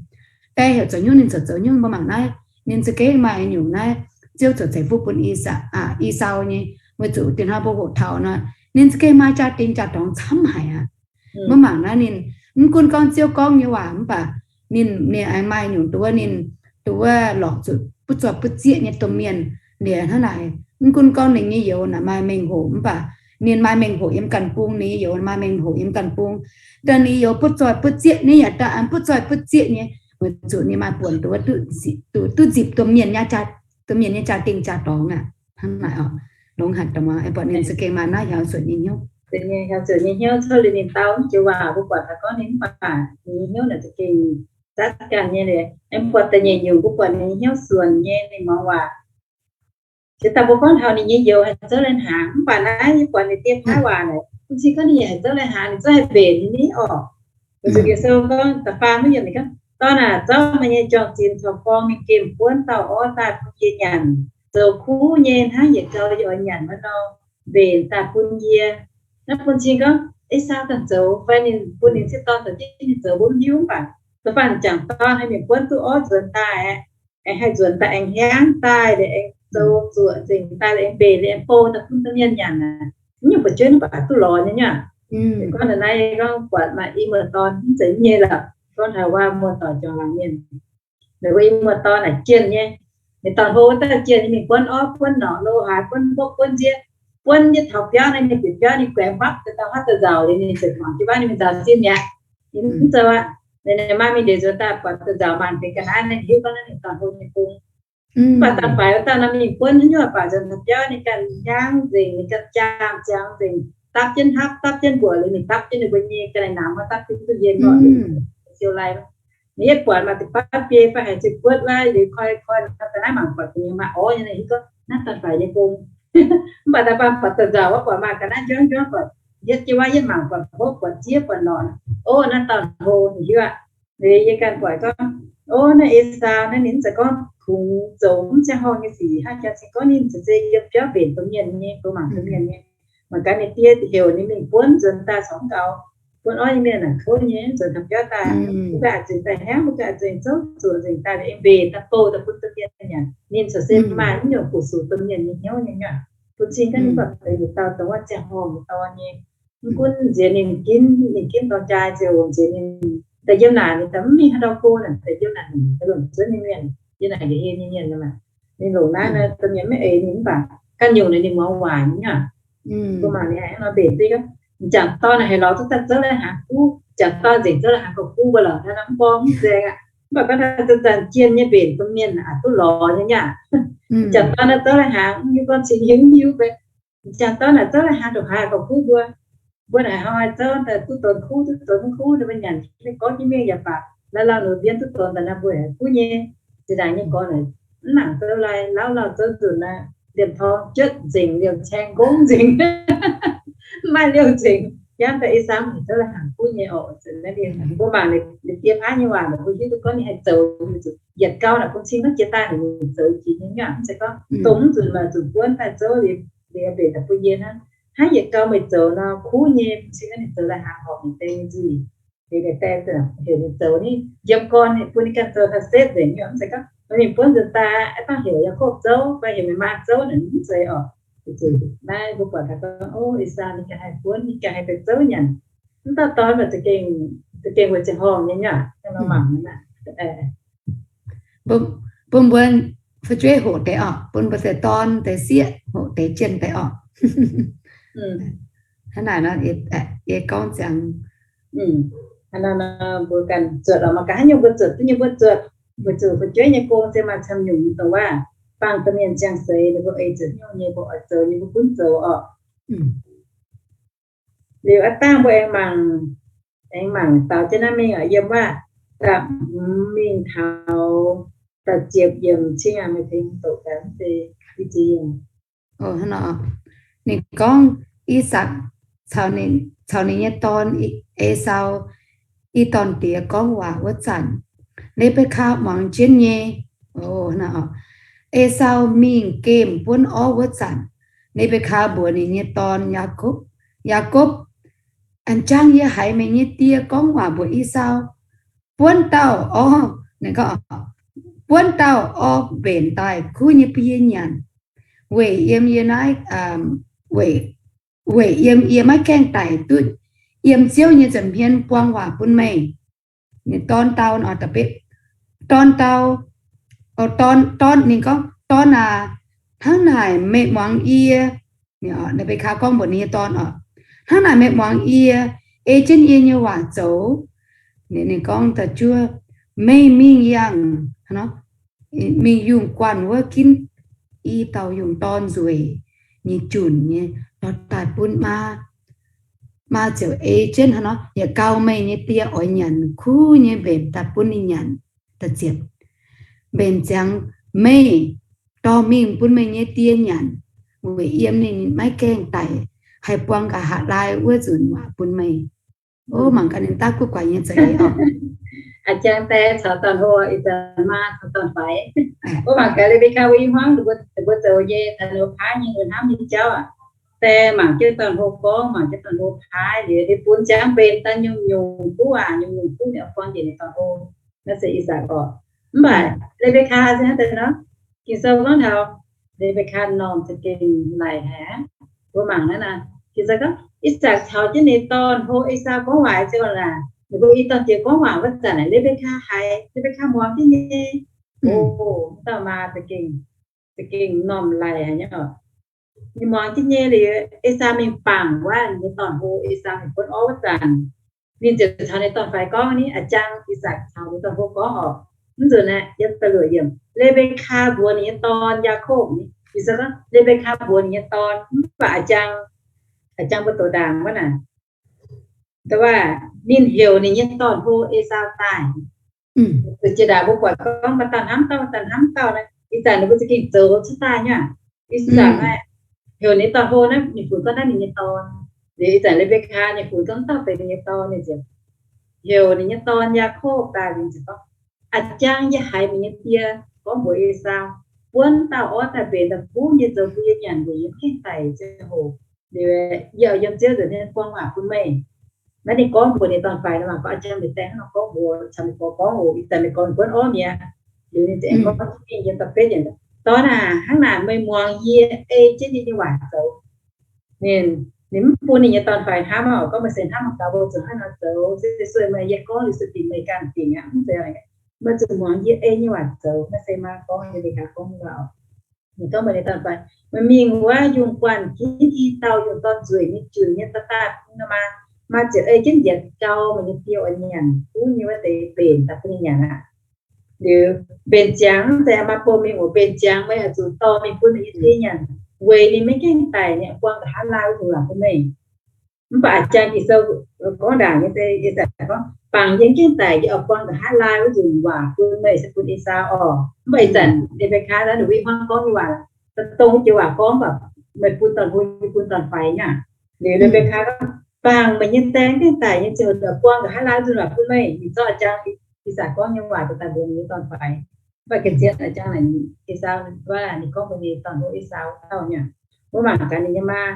Die heuc zoux nyungc ninh ziouc zoux nyungc, mbuo mangc naaiv. Ninh za'gengh maaih nyungc naaiv, Ziouv ziouc ceix fuqv bun I^sakc, Esau nyei, weic zuqc dinh hnoi mbuo hoqc taux nor, ninh za'gengh maaih jaa-dingh jaa-dorngx camv haic aqv. Mbuo mangc naaiv ninh, mv gunv gorngv Ziouv gorngv nyei waac mv baac ninh, ninh aengx maaih nyungc duqv wuov ninh, duqv wuov lorqc zuqc butv zoih butv zieqv nyei domh mienh. Liuz hnangv naaic, mv gunv gorngv ninh nyei youz naaic maaih mengh hoc mv baac ninh maaih mengh hoc yiem ganh bung, ninh nyei youz maaih mengh hoc yiem ganh bung. Dongh ninh youz butv zoih butv zieqv, ninh yaac daaih butv zoih butv zieqv nyei, weic zuqc ninh maaih buonc duqv, duqv nzipc domh mienh, domh mienh nyei jaa-dingh jaa-dorngx aqv. Hnangv naaic orqc, longx haic dongh muangx, buatc ninh za'gengh maaih naaiv hnyangx-suonc nyei hnyouv. Ninh hnyangx-suonc nyei hnyouv, cuotv liuz ninh dau mv joux waac mbuo buatc taux gorngv ninh mv baac ninh nyei hnyouv naaic za'gengh zatv ganh nyei liuz, aengx buatc da'nyeic nyungc mbuo buatc ninh nyei hnyouv suonc nyei, ninh muangx waac. Jiex daaih mbuo gorngv taux ninh nyei youz haih zouv lai hnaangx, mv baac naaiv yie buatc ninh die paaiv waac naaic, bun cing gorngv ninh haih zouv lai hnaangx, ninh zungv haih mbenc ninh ni orqc. Weic zuqc Ging-Sou gorngv da'faam maiv yiemc ninh gorngv, Dorn aah, zouv meih nyei juang-zinx caux forng mingh gemh buonv dauh orv daaih bun yie nyanc. Zoux kuv nyei hnangv yietc gau yie oix nyanc wuov nor, mbenc daaih bun yie. Naaiv bun cing gorngv Esaau daaih zoux fai ninh bun ninh sieqv dorn zoux jienv ninh zoux mbuo mv hiuv, mv baac da'faanh jangc dorn haih mingh buonv duqv orv nzuonx daaih aeqv, aengx haih nzuonx daaih aengx hiaangv daaih liuz aengx zoux zuoqc nzengc daaih liuz aengx mbenc liuz aengx bou daaih bun domh mienh nyanc aqv. Mv nyungc fu'jueiv mv baac duqv lorz nyei nyei aqv. Gorngv naaiv gorngv buatc maaih i muoz-dorn mv zeiz nyei lorqc. Gorngv taux wuov muoz-doic jangx laangz mienh, ninh mbuo i muoz-dorn naaic jienh nyei. Ninh dorn hlo daaih jienh nyei, mingh buonv orv buonv norqc lo haaix, buonv mbopv buonv nziev, buonv jienv taux biauv naaiv, ninh bieqc biauv ninh guaengx huaapv daaih dauh huav daaih nzauc liuz ninh ziouc mangc jienv wuov ninh mingh nzauc sin mi'aqv. Ninh mv zoux aqv. Ninh maaih mingh ndeic nzuonx daaih buatc daaih nzauc mangc deix ga'naaiv, ninh hiuv gorngv naaiv ninh dorn hlo nyei gong. Mv baac daaih faix wuov dauh naaiv mingh buonv haaix nyungc baac nzuonx taux biauv ninh ganh hiaangv nzengc, ninh ganh jaam ziangx nzengc, dapv jienv hapv, dapv jienv mbuoqc liuz ninh dapv jienv ninh mbuo nyei ga'naaiv namx, dapv jienv duqv yiem lorqc, ziouc lai. Ninh yietv buatc maaih deix baav biei fai haaix ziouc buotv lai liuz koi koi ga'naaiv mangc buatc ga'naaiv maaih orv nyei, ninh hiuv gorngv naaiv daaih faix nyei gong. Mv baac daaih baac buatc daaih nzauc wuov buatc maaih ga'naaiv njuangv njuangv buatc, yietv jienv wuov yietv mangc buatc mbopv buatc nziev buatc norqc, o, naaiv dauh hlo, ninh hiuv aqv. Liuz yie ganh buatc gorngv, o, naaiv Esaau naaiv ninh mv zeiz gorngv kungx zoux mv ziangh horngh nyei sic hnangv, jaax zinh gorngv ninh ceix zei yiem biauv mbenc domh mienh nyei, goux mangc domh mienh nyei. Mangc gaax ninh die heuc ninh mingh buonv nzuonx daaih corc mv gaux, buonv orv nyei mienh naaic kouv nyei, nzuonx taux biauv daaih mbuo ganh zingc daaih hiaangv, mbuo ganh zingc zouv zuoqc nzengc daaih liuz aengx mbenc daaih bou daaih bun domh mienh nyanc. Ninh corc se maaih mv nyungc fu-sux domh mienh nyei hnyouv nyei nyuav. Bun cing gorngv ninh mv baac deix yietc dauh dongh wuov ziangh horngh nyei dorn nyei. Mv gunv nziex ninh ginv, ninh ginv dorng jaa ziouc nziex ninh daaih yiem naaic, ninh daaih mv mingh haaix ndau go naaic, daaih yiem naaic ninh daaih longc zuov nyei mienh, yiem naaic nqa'hien nyei mienh nor maah. Ninh longc naaiv nor domh mienh maiv eix ninh mv baac ganh nyungc naaic ninh muangx waac nyei aqv. Mbuo mangc ninh haiz hnangv nor mbenc duqv gorngv, m'jangc dorn naaic haiz lorz duqv daaih zouv lai-hnaangx kuv, m'jangc dorn nzengc zouv lai-hnaangx gauh kuv mbuo lorqc, hnangv naaiv mv gorngv mv nzaeng aqv. Mv baac gorngv daaih zanc-zanc jienh nyei mbenc domh mienh aqc duqv lorz nyei nyei aqv. M'jangc dorn naaiv zouv lai-hnaangx mv hiuv gorngv cing hiuv mv hiuv fai m'jangc dorn naaic zouv lai-hnaangx ndongc haaix gauh kuv mbuo. Mbuo naaic hnoi zouv daaih duqv donx kuv, duqv donx mv kuv, ninh mbuo nyanc jienv gorngv jienv mingh yaac baac, lauh lauh nor mbienv duqv donx daaih naaiv mbuo yaac kuv nyei. Zinh ndaangc nyei gorx naaic mv nangc zouv lai, lauh lauh zouv nzunc naaiv, liemh torng jietv nzengc, liemh caeng ngongv nzengc, mv maaih liouh nzengc. Yangh daaih Esaau haiz zouv lai-hnaangx kuv nyei orqc. Mbuo mangc ninh die faav nyei waac, mbuo hiuv duqv gorngv ninh haih zoux, yietc gau naaic bun cing gorngv jiex daaih ninh zoux jiex nyei nyuav, mv zeiz gorngv dongh mv nzunc maaih zuqc buonv daaih zouv liuz, liuz mbenc daaih bun yie hnangv. Hnangv yietc gau meih zoux nor kuv nyei, bun cing gorngv ninh zoux lai-hnaangx horpc ninh deix nyei nzuih. Liuz ninh deix heuc ninh zoux ni, yiem gorn ninh bun ninh ganh zoux daaih setv nzengc nyuav, mv zeiz gorngv ninh buonv nzunc daaih aqv, dangh heuc Yaakopv zouv fai heuc meih maa zouv naaic mv zeiz orqc. Zuqc naaiv mbuo buatc daaih gorngv, o, Esaau ninh ganh haih buonv, ninh ganh haih daaih zouv nyanc. Mv dauh dorn mbuo za'gengh, za'gengh weic ziangh horngh nyei nyuav, mangc mangc naaiv. Bun mbuo fu'jueiv hoqc deix orqc, bun mbuo deix dorn deix sieqv hoqc deix jienh deix orqc. Hnangv naaic nor, yie gorngv ziangx, mbuo ganh zuotc orqc, mangc gaax haaix nyungc mbuo zuotc duqv nyei mbuo zuotc, weic zuqc fu'jueiv nyei gong se maaih camv nyungc nyei dongh waac, bangh domh mienh ziangh seix ninh mbuo ei zuotc nyungc nyei, mbuo oix zoux nyei mbuo gunv zoux orqc. Liuz aav dangh mbuo aengx mangc, aengx mangc daaux jienv naaiv mingh oc, yiem waac da'hmz mingh taux da'ziepc yiemc cing aac, meih tengx doqc gaax mv deix i ziex yiemc. Ninh gorngv I^sakc caux ninh nyei dorn, Esaau, i dorn-diex gorngv waac wuov zanc, Le^mbe^kaa muangx jienv nyei. Esaau mingh gemh buonv orv wuov zanc, Le^mbe^kaa mbuox ninh nyei dorn, Yaakopv, Yaakopv, A'jang yie haiz meih nyei die gorngv waac mbuox Esaau, buonv dauh orv, buonv dauh orv mbenc daaih kuv nyei bun yie nyanc, weic yiem yie naaiv, weic, weic yiem yie maiv gaengh daic duqv yiem Ziouv nyei nza'hmien buang waac bun meih. Ninh dorn dau, dorn dau, dorn, dorn, ninh gorngv, Dorn aac, hnangv naaic meih muangx yie, Le^mbe^kaa gorngv mbuox ninh nyei dorn oc, hnangv naaic meih muangx yie, ei jienv yie nyei waac zoux. Ninh gorngv da'juov, Meih mingh yangh, mingh yungh guanh wuov ginv i dauh yungh dorn nzueic nyei junc nyei, lorz daaih bun maa, maa ziouc ei jienv hnangv nor, yietc gau meih nyei die oix nyanc kuv nyei mbenc daaih bun ninh nyanc. Mbenc ziangx meih dorh mingh bun meih nyei die nyanc, weic yiem ninh maiv gaengh daic, haih buang nqa'haav laai wuov nzunc waac bun meih. O, mangc gaax ninh daav guv guaix nyei za'eix oc. A'jang die caux dorn-hlo, ih zanc maa caux dorn-faix. O, mangc gaax Le^mbe^kaa mbuo i hmuangv mbuo zoux nyei taux nor paaiv nyei, hnamv nyei jauv aac. die mangc jienv dorn-hlo gorngv, mangc jienv dorn-hlo paaiv liuz, ninh bun ziangx mbenc daaih nyungc-nyungc kuv waac, nyungc-nyungc kuv ninh oix buang njiec ninh dorn-hlo. Naaiv se I^sakc oc. Mv baac Le^mbe^kaa se hnangv deix nor, Ging-Sou gorngv taux Le^mbe^kaa m'normh za'gengh laic haic aqv. Mbuo mangc naaiv naaic, Ging-Sou gorngv I^sakc caux jienv ninh dorn-hlo Esaau gorngv waac ziouc naaic, ninh mbuo i dorn jiex gorngv waac wuov zanc naaic, Le^mbe^kaa haiz, Le^mbe^kaa muangx jienv nyei. O, dauh maa za'gengh, za'gengh m'normh laic haic nyei oc. Ninh muangx jienv nyei liuz, Esaau mingh bangc wuov ninh nyei dorn-hlo, Esaau mingh buonv orv wuov zanc, ninh ziouc caux ninh dorn-faix gorngv ni, a'jang I^sakc caux ninh dorn-hlo gorngv oc. Mv nzunc naaiv, yiem da'luoqc yiemc, Le^mbe^kaa mbuox ninh nyei dorn, Yaakopv, Ging-Sou gorngv Le^mbe^kaa mbuox ninh nyei dorn, mv baac a'jang, a'jang mbuo doqc ndaangc wuov naaic, da'wuov ninh heuc ninh nyei dorn-hlo Esaau daaih. Zuqc jiex ndaangc mbuo buatc gorngv maaih dauh hnamv dauh, maaih dauh hnamv dauh naaic, ih zanc ninh mbuo za'gengh zoux cuotv daaih nyei aqv. Ih zanc naaiv heuc ninh dorn-hlo naaiv, ninh funx gorngv naaiv ninh nyei dorn. Liuz ih zanc Le^mbe^kaa ninh funx gorngv dauh benx ninh nyei dorn, ninh ziouc heuc ninh nyei dorn Yaakopv daaih, ninh ziouc gorngv, A'jang yie haiz meih nyei die gorngv mbuox Esaau, buonv dauh orv daaih mbenc daaih kuv nyei zoux bun yie nyanc, weic yie mv gengh daic ziangh hoc, liuz yie oix yiem Ziouv nzuonx nyei buang waac bun meih. Naaiv ninh gorngv mbuox ninh dorn-faix nor, mangc gorngv a'jang meih die hnangv nor gorngv mbuox caux meih gorx gorngv oc. Ih zanc meih gorx ninh buonv orv mi'aqv. Liuz ninh ziouc aengx gorngv jienv mingh yiem da'betv yiemc, Dorn aac, hnangv naaic meih muangx yie ei jienv yie nyei waac zoux. Ninh, ninh mv bun ninh nyei dorn-faix hnamv oc, gorngv, Meih se hnamv mangc gaax mbuo zuqc hnangv nor zoux, se sueih meih, yie gorngv liuz se dingc meih ganh dingc aqv, mv zeiz. Meih zuqc muangx yie ei nyei waac zoux. Naaiv se maa gorngv nyei, Le^mbe^kaa gorngv nyei waac oc. Ninh gorngv mbuox ninh dorn-faix, Meih mingh wuov yungh guanh ginv i dauh yungh dorn nzueic nyei junc nyei daaih daaih bun nor, maa, maa ziouc ei jienv njiec gau meih nyei die oix nyanc kuv nyei wuov deix mbenc daaih bun ninh nyanc aqv. Liuz mbenc ziangx mv zeiz maa bun mingh oc, mbenc ziangx meih oix zuqc dorh mingh bun meih nyei die nyanc, weic ninh maiv gaengh daic, ninh buang nqa'haav laai wuov nzunc waac bun meih. Mv baac a'jang Ging-Sou gorngv ndaangc nyei se, Esaau gorngv, Bangc yie mv gaengh daic, yie oix buang nqa'haav laai wuov nzunc waac bun meih, se bun Esaau oc. Mv baac ih zanc Le^mbe^kaa naaiv ninh mbuo i hmuangv gorngv nyei waac, daaih dongh jiex waac gorngv, mv baac meih bun dorn-hlo, yie bun dorn-faix nyei aqv. Liuz Le^mbe^kaa gorngv, Bangc meih nyei die mv gaengh daic nyei ziangh hoc oix buang nqa'haav laai wuov nzunc waac bun meih. Ninh zorqv a'jang Esaau gorngv nyei waac daaih daaih mbuox ninh nyei dorn-faix. Mv baac ga'zien a'jang naaic Esaau wuov, ninh gorngv mbuox ninh dorn-hlo Esaau dauh nyei. Mbuo mangc gaax ninh nyei maa,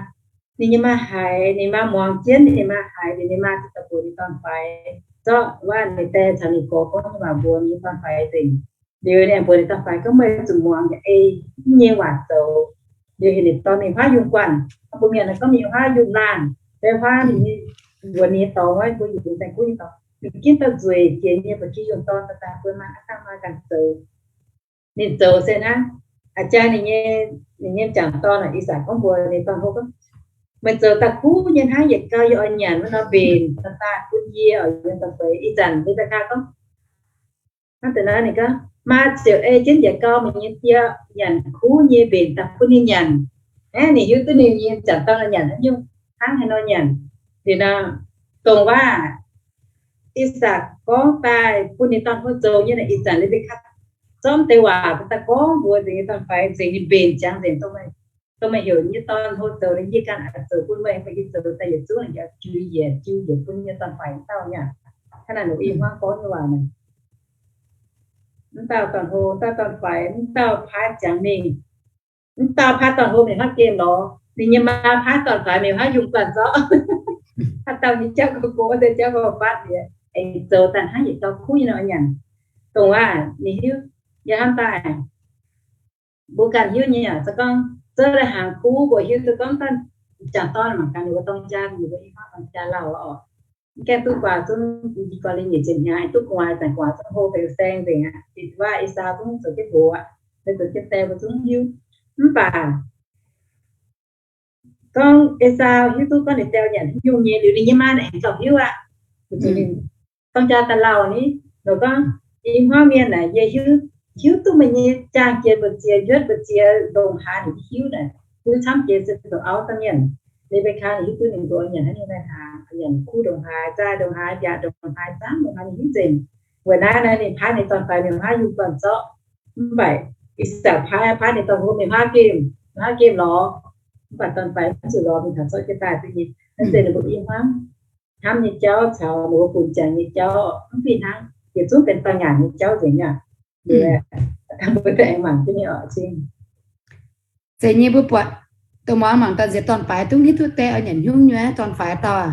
ninh nyei maa haiz, ninh maa muangx jienv ninh maa haiz, liuz ninh maa ziouc daaih mbuox ninh dorn-faix, zorqv wuov ninh die caux ninh gorx gorngv nyei waac mbuox ninh nyei dorn-faix nzengc. Liuz ninh mbuox ninh dorn-faix gorngv, Meih zuqc muangx yaac ei jienv yie nyei waac zoux. Liuz heuc ninh dorh mingh huaav yungh guanh, mbuo mienh gorngv mingh huaav yungh laanh, fai huaav ninh nyei, mbuox ninh nyei dorngx wuov, mbuo yietc fingx daaih kuv nyei dorngx, mingh ginv dauh nzueic jiex nyei ba'gi yungh dorn daaih daaih bun maa aav dangh maa ganh zoux. Ninh zoux se hnangv, a'jang ninh nyei, ninh nyei m'jangc dorn, Esaau gorngv mbuox ninh dorn-hlo gorngv, Meih zoux daaih kuv nyei hnangv, yietc gau yie oix nyanc wuov norm mbenc daaih daaih bun yie oc, yiem daaih feix. Ih zanc Le^mbe^kaa gorngv, hnangv deix nor ninh gorngv, Maa ziouc ei jienv yietc gau meih nyei die nyanc kuv nyei mbenc daaih bun ninh nyanc. Aeqv, ninh hiuv duqv ninh nyei m'jangc dorn nyanc haaix nyungc, hnangv haaix nor nyanc. Liuz nor, dongh waac Esaau gorngv daaih bun ninh dorn-hlo zoux nyei naaic, ih zanc Le^mbe^kaa zorqv deix waac daaih gorngv mbuox nzengc nyei dorn-faix nzengc, ninh mbenc ziangx nzengc, Dongh meih heuc nyei dorn-hlo zoux naaic, yie ganh oix zoux bun meih, mv baac yie zoux daaih yietc zungv yaac jiu yiec, jiu yiec bun nyei dorn-faix dauh nyei. Hnangv naaic, i hmuangv gorngv nyei waac naaic, mv dauh dorn-hlo, mv dauh dorn-faix, mv dauh paaiv ziangx mingh, mv dauh paaiv dorn-hlo mingh huaav gemh lorz, ninh nyei maa paaiv dorn-faix mingh huaav yungh guanh zorqv. Haaix dauh nyei jauv gauh go, wuov deix jauv gauh fatv liuz, aengx zoux daaih hnangv yietc gau kuv nyei nor nyanc. Dongh waac ninh hiuv, yie hnamv daaih, mbuo ganh hiuv nyei aac, se gorngv zouv daaih hnaangx kuv, mbuo hiuv duqv gorngv daaih m'jangc dorn mangc gaax ninh mbuo dorng jaa, ninh mbuo i hmuangv dorng jaa lauh oc. Mv gaengh duqv guaax zungv, i gorx lingh nyeic ziepc hnyangx, duqv gu'nguaaz, zanc gu'nguaaz zungv hlo feix saeng nzengc aqv. Waac Esaau zungv zoux jienv nqox aqv, zoux jienv die mbuo zungv hiuv. Mv baac gorngv Esaau hiuv duqv gorngv ninh die nyanc haaix nyungc nyei liuz, ninh nyei maa aengx gauh hiuv aqv. Dorng jaa daaih lauh ni, ninh gorngv, I hmuangv mienh naaic, yie hiuv, hiuv duqv meih nyei jaang jiex mbu'ziex, njuotv mbu'ziex, ndongc haaix ninh hiuv naaic, hiuv camv jiex se zoux auv daaih mienh. Le^mbe^kaa ninh hiuv duqv ninh nqox nyanc haaix nyungc lai-hnaangx, nyanc kuv ndongc haaix, zaah ndongc haaix, mbiaauc ndongc haaix, zaangv ndongc haaix ninh hiuv nzengc. Weic naaiv naaiv ninh paaiv ninh dorn-faix mingh huaav yungh guanh zorqv. Mv baac Esaau paaiv, paaiv ninh dorn-hlo mingh huaav gemh, huaav gemh lorz. Mv baac dorn-faix mv zuqc lorz, mingh taux zorqv jienv daaih duqv nyei. Naaiv se ninh mbuo i hmuangv hnamv nyei jauv caux ninh mbuo funx ziangx nyei jauv mv fih hnangv, yietc zungv benx dauh nyanc nyei jauv nzengc aqv. Mbuo aengx mangc jienv nyei oc, cing. Zeiz nyei mbuo buatc Dongh muangx mangc daaih nziex dorn-faix dungv hiuv duqv die oix nyanc hnyungv nyei, dorn-faix dauh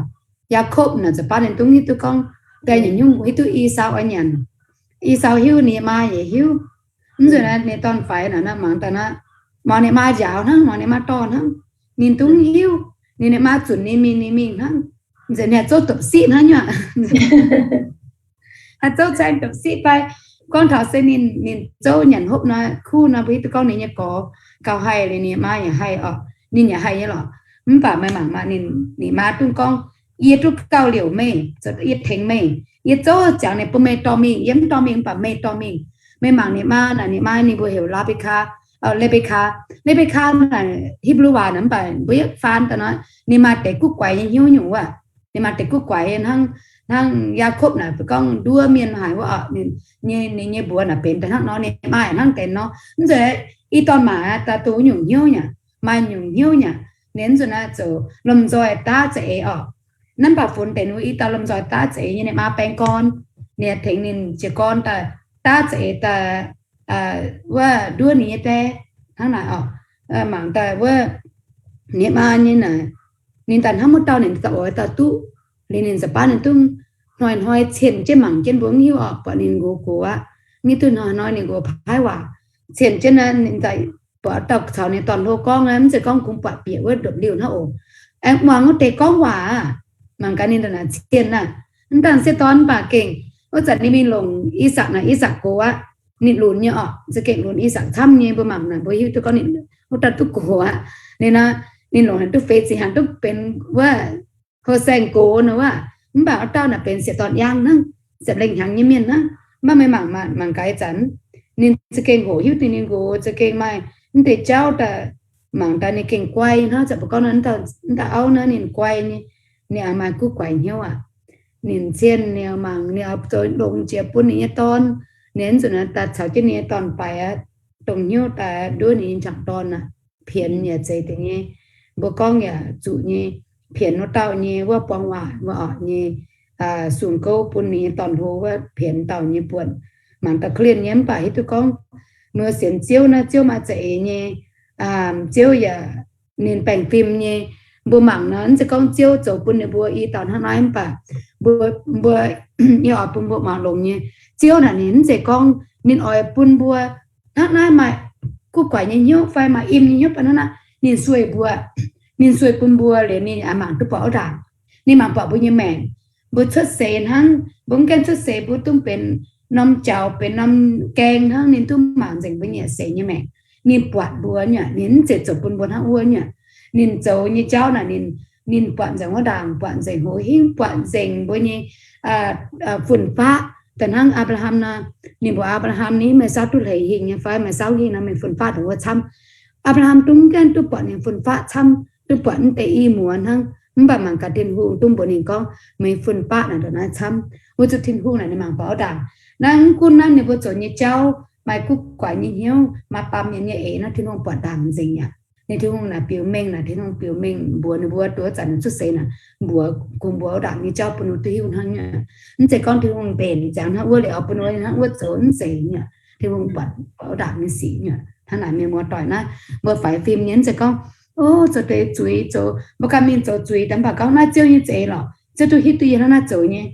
Yaakopv naaic nza'baav ninh dungv hiuv duqv gorngv die nyanc hnyungv, hiuv duqv Esau oix nyanc. Esau hiuv, ninh maa yaac hiuv. Mv nzunc naaiv ninh dorn-faix naaic mangc daaih naaiv, muangx ninh maa njaaux hnangv, muangx ninh maa dorh hnangv. Ninh dungv hiuv, ninh, ninh maa zunc ninh mingh, ninh mingh hnangv. Nzunc ninh haih zouv dopc siqv hnangv nyei. Haih zouv caeng dopc siqv fai gorngv taux se ninh, ninh zouv nyanc hopv nor, kuv nor, mbuo hiuv duqv gorngv ninh nyei gorx gauh haih liuz, ninh maa yaac haih oc, ninh yaac haih nyei lorqc. Mv baac meih mangc maah, ninh, ninh maa dungv gorngv, yie duqv gauh liouc meih, yie tengx meih, yie zouv ziangx ninh bun meih dorh mingh, yie mv dorh mingh mv baac meih dorh mingh. Meih mangc ninh maa naaic, ninh maa ninh mbuo heuc Laa^mbe^kaa, Lebeka. Lebeka naaic Hipv^lu waac naaic, mv baac mbuo yietv faan daaih nor, ninh maaih deix guv guaix nyei hnyouv nyungc wuov. Ninh maaih deix guv guaix hnangv, hnangv Yaakopv naaic gorngv nduov mienh haic wuov, ninh nyei mbuox naaic benx daaih hnangv nor, ninh maaih hnangv deix nor. Mv nzunc i dorn-maac daaih duqv nyungc hnyouv nyei, maaih nyungc hnyouv nyei. Ninh nzunc naaiv zoux lomh nzoih daav za'eix oc. Nanv baac funx deix nu i dauh lomh nzoih daav za'eix nyei, ninh maa baeng gorn, ninh tengx ninh jiez gorn daaih, daav za'eix daaih wuov nduov ninh nyei die hnangv naaic oc. Mangc daaih wuov ninh maa nyei naaic, ninh daaih hnamv wuov dauh ninh daaih oix dauh duqv, liuz ninh nza'baav ninh dungv hnoi-hnoi cien jienv mangc jienv mbuo mv hiuv oc, buatc ninh nqox gox aqv. Mv hiuv duqv hnoi-hnoi ninh nqox paaiv waac cien jienv naaiv, ninh daaih buatc dauh caux ninh dorn-hlo gorngv, mv zeiz gorngv kungx buatc bieqc wuov ndopv-liuh hnangv oc. Aengx muangx wuov deix gorngv waac aqv. Mangc gaax ninh daaih naaic cien aqv. Mv dangh sieqv dorn mv baac gengh wuov zanc ninh mingh longc I^sakc naaic, I^sakc gox aqv. Ninh lunx nyei oc, za'gengh lunx I^sakc camv nyei. Mbuo mangc naaic mbuo hiuv duqv gorngv ninh wuov dauh duqv gox aqv. Ninh, ninh longc haaix duqv feix ziqc hnyangx duqv benx wuov hlo saeng gox nor wuov. Mv baac wuov dauh naaic benx sieqv dorn-yaang hnangv, ziepc lengh hnyangx nyei mienh hnangv. Mv baac meih mangc, mangc gaax ih zanc ninh za'gengh hoqc hiuv duqv ninh nqox, za'gengh maaih mv deix jauv daaih. Mangc daaih ninh gengh guai hnangv, zanc mbuo gorngv mv dauh auv naaiv ninh guai nyei, ninh maaih guv guaix hnyouv aqv. Ninh cien, ninh mangc, ninh zoux longx jiex bun ninh nyei dorn. Ninh nzunc daaih caux jienv ninh nyei dorn-faix aqv, dongh hnyouv daaih nduov ninh nyei njang-dorn aqv. Pienx yaac zeiz deix nyei, mbuo gorngv yaac zuqc nyei. Pienx wuov dauh nyei wuov buang waac wuov orqc nyei, sung gouv bun ninh nyei dorn-hlo wuov pienx dauh nyei buonc. Mangc daaih korv-lienh nyei mv baac hiuv duqv gorngv mbuo sienx Ziouv naaiv, Ziouv maaih za'eix nyei. Ziouv yaac, ninh baengh fim nyei. Mbuo mangc nor, mv zeiz gorngv Ziouv zoux bun ninh mbuo i dauh hnangv naaiv mv baac mbuo, mbuo, yie oix bun mbuo muangx longx nyei. Ziouv naaic ninh mv zeiz gorngv ninh oix bun mbuo hnangv naaiv maaih guv guaix nyei hnyouv fai maaih im nyei hnyouv baac hnangv naaiv ninh sueih mbuo. Ninh sueih bun mbuo liuz ninh mangc duqv buatc wuov ndaangc. Ninh mangc buatc mbuo nyei maengc. Mbuo cuotv seix hnangv, mbuo mv gaengh cuotv seix mbuo dungx benx norm jaux benx norm gaeng hnangv, ninh duqv mangc nzengc mbuo nyei seix nyei maengc. Ninh buatc mbuo nyei, ninh mv zeiz zoux bun mbuo hnangv wuov nyei. Ninh zoux nyei jauv naaic ninh, ninh buatc nzengc wuov ndaangc, buatc nzengc hoz hingv, buatc nzengc mbuo nyei fun-faqv. Da'hnangv Apc^laa^ham nor, ninh mbuox Apc^laa^ham, Ni meih saauv duqv hleix hingh nyei fai? Meih saauv hingh nor meih fun-faqv dongh wuov camv. Apc^laa^ham dungx gaengh duqv buatc ninh fun-faqv camv, duqv buatc mv deix i muoz hnangv. Mv baac mangc gaax Tin-Hungh dungx mbuox ninh gorngv, meih fun-faqv naaic ndongc naaiv camv. Wuov zuqc Tin-Hungh naaic ninh mangc buatc wuov ndaangc. Naaiv mv gunv naaiv ninh mbuo zoux nyei jauv maaih guv guaix nyei hnyouv, maaih baamh mienh nyei eix nor, Tin-Hungh buatc ndaangc nzengc yaac. Ninh Tin-Hungh naaic biux mengh naaic, Tin-Hungh biux mengh mbuox ninh mbuo duqv zanc cuotv seix naaic, mbuox kungx mbuox wuov ndaangc nyei jauv bun ninh duqv hiuv hnangv nyei. Mv zeiz gorngv Tin-Hungh mbenc ziangx hnangv wuov liuz oix bun ninh hnangv wuov zoux, mv zeiz nyei. Tin-Hungh buatc wuov ndaangc nyei sic nyei. Hnangv naaic mienh muoz-doic naaiv, mbuo faix fim nyei, mv zeiz gorngv, o, zoux deix zuiz zoux, mbuo ganh mingh zoux zuiz daaih mv baac gorngv naaiv Ziouv nyei za'eix lorqc, Ziouv duqv hiuv duqv yie hnangv naaiv zoux nyei.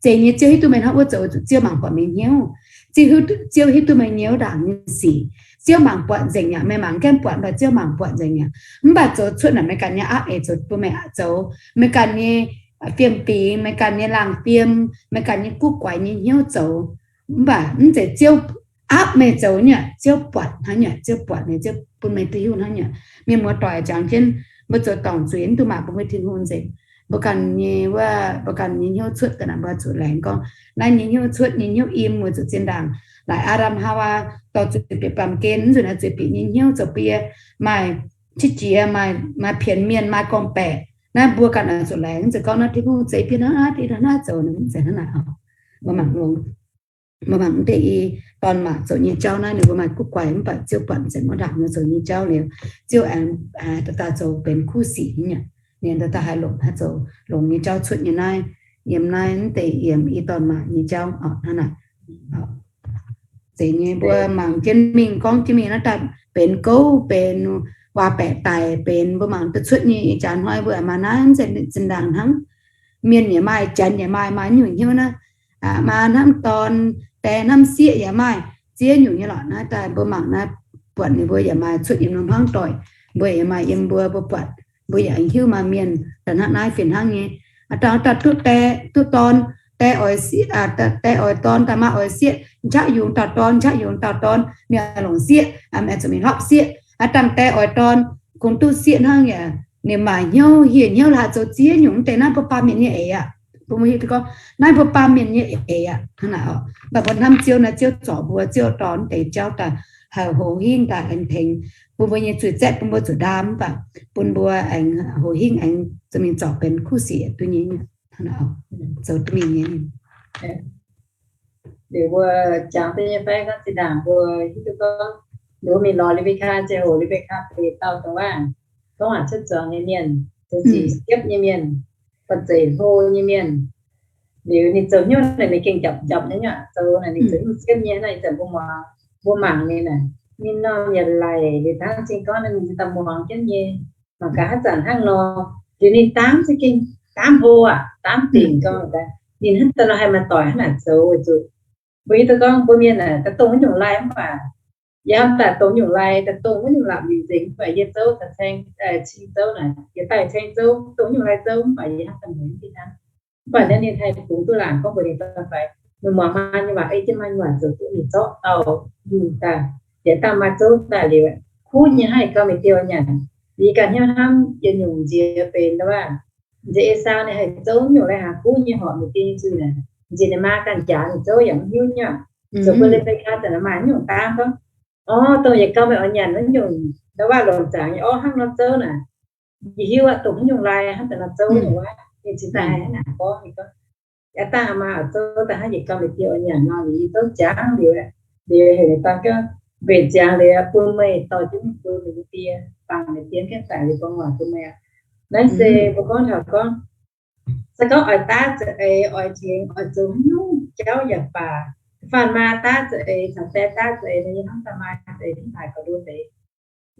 Zeiz nyei, Ziouv hiuv duqv meih hnangv wuov zoux, Ziouv mangc buatc meih hnyouv. Ziouv hiuv duqv meih nyei wuov ndaangc nyei sic. Ziouv mangc buatc nzengc yaac, meih mangc gaengh buatc mv baac Ziouv mangc buatc nzengc yaac. Mv baac zoux cuotv naaic meih ganh nyei aapv eix zoux bun meih zoux, meih ganh nyei fiem-fingx, meih ganh nyei laangh fiem, meih ganh nyei guv guaix nyei hnyouv zoux. Mv baac mv zeiz Ziouv aapv meih zoux nyei, Ziouv buatc hnangv nyei, Ziouv buatc meih, Ziouv bun meih duqv hiuv hnangv nyei. Mienh muoz-doic, jangx jienv mbuo zoux dorngc zuiz mv dungx mangc bun meih Tin-Hungh nzengc. Mbuo ganh nyei wuov, mbuo ganh nyei hnyouv cuotv daaih naaic, mbuo zuqc laengz gorngv naaiv nyei hnyouv cuotv nyei hnyouv im weic zuqc zinh ndaangc laaix Aa^ndam Haawaa dorh zuiz bieqc baamh gen, mv zuqc naaiv zuiz bieqc nyei hnyouv zoux bun yie maaih qiex jiez, maaih pienx mienh, maaih gorngv-baeqc. Naaiv mbuo ganh oix zuqc laengz, mv zeiz gorngv naaiv Tin-Hungh zeix bieqc hnangv naaiv, hnangv naaiv zoux, mv zeiz hnangv naaic. Mbuo mangc, mbuo mangc mv deix i dorn maac zoux nyei jauv naaiv, ninh mbuo maaih guv guaix mv baac Ziouv buatc nzengc wuov ndaangc mbuo zoux nyei jauv liuz, Ziouv aengx daaih zoux benx kuv sic nyei. Ninh daaih haih longc, haih zoux longx nyei jauv cuotv nyei naaiv, yiem naaiv mv deix yiem i dorn maac nyei jauv oc hnangv naaic. Zeiz nyei mbuo mangc jienv mingh, gorngv jienv mingh naaiv daaih benx gouv benx waac-baeqc daic benx mbuo mangc duqv cuotv nyei. Ih jaax hnoi mbuo maaih naaiv mv zeiz zinh ndaangc hnangv. Mienh yaac maaih, janx yaac maaih, maaih nyungc hnyouv naaiv, maaih hnamv dorn, die hnamv sieqv yaac maaih ziex nyungc nyei lorqc. Naaiv daaih mbuo mangc naaiv, buatc ninh mbuo yaac maaih cuotv yiem norm hmuangv doic, mbuo yaac maaih yiem mbuo, mbuo buatc mbuo yaac hiuv maaih mienh daaih hnangv naaiv fih hnangv nyei. Aa dangh daaih duqv die, duqv dorn, die oix sieqv, die oix dorn daaih maaih oix sieqv, qaqv yungz dauh dorn, qaqv yungz dauh dorn, mienh longc sieqv, mienh zuqc mingh hlopv sieqv. Aa dangh die oix dorn, kungx duqv sieqv hnangv yaac ninh maaih hnyouv, hieh hnyouv laaix zoux ziex nyungc deix. Naaiv mbuo baamh mienh nyei eix aqv. Bun mbuo hiuv duqv gorngv naaiv mbuo baamh mienh nyei eix aqv. Hnangv naaic oc. Mv baac mbuo hnamv Ziouv naaiv, Ziouv zorc mbuo, Ziouv dorh deix jauv daaih haih hoz hingv daaih aengx tengx bun mbuo nyei zuiz-zaeqv, bun mbuo zuqc ndaam, mv baac bun mbuo aengx hoz hingv aengx zuqc mingh zorc benx kuv sic duqv nyei, zoux duqv mingh nyei. Liuz mbuo jangx duqv nyei fai gorngv zinh ndaangc mbuo hiuv duqv gorngv, ninh mbuo mingh lorz Lebekah ziangh hoc, Lebekah benx dauh dongh waac, gorngv waac cuotv zuangx nyei mienh, zoux siepv nyei mienh, banh zeic hlo nyei mienh. Liuz ninh zoux hnyouv naaic ninh gengh njapc njapc nyei nyei, zoux naaic ninh zoux hnyouv siepv nyei naaic, ih zanc mbuo muangx, mbuo mangc ninh naaic, ninh norm yietc laic liuz dangv zingh gorngv ninh daaih muangx jienv nyei, mangc gaax haaix zanc hnangv nor. Liuz ninh daamv za'gengh daamv hlo aqv, daamv dingc gorngv ninh hnangv daaih nor haih maaih doic hnangv naaic zoux weic zuqc mbuo hiuv duqv gorngv mbuo mienh naaic daaih dongh wuov nyungc lai mv baac yie hnamv daaih dongh nyungc lai, daaih dongh wuov nyungc lamh liuz nzengc, mv baac yie zouv cing zouv naaic, yie daaih ceng zouv dongh nyungc lai zouv, mv baac yie hnamv daaih mueiz mv fih hnangv. Mv baac naaiv ninh haih kungx duqv laangc gorngv mbuox ninh dorn fai, meih muangx maaih nyei waac, ei jienv maaih nyei waac zoux duqv mingh zorqv dauh yungh daaih, yietc dangh maaih zouv daaih liuz, kuv nyei hnangv gauh meih dieh nyanc. Yie ganh hnyouv hnamv yietc nyungc nziex benx wuov, nziex Esaau ninh haih zouv nyungc lai hnaangx kuv nyei horpc ninh dieh nyei zuiz naaic, nziex ninh maa ganh jaax ninh zouv yaac mv hiuv nyei. Zoux bun Lebekah zanc maaih nyungc dangv gorngv, orv, dongh yietc gauh meih oix nyanc wuov nyungc ndau waac longc zaangc nyei orv hnangv nor zouv naaic, yie hiuv aqv, dongh haaix nyungc lai hnangv daaih nor zouv nyungc wuov, ninh cingx daaih haaix naaic gorngv, ninh gorngv, aa dangh maa oix zouv daaih hnangv yietc gauh meih dieh oix nyanc nor, ninh zouv jangx liuz, liuz heuc ninh dorn gorngv, mbenc ziangx liuz bun meih dorh jienv mingh bun meih nyei die, bangc meih die mv gaengh daic liuz borngz waac bun meih aqv. Naaiv se mbuo gorngv taux gorngv, se gorngv oix daav za'eix, oix tengx, oix zoux haaix nyungc jauv yaac baac, da'faanh maa daav za'eix caux die daav za'eix nor, yie hnamv daaih maa za'eix hnangv haaix gauh nduov deix.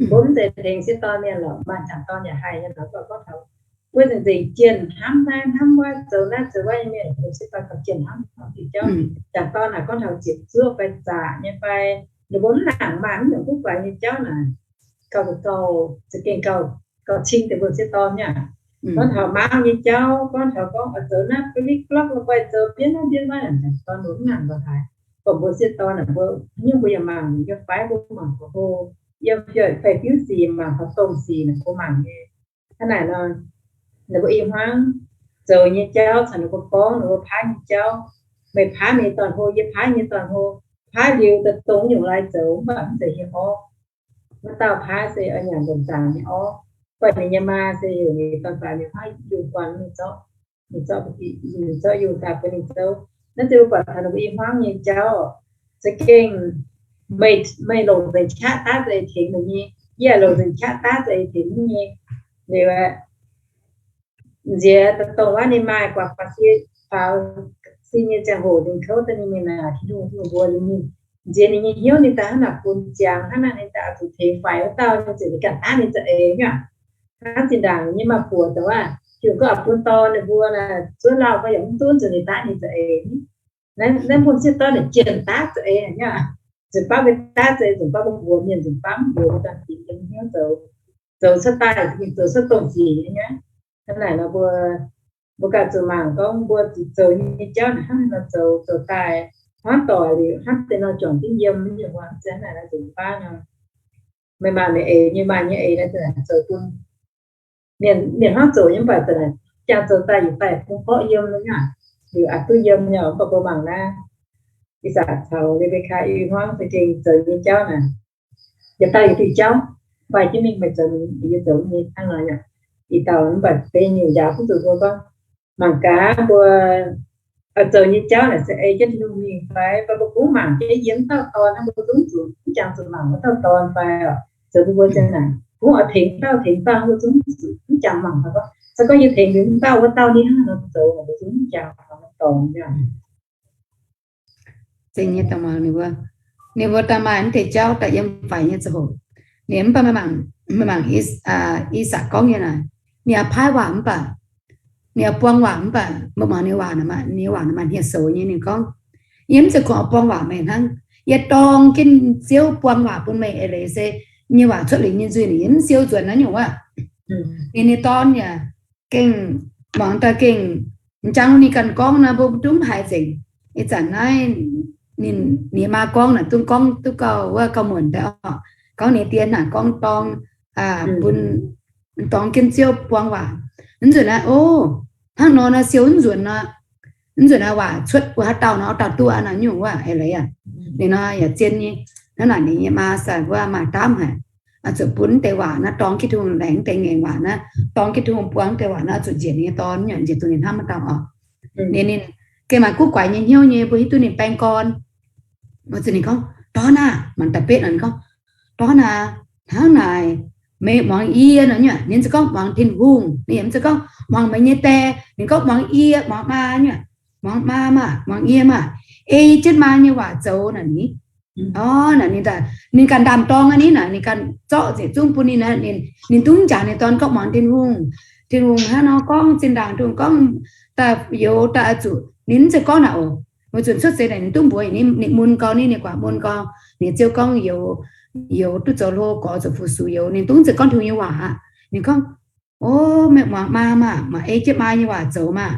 Mbuo mv zeiz tengx sieqv dorn mienh lorqc, maaih jangc dorn yaac haih nyei lorqc. Gorngv taux mbuo nzengc nzengc jienh hnamv naaiv hnamv wuov, zoux naaiv zoux wuov nyei mienh, mbuo sieqv dorn gauh jienh hnamv deix jauv. Jangc dorn naaic gorngv taux ziepc zuoqv fai zaqc nyei fai, ninh mbuo mv nangc maaih mv nyanc kuv guaix nyei jauv naaic, gauh gauh za'gengh gauh gauh cing deix mbuo sieqv dorn nyei. Gorngv taux maauh nyei jauv, gorngv taux gorngv oix zoux naaiv ba'lipv blopv, oix zoux bienv naaiv bienv naaiv, jangc dorn mbuo mv nangc lorqc haaix. Gorngv mbuo sieqv dorn naaic mbuo haaix nyungc mbuo yaac mangc, yiem faix mbuo mangc ga'hlo, yiem faix fiuv sic mangc, faaux domh sic naaic mbuo mangc nyei. Hnangv naaic nor, ninh mbuo i hmuangv zoux nyei jauv caux ninh mbuo gorngv ninh mbuo paaiv nyei jauv, meih paaiv meih dorn-hlo, yie paaiv yie dorn-hlo, paaiv liuz daaih dongh nyungc lai zoux mv baac mv zeiz hieh orv. Wuov dauh paaiv se oix nyanc longc zaangc nyei orv, mv baac ninh nyei maa se heuc ninh dorn-faix mingh paaiv yungh guanh mingh zorqv, mingh zorqv, mingh zorqv yungh daaih bun ninh zouv. Naaiv se mbuo buatc taux ninh mbuo i hmuangv nyei jauv, za'gengh meih, meih longc nzengc qaqv daav za'eix tengx meih nyei, yie longc nzengc qaqv daav za'eix tengx mv nyei. Liuz aeqv, nziex dongh wuov ninh maaih guaax faaux sin, faaux sin nyei ziangh hoc ninh kouv daaih ninh mingh naaic Tin-Hungh, Tin-Hungh mbuox ninh mingh. Nziex ninh nyei hnyouv ninh daaih hnangv naaic bun ziangx, hnangv naaic ninh daaih oix zuqc tengx faix wuov dauh, ninh ziouc ninh ganh daav ninh za'eix nyei. Hnangv zinh ndaangc nyei maaih buoz dongh wuov, Tin-Hungh gorngv oix bun dorn ninh mbuo naaic zuov lauh fai yaac mv duqv, zuqc ninh daav ninh za'eix. Naaiv, naaiv bun sieqv dorn naaic jienh daav za'eix nyei. Nzunc baav mbuo daav za'eix, nzunc baav mbuo mbuox mienh, nzunc baav mbuox mbuo daaih bieqc yiem hnyouv zoux, zoux cuotv daaih, zoux cuotv domh sic nyei. Hnangv naaic nor mbuo, mbuo ganh zuqc mangc gorngv mbuo zuqc zoux nyei jauv naaic hnangv haaix nor zoux, zoux daaih hnangv doic liuz hnangv deix nor juangc jienv yiem, mv nyungc wuov hnangv naaic nor nzunc baav nor. Meih maaih meih eix nyei, maaih nyei eix naaiv zoux bun mienh, mienh hnangv zoux nyei mv baac za'naaic jangx zoux daaih yietc daaih bun mborqv yiem nyei aqv. Liuz aqc duqv yiem nyei, mv baac mbuo mangc naaiv, Ih Saak caux Le^mbe^kaa i hmuangv za'gengh zoux nyei jauv naaic, yietc dauh yietc diuh jauv, mv baac jienv mingh meih zoux, yie zoux nyei hnangv nor yaac. Ih dauh mv baac deix nyungc njaaux duqv zuqc mbuo gorngv, mangc gaax mbuo oix zoux nyei jauv naaic se ei jienv Tin-Hungh mingh fai, mv baac mbuo kungx mangc jienv yiem dauh dorn hnangv, mbuo zungv zuqc mv jangx zuqc mangc wuov dauh dorn fai oc. Zoux bun mbuo zien naaic, kungx oix tengx dauh tengx dauh, mbuo zungv zuqc mv jangx mangc fai gorngv, se gorngv yie tengx liuz dauh wuov dauh ninh hnangv nor zoux, mbuo zungv mv jangx mangc dorngx nyei. Zengc nyei daaih mangc ninh mbuo, ninh mbuo daaih maaih mv deix jauv daaih yiem faix nyei ziangh hoc. Ninh mv baac maaih mangc, mangc I^sakc gorngv nyei naaic, ninh yaac paaiv waac mv baac, ninh yaac buang waac mv baac, mbuo muangx ninh waac, ninh waac maaih hniev-soux nyei. Ninh gorngv, yie mv zeiz kungx oix buang waac meih hnangv. Yie dorng jienv Ziouv buang waac bun meih eix leiz se nyei waac cuotv liuz nyei nzuih ninh yie mv siou nzuonx naaiv nyungc wuov. Ninh, ninh dorn yaac gengh muangx daaih gengh m'jangc ninh ganh gorngv naaiv mbuo duqv mv haiz nzengc. Ih zanc naaiv ninh, ninh maa gorngv naaic duqv gorngv duqv gauh wuov gauh muonc daaih oc. Gorngv ninh die naaic gorngv dorng bun, dorng jienv Ziouv buang waac. Mv nzunc naaiv, o, hnangv nor naaiv siou mv nzunc nor, mv nzunc naaiv waac cuotv mbuo haaix dauh nor, dauh duqv naaiv nyungc wuov eix leiz aqv. Ninh nor yaac zien nyei. Hnangv naaic ninh nyei maa sai wuov maaih daamv haic, zuqc bun deix waac naaiv dorng Giduc laengz deix ngaengc waac naaiv, dorng Giduc buang deix waac naaiv zuqc njiec ninh nyei dorn, njiec duqv ninh hnamv wuov dauh oc. Ninh, ninh gengh maaih guv guaix nyei hnyouv nyei, mbuo hiuv duqv ninh baeng gorn. Mbuo zuqc ninh gorngv, Dorn aah! Mangc daaih betv nor ninh gorngv, Dorn aah, hnangv naaic meih muangx yie nor nyuoqc. Ninh ziouc gorngv muangx Tin-Hungh. Ninh yaac mv zeiz gorngv muangx meih nyei die. Ninh gorngv muangx yie, muangx maa nyuoqc. Muangx maa maah, muangx yie maah. Ei jienv maa nyei waac zoux naaic ni. Orv, naaic ninh, ninh ganh ndaam-dorng aqv ni naaic, ninh ganh zorqv nzengc zungv bun ninh naaic, ninh, ninh dungv jangx ninh dorn gorngv muangx Tin-Hungh. Tin-Hungh hnangv nor gorngv zinh ndaangc, Tin-Hungh gorngv daaih youx daaih oix zuqc, ninh mv zeiz gorngv naaic oc. Weic zuqc cuotv seix naaic ninh duqv mbuox ninh, ninh mun gau ni, ninh guaax mun gau. Ninh ziouc gorngv youx, youx duqv zoux hlo gorx zuqc fu-sux youx. Ninh dungv zeiz gorngv Tin-Hungh nyei waac aqv. Ninh gorngv, O, meih muangx maa maah, muangx ei jienv maa nyei waac zoux maah.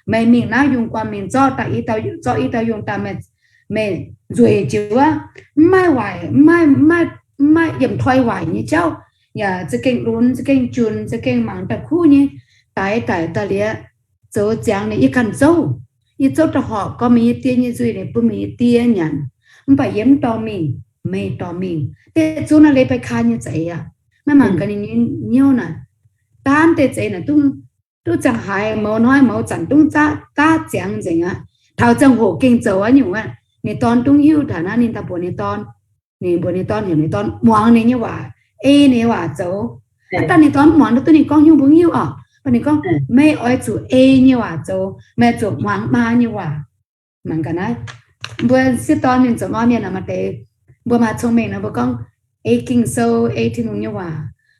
Meih mingh naaiv yungh guanh mingh zorqv daaih i dauh, zorqv i dauh yungh daaih, meih, meih nzueic jiex wuov, mv maaih waaic, mv maaih, mv maaih, mv maaih yiemc toi waaic nyei jauv, yaac za'gengh lunx, za'gengh junc, za'gengh mangc daaih kuv nyei, daix daic daaih liuz, zoux ziangx liuz yie ganh zouv. Yie zouv daaih horpc gorngv meih nyei die nyei nzuih liuz bun meih nyei die nyanc. Mv baac yie mv dorh mingh, meih dorh mingh. Deix zungv naaiv Lebekaa nyei za'eix aqv. Maiv mangc gaax ninh nyei hnyouv naaic, daanv deix za'eix naaic duqv, duqv ziangh haaix mouz hnoi mouz zanc dungv zaqv, zaqv ziangx nzengc aqv. Taux ziangh hoc gengh zoux aqv nyungc aqv. Ninh dorn dungv hiuv taux naaiv ninh daaih mbuox ninh dorn, ninh mbuox ninh dorn heuc ninh dorn muangx ninh nyei waac, ei ninh nyei waac zoux. Aav dangh ninh dorn mv muangx duqv ninh gorngv hnyouv mbuo hiuv oc. Mv baac ninh gorngv, Meih oix zuqc ei nyei waac zoux, meih zuqc muangx maa nyei waac. Mangc gaax naaiv, mbuo sieqv dorn mienh zoux maa mienh maaih deix, mbuo maaih cong-mengh nor mbuo gorngv, ei Ging-Sou, ei Tin-Hungh nyei waac,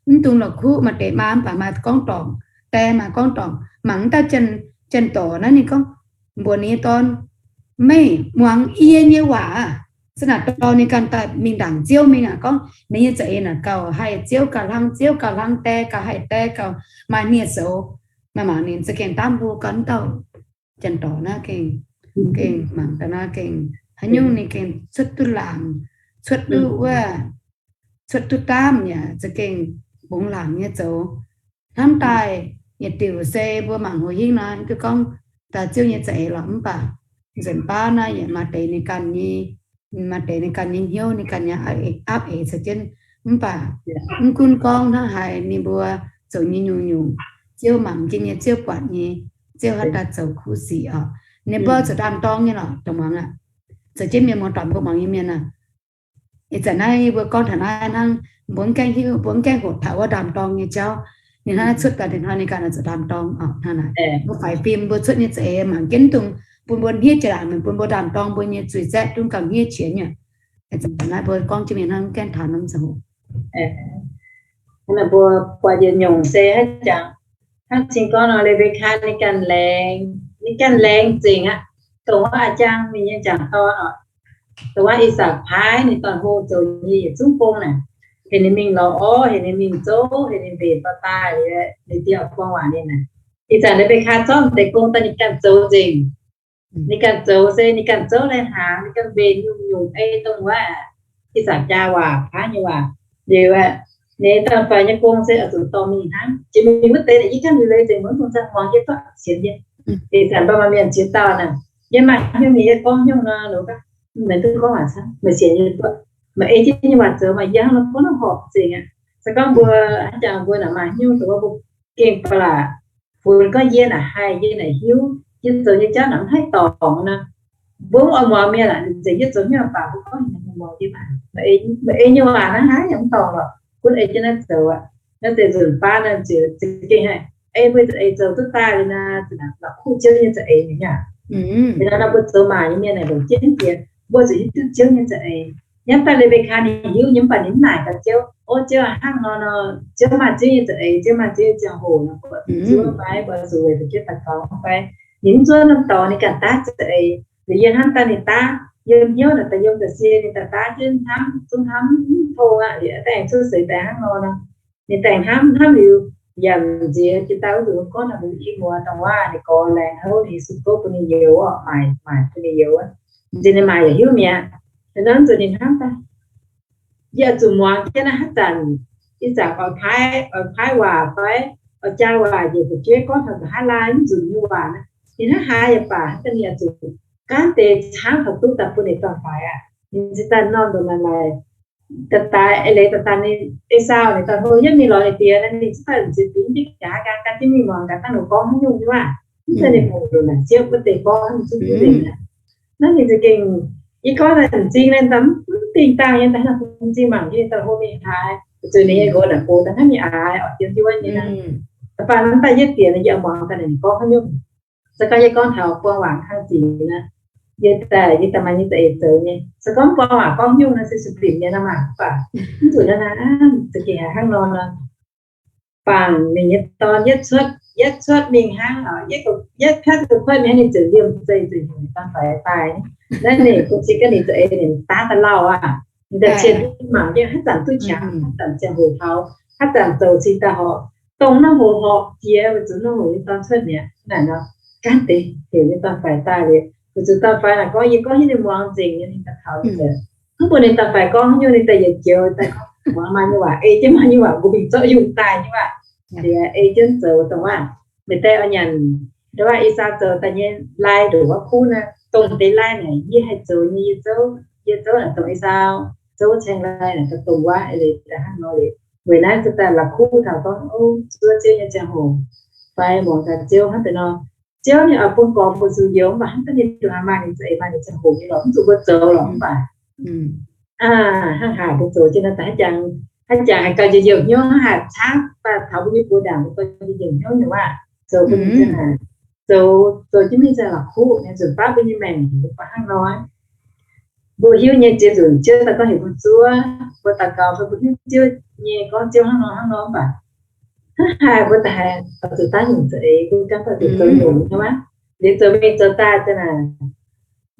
mv dungx la'kuqv. Maaih deix maa mv baac maaih gorngv dorngc, die maaih gorngv dorngc. Mangc daaih janx-dorc naaiv ninh gorngv, mbuox ninh nyei dorn, Meih muangx yie nyei waac. Se naaic dorh ninh ganh daaih mingh ndaangc Ziouv mingh aqv. Gorngv ninh nyei za'eix naaic gauh haih Ziouv, gauh hlang Ziouv, gauh hlang die, gauh haih die, gauh maaih hniev-soux. Maaih mangc ninh za'gengh daamv mbuo ganh dauh janx-dorc naaiv gengh, gengh mangc daaih naaiv gengh haaix nyungc ninh gengh cuotv duqv laangc, cuotv duqv wuov, cuotv duqv daamv yaac za'gengh bungx laangc nyei zoux. Hnamv daaih yietc diuc se mbuo mangc houc hingv nor duqv gorngv daaih Ziouv nyei za'eix lorqc, mv baac nzunc baav naaiv yaac maaih deix ninh ganh nyei, maaih deix ninh ganh nyei hnyouv, ninh ganh nyei aapv eix caux jienv. Mv baac mv gunv gorngv hnangv haaix ninh mbuo zoux nyei nyungc-nyungc, Ziouv mangc jienv nyei, Ziouv buatc nyei, Ziouv haaix dauh zoux kuv sic oc. Ninh mbuo zuqc ndaam-dorng nyei lorqc, dongh muangx aqv. Zoux jienv mienh muoz-doic mbuo muangx nyei mienh aac, ih zanc naaiv mbuo gorngv taux naaiv hnangv, mbuo mv gaengh hiuv, mbuo mv gaengh hoqc taux wuov ndaam-dorng nyei jauv. Ninh hnangv naaiv cuotv daaih, ninh hnoi ninh ganh zuqc ndaam-dorng oc. Hnangv naaic mbuo faix fim mbuo cuotv nyei za'eix mangc jienv dongh bun mbuo hniev jiex laangc, bun mbuo ndaam-dorng mbuo nyei zuiz zaeqv dungv gauh hniev qiex nyei. Ih zanc naaiv mbuo gorngv jienv mingh hnangv, mv gaengh taux norm ziangh hoc. Mbuo buatc yietc nyungc se hnangv jangx, hnangv cing gorngv nor, Lebekaa ninh ganh laengz, ninh ganh laengz zingc aqv. Dongh wuov a'jang ninh nyei jangc dorn oc, dongh wuov I^sakc paaiv ninh dorn hlo zoux nyei yietc zungv gong naaic, heuc ninh mingh lorz orv, heuc ninh mingh zouv, heuc ninh mbenc dorh daaih, ninh die oix buang waac ninh naaic. Ih zanc Lebekaa zorqv deix gong daaih ninh ganh zoux nzengc. Ninh ganh zoux se ninh ganh zouv lai-hnaangx, ninh ganh mbenc nyungc-nyungc ei dongh wuov I^sakc jaa waac, paaiv nyei waac. Liuz aeqv, ninh dangh faix nyei gong se oix zuqc dorh mingh hnangv. Jiex mingh wuov deix naaic yie ganh liuz leiz nzengc, mv dungx zaah muangx, yie duqv sienx yie. Ih zanc mbuo maaih mienh ziex dauh naaic, yie maaih hnyouv mingh yie gorngv hnyouv nor, meih duqv gorngv waac camv, meih sienx yie duqv, meih ei jienv nyei waac zoux, maaih yie hnangv nor gorngv horpc nzengc aqv. Se gorngv mbuo hnangv jangx mbuo naaic maaih hnyouv dongh wuov mbuo gengh ba'laqc funx gorngv yie naaic haih, yie naaic hiuv, yie zoux nyei jauv naaic mv haih dorngc nor, mbuo mv oix muangx mienh aqv. Nzengc yie zoux hnyouv baac mbuo gorngv haaix nyungc muangx yie, meih ei nyei waac hnangv haaix yaac mv dorngc lorqc, gunv ei jienv naaiv zoux aqv. Naaiv deix nzunc baav naaiv za'gengh haih ei mbuo za'eix zoux duqv daaih liuz naaic, la'kuqv Ziouv nyei za'eix mi'aqv. Liuz naaiv nor mbuo zoux maanc nyei mienh naaic longc jienv jiex, mbuo zuqc hiuv duqv Ziouv nyei za'eix. Hnamv daaih Le^mbe^kaa ninh hiuv nyei mv baac ninh mv naaic gaax Ziouv, O Ziouv aac, hnangv nor nor, Ziouv maaih Ziouv nyei za'eix, Ziouv maaih Ziouv nyei ziangh hoc nor, mbuo zuov fai mbuo zuqc weic fu'jueiv daux gaux fai? Ninh mv zuov norm dorngx, ninh ganh daav za'eix. Liuz yie hnamv daaih ninh daav yiem hnyouv naaic, daaih yiem ga'sie ninh daaih daav jienv hnamv zungv hnamv mv tong aqv. Liuz daaih aengx cuotv seix daaih hnangv nor nor, ninh daaih hnamv hnamv liuz, yaac nziex jiex daaih wuov nzunc gorngv naaic, mbuo i muoz dongh waac ninh gorx laengz houv, ninh sun gouv bun ninh youz orqc, maaic maaic bun ninh youz. Nziex ninh maaic yaac hiuv mi'aqv. Hnangv nor nzunc ninh hnamv daaih, yie oix zuqc muangx jienv naaiv haaix zanc, ih zanc oix paaiv, oix paaiv waac fai oix jaa waac njiec fu'jueiv gorngv taux nzunc haaix laai mv nzunc nyei waac naaic, ninh hnangv haaix yaac baac hnangv daaih ninh oix zuqc gaanv deix caangv taux duqv daaih bun ninh dorn-faix aqv. Ninh cingx daaih norm ndoqc naaic laaix, daaih daaih eix leiz daaih daaih ninh Esaau ninh daaih hlo yietv mingh lorz ninh diex naaic, ninh cingx daaih nziex bingx jienv gaax, gan jienv mingh muangx gaax dangh ninh gorngv haaix nyungc nyei waac. Mv zeiz ninh hungh ndoqc naaic ziouv wuov deix gorngv ninh zungv hiuv nzengc aqv. Naaiv ninh za'gengh, yie gorngv naaic m'zing naaic daaih mv dingh dangh nyei, daaih hnangv bun m'zing mangc jienv ninh daaih hlo mingh haaix, zuqc ninh nyei nqox naaic gox daaih hnangv mingh aaix oc, yiem jienv wuov nyei naaiv. Da'faanh hnangv daaih yietv diex naaic yie oix muangx gaax ninh gorngv haaix nyungc. Se gorngv yie gorngv taux buang waac hnangv ziqc naaic, yie daaih, yie daaih maaih nyei za'eix zoux nyei. Se gorngv buang waac gorngv nyungc naaiv se sueih binc nyei naaiv maah, mv baac mv zuqc naaiv naaiv, za'gengh haiz hnangv nor nor, bangc ninh nyei dorn yietv cuotv, yietv cuotv mingh hnangv, yietv, yietv piatv duqv kuotv mingh hnangv, ninh ziouc liemh zeih ziouc heuc ninh dorn-faix daaih. Naaiv ninh bun cing gaax ninh za'eix ninh daav daaih lauh aqv. Ninh daaih cien duqv mangc jienv haaix zanc duqv qangx, haaix zanc ziangh hoc taux, haaix zanc zoux cingx daaih horpc, dongh naaiv hoc horpc jiex weic zuqc naaiv hoc nyei dorn cuotv mi'aqv. Naaic nor, gaanv deix heuc nyei dorn-faix daaih liuz, weic zuqc dorn-faix naaic gorngv, yie gorngv hiuv ninh muangx nzengc nyei, ninh daaih taux ninh daaih, mv bun ninh dorn-faix gorngv haaix nyungc, ninh daaih yietc joux daaih gorngv muangx maaih nyei waac, ei jienv maaih nyei waac, mbuo mingh zorqv yungh daaih nyei waac, liuz ei jienv zoux dongh waac, meih daaih oix nyanc, dongh waac Esaau zoux daaih nyei lai ndoqc wuov kuv naaiv, dongh deix lai naaic yie haih zoux nyei, yie zouv, yie zouv naaic dongh Esaau zouv ceng lai naaic dongh wuov, eix leiz daaih hnangv nor liuz, weic naaiv zuqc daaih la'kuqv taux gorngv, o, zuov Ziouv nyei ziangh hoc fai muangx gaax Ziouv hnangv deix nor. Ziouv ninh oix bun gorx mbuo zuqc youz, mv baac hnangv daaih ninh ndongc haaix maaih ninh za'eix maaih ninh ziangh hoc nyei lorqc, mv zuqc mbuo zoux lorqc, mv baac hnangv haaix mbuo zoux jienv naaiv daaih hnangv jangx, hnangv jangx haaix gau njiec youh hnyouv, hnangv haaix caangv daaih taux mbuo nyei buoz ndaangc, mbuo gau njiec youh hnyouv nyei waac, zoux bun ninh ziangh haaix, zoux, zoux jienv mingh ziangh la'kuqv nyei, nzunc baav mbuo nyei maengc mbuo baac hnangv nor. Mbuo hiuv nyei ziex nzunc Ziouv daaih gorngv heuc mbuo zuov, mbuo daux gaux fai mbuo hiuv Ziouv nyei gorngv Ziouv hnangv nor hnangv nor mv baac, hnangv haaix mbuo daaih oix zuqc daaih nyungc za'eix, mbuo gaanv daaih zuqc zoux nyungc nyei waac. Liuz zoux mingh zoux daaih daaih naaic,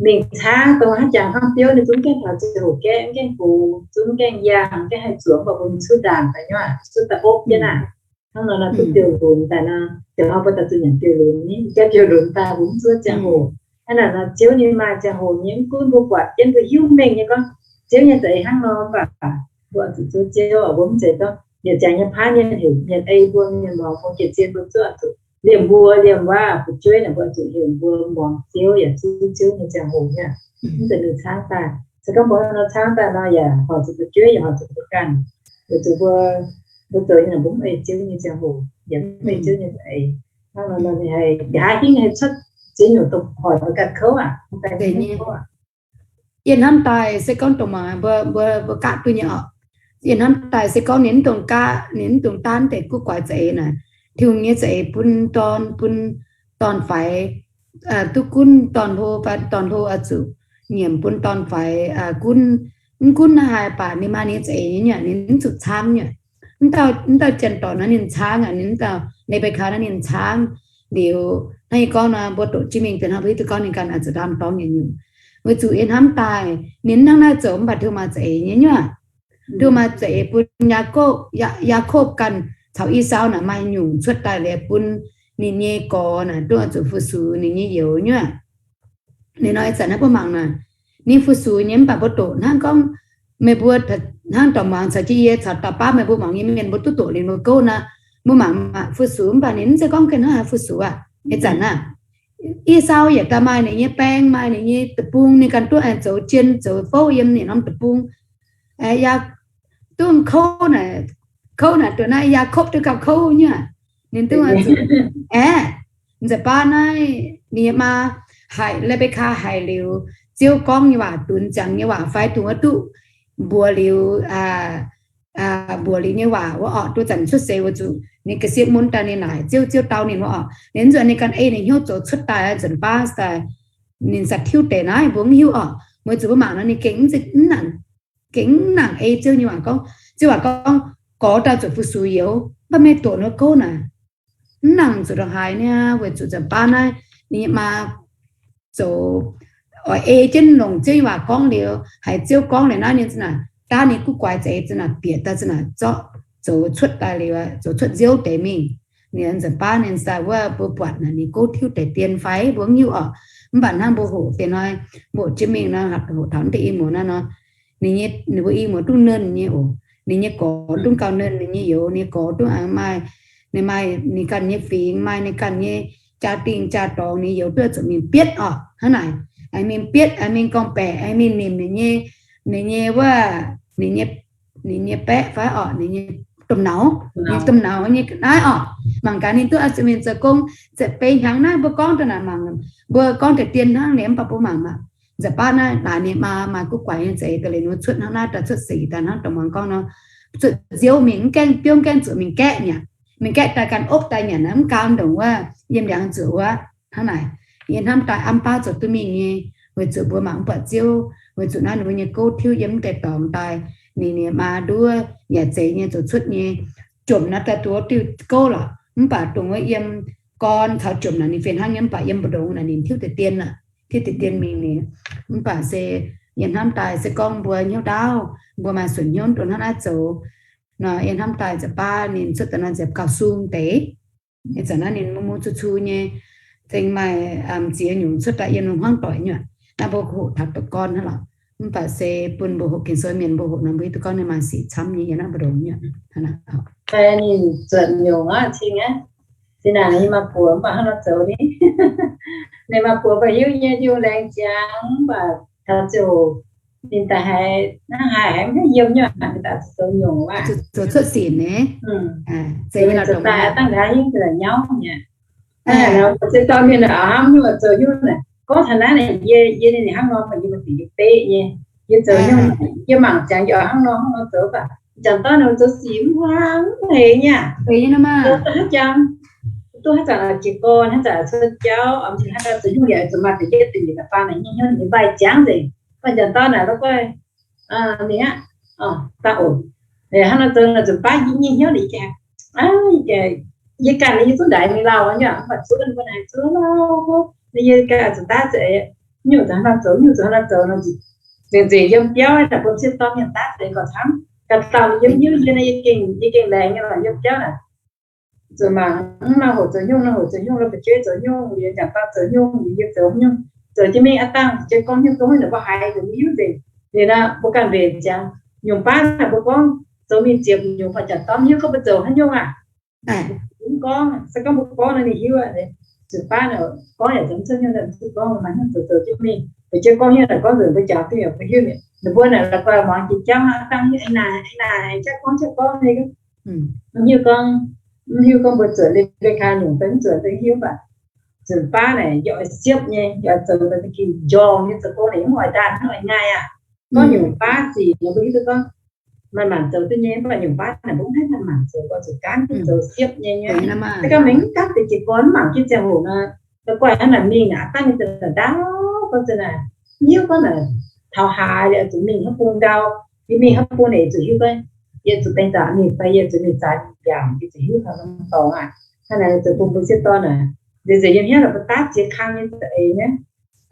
mingh caangv dongh hnangv jangx hnangv biouv, ninh zungv gaengh taux ziangh hoc gaeqv, mv gaengh gox, zungv gaengh yangh, gaengh haih zuoqc, mv baac mbuo mv cuotv ndaangc daaih nyei waac, cuotv daaih opv jienv naaic. Hnangv nor nor duqv biouv-lunx daaih nor, ziouc hnangv mbuo daaih zuqc nyanc biouv-lunx ni, jaav biouv-lunx daaih mbuo mv zuov ziangh hoc. Hnangv naaic nor Ziouv ninh maaih ziangh hoc nyei, mv gunv mbuo buatc jienv mbuo hiuv mengh nyei gorngv Ziouv nyei za'eix hnangv nor mv baac, mbuo oix zuqc zuov Ziouv, mbuo mv zeiz gorngv yietc ziangx nyei paaiv mienh heuc mienh ei mbuo, mienh muangx mbuo, jiex zien mbuo zuov oix zuqc liemh mbuo, liemh waac fu'jueiv naaic mbuo oix zuqc heuc mbuo muangx Ziouv yaac zuov Ziouv nyei ziangh hoc nyei. Mv zeiz mingh caangv daaih. Se gorngv mbuo hnangv nor caangv daaih nor yaac hoic zuqc fu'jueiv, yaac hoic zuqc mbuo ganh. Weic zuqc mbuo, mbuo zoux nyei naaic mbuo mv ei Ziouv nyei ziangh hoc, yaac mv ei Ziouv nyei za'eix. Hnangv nor nor ninh haih nqa'haav hingv haih cuotv ziex nyungc dongh hoic mbuo ganh kouv aqv. Yie hnamv daaih se gorngv dongh mangc mbuo, mbuo, mbuo gaatv duqv nyei oc. Yie hnamv daaih se gorngv ninh mv dungx gaatv, ninh mv dungx daanv deix guv guaix za'eix naaic, Tin-Hungh nyei za'eix bun dorn, bun dorn-faix duqv gunv dorn-hlo fai dorn-hlo oix zuqc nyiemc bun dorn-faix gunv. Mv gunv hnangv haaix baac ninh maaih ninh za'eix nyei, ninh mv zuqc caangv nyei. Mv dauh, mv dauh janx-dorc naaiv ninh caangv aqv, ninh mv dauh Le^mbe^kaa naaiv ninh caangv. Liuz hnangv yie gorngv nor, mbuo doqc jienv mingh deix hnangv mbuo hiuv duqv gorngv ninh ganh oix zuqc ndaam dorngx nyei nyungc. Weic zuqc yie hnamv daaih ninh hnangv naaiv zoux mv baac Tin-Hungh maaih za'eix nyei nyuoqc. Tin-Hungh maaih za'eix bun Yaakopv, Yaa, Yaakopv ganh caux Esau naaic maaih nyungc cuotv daaih liuz bun ninh nyei gorx naaic duqv oix zuqc fu-sux ninh nyei youz nyuoqc. Ninh nor ih zanc naaiv mbuo mangc naaic, ninh fu-sux nyei mv baac mbuo doqc hnangv gorngv meih mbuo hnangv dorh muangx caux jienv yie caux dauh baav meih mbuo muangx nyei mienh mbuo duqv doqc ninh mbuo gouv nor, mbuo mangc maah, fu-sux mv baac ninh mv zeiz gorngv gengh hnangv haaix fu-sux aqv. Ih zanc naaic, Esau yaac daaih maaih ninh nyei baeng, maaih ninh nyei deic-bung, ninh ganh duqv aengx zoux jien zoux fouv yiem ninh norm deic-bung. Aa, duqv kouv naaic, kouv naaic duqv naaiv Yaakopv duqv gauh kouv nyuoqc. Ninh duqv aeqv, nzaic baav naaiv ninh nyei maa haiz, Le^mbe^kaa haiz liuz Ziouv gorngv nyei waac, dunx ziangx nyei waac fai dongh wuov duqv mbuox liuz, mbuox liuz nyei waac wuov orqc, duqv zanc cuotv seix weic zuqc ninh ga'sie mun daaih ninh naaic Ziouv, Ziouv dau ninh wuov orqc. Ninh nzuonx ninh ganh ei ninh hnyouv zoux cuotv daaih nzunc baav daaih, ninh za'tiuv deix naaiv mbuo mv hiuv orqc. Weic zuqc mbuo mangc nor ninh gengh mv, mv nangc gengh mv nangc ei Ziouv nyei waac gorngv. Ziouv waac gorngv, gorx daaih zuqc fu-sux youz, mv baac meih doqc nor gouv naaic, mv nangc zuqc ndongc haaix niaa, weic zuqc nza'baav naaiv ninh nyei maa zoux oix ei jienv longc Ziouv nyei waac gorngv liuz, haiz Ziouv gorngv liuz naaiv ninh za'naaic daav ninh guv guaix za'eix za'naaic bieqc daaih za'naaic zorqv zoux cuotv daaih liuz, zoux cuotv nziouv deix mingh. Ninh nza'baav ninh daaih wuov mbuo buatc naaic ninh gouv tiuv deix dien fai mbuo mv hiuv orqc. Mv baac hnangv mbuo hoqc deix hnoi, mbuo hoqc jienv mingh nor, hoqc taux deix i muoz naaiv nor, ninh nyei, ninh mbuo i muoz duqv nernh nyei oc. Ninh nyei gorx duqv gauh nernh ninh nyei youz, ninh nyei gorx duqv maaih, ninh maaih ninh ganh nyei fingx, maaih ninh ganh nyei jaa-dingh jaa-dorngx, ninh youz duqv zuqc mingh bietv orqc. Hnangv naaic, aengx mingh bietv, aengx mingh gorngv-baeqc, aengx mingh nimc ninh nyei, ninh nyei wuov, ninh nyei, ninh nyei baeqv fai orqc, ninh nyei domh nauz, ninh domh nauz nyei naaiv orqc. Mangc gaax ninh duqv oix zuqc mingh zoux gong. Ziepc feix hnyangx naaiv mbuo gorngv daaih naaic mangc, mbuo gorngv deix dien hnangv liuz mv baac mbuo mangc maah. Nza'baav naaiv laaix ninh maa maaih guv guaix nyei za'eix daaih liuz ninh cuotv hnangv naaiv daaih, cuotv sic daaih hnangv dongh muangx gorngv nor, cuotv nziouv mingh, mv gaengh biouv, mv gaengh zuqc mingh gaeqv nyanc, mingh gaeqv daaih ganh opv daaih nyanc, mv gau ndongc wuov yiem ndiangx zuqc wuov. Hnangv naaic, yie hnamv daaih amv baav zoux duqv mingh nyei, weic zuqc mbuo mangc mv buatc Ziouv, weic zuqc naaiv ninh mbuo nyei gouv tiuv yiem mv deix dorngx daaih, ninh nyei maa nduov yaac zeiz nyei zoux cuotv nyei, jomc naaiv daaih duqv diuh gouv lorqc. Mv baac dongh wuov yiem gorn caux jomc naaic ninh fih hnangv nyei, mv baac yiem mbu'ndongx naaic ninh tiuv deix dien aqv, tiuv deix dien mingh ninh. Mv baac se yie hnamv daaih se gorngv mbuo hnyouv ndaauv, mbuo maaih suonc hnyouv dongh hnangv naaiv zoux nor, yie hnamv daaih nza'baav ninh cuotv daaih nor nziex gauh sung deix. Ih zanc naaiv ninh mungh mungh cu-cu nyei, zengx maaih ziex nyungc cuotv daaih yiem lungh hmuangv doic nyuoqc. Naaiv mbuo hoqc taux da'gorn hnangv lorqc. Mv baac se bun mbuo hoqc Ging-Sou mienh mbuo hoqc nor mbuo hiuv duqv gorngv ninh maaih sic camv nyei yiem naaiv mbu'ndongx nyuoqc. Hnangv naaic, ninh zuotc nyungc aqv, cing aqv. Zinh naaic ninh maaih buoz mv baac hnangv nor zoux ni. Ninh maaih buoz mv baac hiuv nyei, hiuv laengz ziangx mv baac taux ziouc ninh daaih haiz hnangv haaix haiz mv yiem nyei, ninh daaih zoux nyungc aqv. Zoux cuotv sic nyei. Daaih dangh nqa'haav nyungc nyauv nyei. Se dorh mienh hnamv nyungc zoux nyungc naaic, gorngv taux naaiv naaic, yie, yie ninh hnangv nor, yie maaih dingc yie beqv nyei. Yie zoux nyungc, yie mangc ziangx yie hnangv nor hnangv nor zoux baac, jangc dorn ninh zoux sic mv huaang mv heix nyei. Zoux daaih haaix jangx, duqv haaix zanc jiez gorn, haaix zanc cuotv jauv, hnangv nor zoux nyungc yaac zuqc maaih deix yietv deix nyeic da'faam naaic nyei hnyouv ninh mbaih ziangx nzengc. Mv baac jangc dorn naaic, lo guai, mingh aqv, dangh oc. Hnangv nor zoux naaic zuqc baav yie nyei hnyouv ninh jaax, yie ganh yie zungv ndaix mingh lauh nyei, mv baac zuov ninh mbuo naaic zuov lauh, ninh yie ganh zuqc daav za'eix, nyungc zuqc hnangv nor zoux, nyungc zuqc hnangv nor zoux nor, nzengc nzengc yiem biauv naaic bun sieqv dorn mienh daav za'eix gorqv camv. Ga'dauh yiem hnyouv yie naaic, yie gengh, yie gengh laengz nyei lorqc, yiem biauv naaic. Zuqc mangc mv nor hoc zoux nyungc, nor hoc zoux nyungc, lo ba'jueiv zoux nyungc, yie jangc dorn zoux nyungc, yie zoux nyungc, zoux jienv mingh aqv dangh, jienv gorngv nyungc, gorngv nyungc naaic mbuo haiz nzengc mv hiuv nzengc. Liuz naaic mbuo ganh mbenc ziangx, nyungc baav naaic mbuo gorngv zoux mingh ziepc nyungc, jangc dorn mv hiuv gorngv mbuo zoux haaix nyungc aqv. Mv gorngv, se gorngv mbuo gorngv nor ninh hiuv aqv. Zuqc baav naaic gorngv yaac zoux mv cuotv nyungc, mv zuqc gorngv maaih nyungc zoux zoux jienv mingh. Ba'jueiv gorngv nyungc naaic gorngv nzengc mbuo jangx duqv yaac mbuo hiuv mi'aqv. Ninh mbuo naaic la'guaih muangx jiex jauv hnangv dangh, ih naaic, ih naaic jauv gorngv, jauv gorngv nyei, mv hiuv gorngv, mv hiuv gorngv mbuo zuotc Le^mbe^kaa nyungc fai mv zuotc, mv hiuv baac zuqc baav naaic yie oix siepv nyei, yie oix zoux daaih za'gengh njorngh nyei zoux gong naaic, mv oix ndaanh, mv oix ngaih aqv. Gorngv nyungc baav sic nor mbuo hiuv duqv gorngv maaih maanc zoux duqv nyei, mv baac nyungc baav naaic mbuo mv haih maaih maanc zoux, oix zuqc gaanv duqv zoux siepv nyei nyei. Se gorngv mingh mv gaanv deix jiez gorn mv mangc jienv ziangh hoc nor, la'guaih hnangv naaic mingh naaic, aav dangh nyei za'naaic ndaauv gorngv za'naaic, mv hiuv gorngv naaic taux haaix liuz zuqc mingh haaix bung ndau, yie mingh haaix bung naaic zuqc hiuv gorngv yie zuqc dengh zaqc mingh fai yie zuqc mingh zaaix mbiaangc, yie zuqc hiuv taux norm dorngx aqv. Hnangv naaic zoux bun mbuo sieqv dorn naaic, nzengc nzengc yiem hnyouv naaic mbuo daav ziex kang nyei za'eix nyei.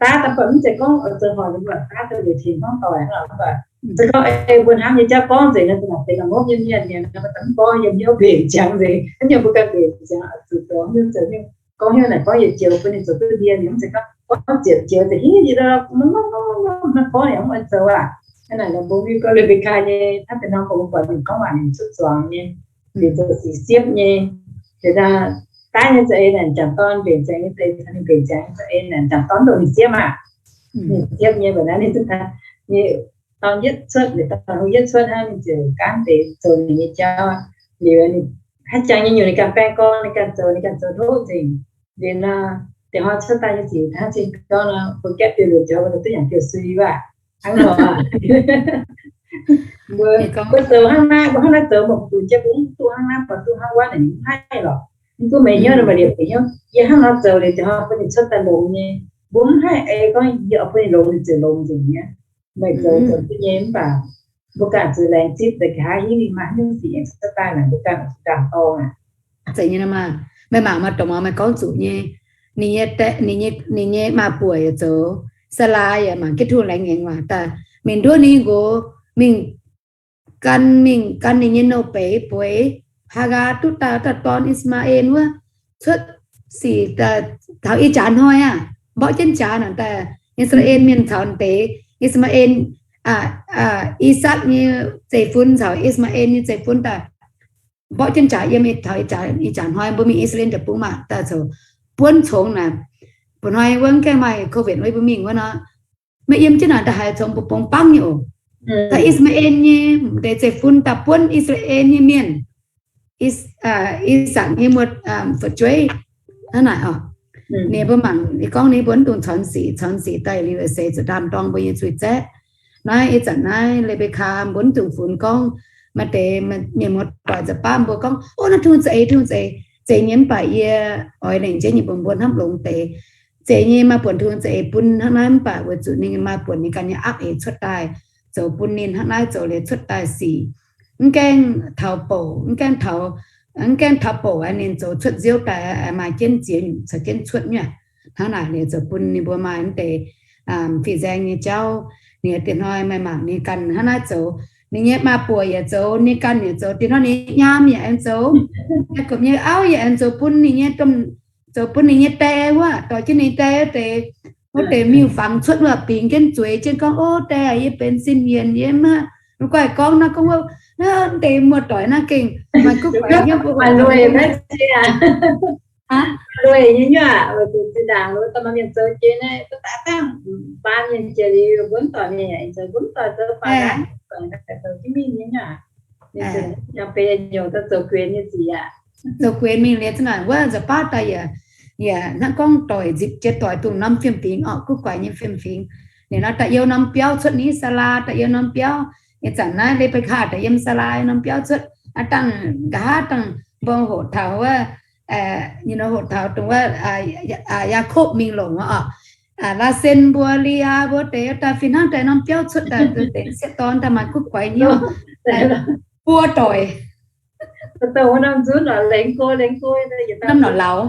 Daav daaih mv zeiz gorngv oix zoux hoic mbuo daav daaih liuz tengx hmuangv doic hnangv, mv baac se gorngv ei mbuo hnamv nyei jauv gorngv nzengc nor, za'naaic benx la'ngopv nyei mienh, mienh mv baac mv gorngv yiem hnyouv mbenc ziangx nzengc, mv nyungc mbuo ganh mbenc ziangx zuqc zoux hnyouv zoux nyungc, gorngv hnyouv naaic gorngv yietc joux bun ninh zoux duqv ndie, ninh mv zeiz gorngv gorngv ziepc joux za'hingv yie mv gorngv ninh mv oix zoux aqv. Hnangv naaic mbuo mv gorngv Le^mbe^kaa nyei, hnangv deix norm mbuo buatc ninh gorngv waac ninh cuotv zuangx nyei, ninh zoux sic siepv nyei. Daaih daaih nyei za'eix naaic jangc dorn mbenc ziangx nyei za'eix, ninh mbenc ziangx nyei za'eix naaic jangc dorn dongh ninh siepv aqv. Ninh siepv nyei mbuo naaiv ninh zuqc daaih, ninh dorn yietv cuotv, ninh dorn hungh yietv cuotv hnangv, ninh ziouc gaanv deix zoux ninh nyei jauv. Liuz ninh haaix jangx nyei nyungc ninh ganh baeng gorn, ninh ganh zoux, ninh ganh zoux hlo nzengc. Liuz nor, deix hnoi cuotv daaih nyei zic hnangv zingh gau nor, mbuo gaeqv biouv-luoqc jauv mbuo duqv yangh biouv-sui waac. Hnangv nor, mbuo, mbuo zoux hnangv naaiv, mbuo hnangv naaiv zoux, mbuo duqv jiex mbuo mv duqv hnangv naaiv, mbuo duqv hnangv wuov naaic mv haih lorqc. Mv gunv meih hnyouv nor, meih liemh meih hnyouv, yie hnangv nor zoux liuz deix hnoi bun ninh cuotv daaih longx nyei. Mbuo mv haih ei gorngv yie oix bun ninh longx, ninh ziouc longx nzengc nyei. Meih zoux zoux duqv nyei mv baac Mbuo ganh zuqc laengz zipv deix nqa'haav hingv ninh maaih haaix nyungc sic aengx cuotv daaih naaic, mbuo ganh zuqc ganh dorngx aqv. Zeiz nyei nor maah. Meih mangc maaih dongh muangx meih gorngv zuqc nyei, ninh nyei, ninh nyei, ninh nyei maa-buoc yaac zoux, Saalaa yaac mangc jienv tungh laengz ngaengc waac daaih, mingh nduov ninh nqox, mingh gan, mingh gan ninh nyei nouh beiz bueix, Haagaa duqv daaih dauh dorn, I^saa^maa^en wuov, cuotv sic taux ih jaax hnoi aqv, mborqv jienv jaax nor daaih, I^saa^laa^en mienh caux deix, I^saa^maa^en, I^sakc nyei zeiv-fun caux I^saa^maa^en nyei zeiv-fun daaih, mborqv jienv jaax yiem taux ih jaax hnoi mbuo mingh I^saa^laa^en Deic-Bung maah, daaih zoux buonv congx naaic. Mba'hnoi wuov mv gaengh maaih COVID wuov mbuo mingh wuov nor, maiv yiem jienv naaic da'haiz congx bungx bangv nyei oc. Daaih I^saa^maa^en nyei deix zeiv-fun daaih buonv I^saa^laa^en nyei mienh, I^sakc nyei muoz, fu'jueiv hnangv naaic oc. Ninh mbuo mangc, ninh gorngv ninh mbuo mv dungx caux sic, caux sic daaih liuz seix zuqc ndaam-dorng mbuo nyei zuiz zaeqv. Naaiv ih zanc naaiv Le^mbe^kaa mbuo mv dungx funx gorngv maaih deix mienh muoz-doic nza'baav mbuo gorngv, o, naaiv tungh za'eix, tungh za'eix, zeiz nyei mv baac yie oix lengc jeiv nyei mbuox mbuo hnamv longx deix. Zeiz nyei, maaih buonc tungh za'eix bun hnangv naaiv mv baac weic zuqc ninh maaih buonc ninh ganh nyei aapv eix cuotv daaih, zoux bun ninh hnangv naaiv zoux liuz cuotv daaih sic. Mv gaengh taux bouc, mv gaengh taux, mv gaengh taux bouc aeqv, ninh zoux cuotv nziouv daaih maaih jienv ziex nyungc caux jienv cuotv nyei. Hnangv naaic liuz zoux bun ninh mbuo maaih mv deix fih nzaeng nyei jauv. Ninh dieh hnoi meih mangc ninh ganh hnangv naaiv zoux, ninh nyei maa-buoc yaac zoux, ninh ganh yaac zoux, dieh hnoi ninh nyaam yaac aengx zoux, yaac gomh nyei auv yaac aengx zoux bun ninh nyei, zoux bun ninh nyei die wuov, dorh jienv ninh die wuov deix, wuov deix miuc-fangx cuotv wuov bingx jienv zueiz jienv gorngv, o, die aac, yie benx sin yienc, yie maiv, guaih gorngv naaiv gorngv wuov, naaiv deix muoz-doic naaiv gengh maaih guv guaix hnyouv, zoux guenx mingh liuz za'naaic wuov nza'baav daaih yaac, yaac hnangv gorngv doic nzipc jiex doic dongh norm fiem-fingx orqc, guv guaix nyei fiem-fingx. Ninh nor daaih youh norm biauv cuotv, ninh Saalaa daaih youh norm biauv. Ih zanc naaiv Le^mbe^kaa daaih yiem Saalaa norm biauv cuotv. Aav dangh nqa'haav dangh mbuo hoqc taux wuov, hoqc taux dongh wuov Yaakopv mingh longc orqc, Laasen mbuo, Liaa mbuo deix daaih fih hnangv daaih norm biauv cuotv daaih, deix sieqv dorn daaih maaih guv guaix hnyouv, buo doic. Norm norqc lauz.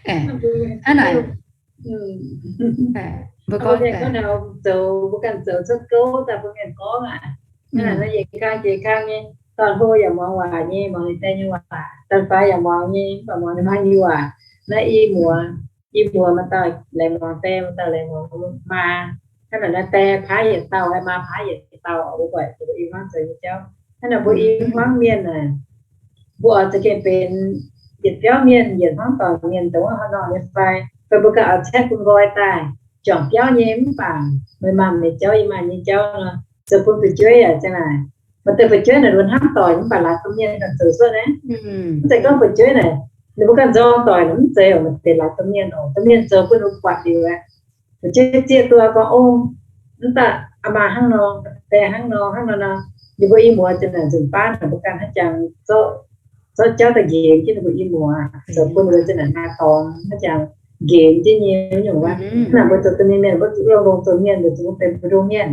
Hnangv naaic, mbuo gorngv zoux, mbuo ganh zoux cuotv gouv daaih bun mienh gorngv aqv. Hnangv naaic nor yietc kang jiex kang nyei, dorn hlo yaac muangx waac nyei, muangx ninh die nyei waac. Dorn-faix yaac muangx nyei, mv baac muangx ninh maa nyei waac. Naaiv i muoz, i muoz maaih dauh laengz muangx die, maaih dauh laengz muangx maa. Hnangv naaic nor die paaiv yietc dauh, maa paaiv yietc dauh, mbuo buatc mbuo i hmuangv zoux nyei jauv. Hnangv naaic mbuo i hmuangv mienh naaic, mbuo oix za'gengh benx yietc biauv mienh, yietc hmuangv doic mienh, dongh wuov haaix nor nyei fai? Fai mbuo ganh oix caeqv bun nqoi daaih, juangc biauv nyei mv baac meih maaih meih jauv, yie maaih nyei jauv nor, zoux bun fu'jueiv yaac ziang naaic. Maaih deix fu'jueiv naaic nduov hnamv doic mv baac laaix domh mienh ganh zoux cuotv naaiv. Mv zeiz gorngv fu'jueiv naaic, ninh mbuo ganh nzorng doic naaic mv zeiz oc, maaih deix laaix domh mienh oc, domh mienh zoux bun ninh mbuo buatc liuz aqv. Fu'jueiv zieqv duqv gorngv, o, mv baac aa maa hnangv nor, die hnangv nor, hnangv nor nor, ninh mbuo i muoz ziang naaic nzunc baav naaic mbuo ganh hnangv jangx zorqv jauv daaih nqenx jienv ninh mbuo i muoz, zoux bun ninh mbuo ziang naaic maa dorngx hnangv jangx nqenx jienv nyei nyungc wuov. Hnangv naaic mbuo zoux domh mienh, mienh mbuo zuqc longx-longx zoux mienh, mbuo zuqc benx mbu'ndongx mienh.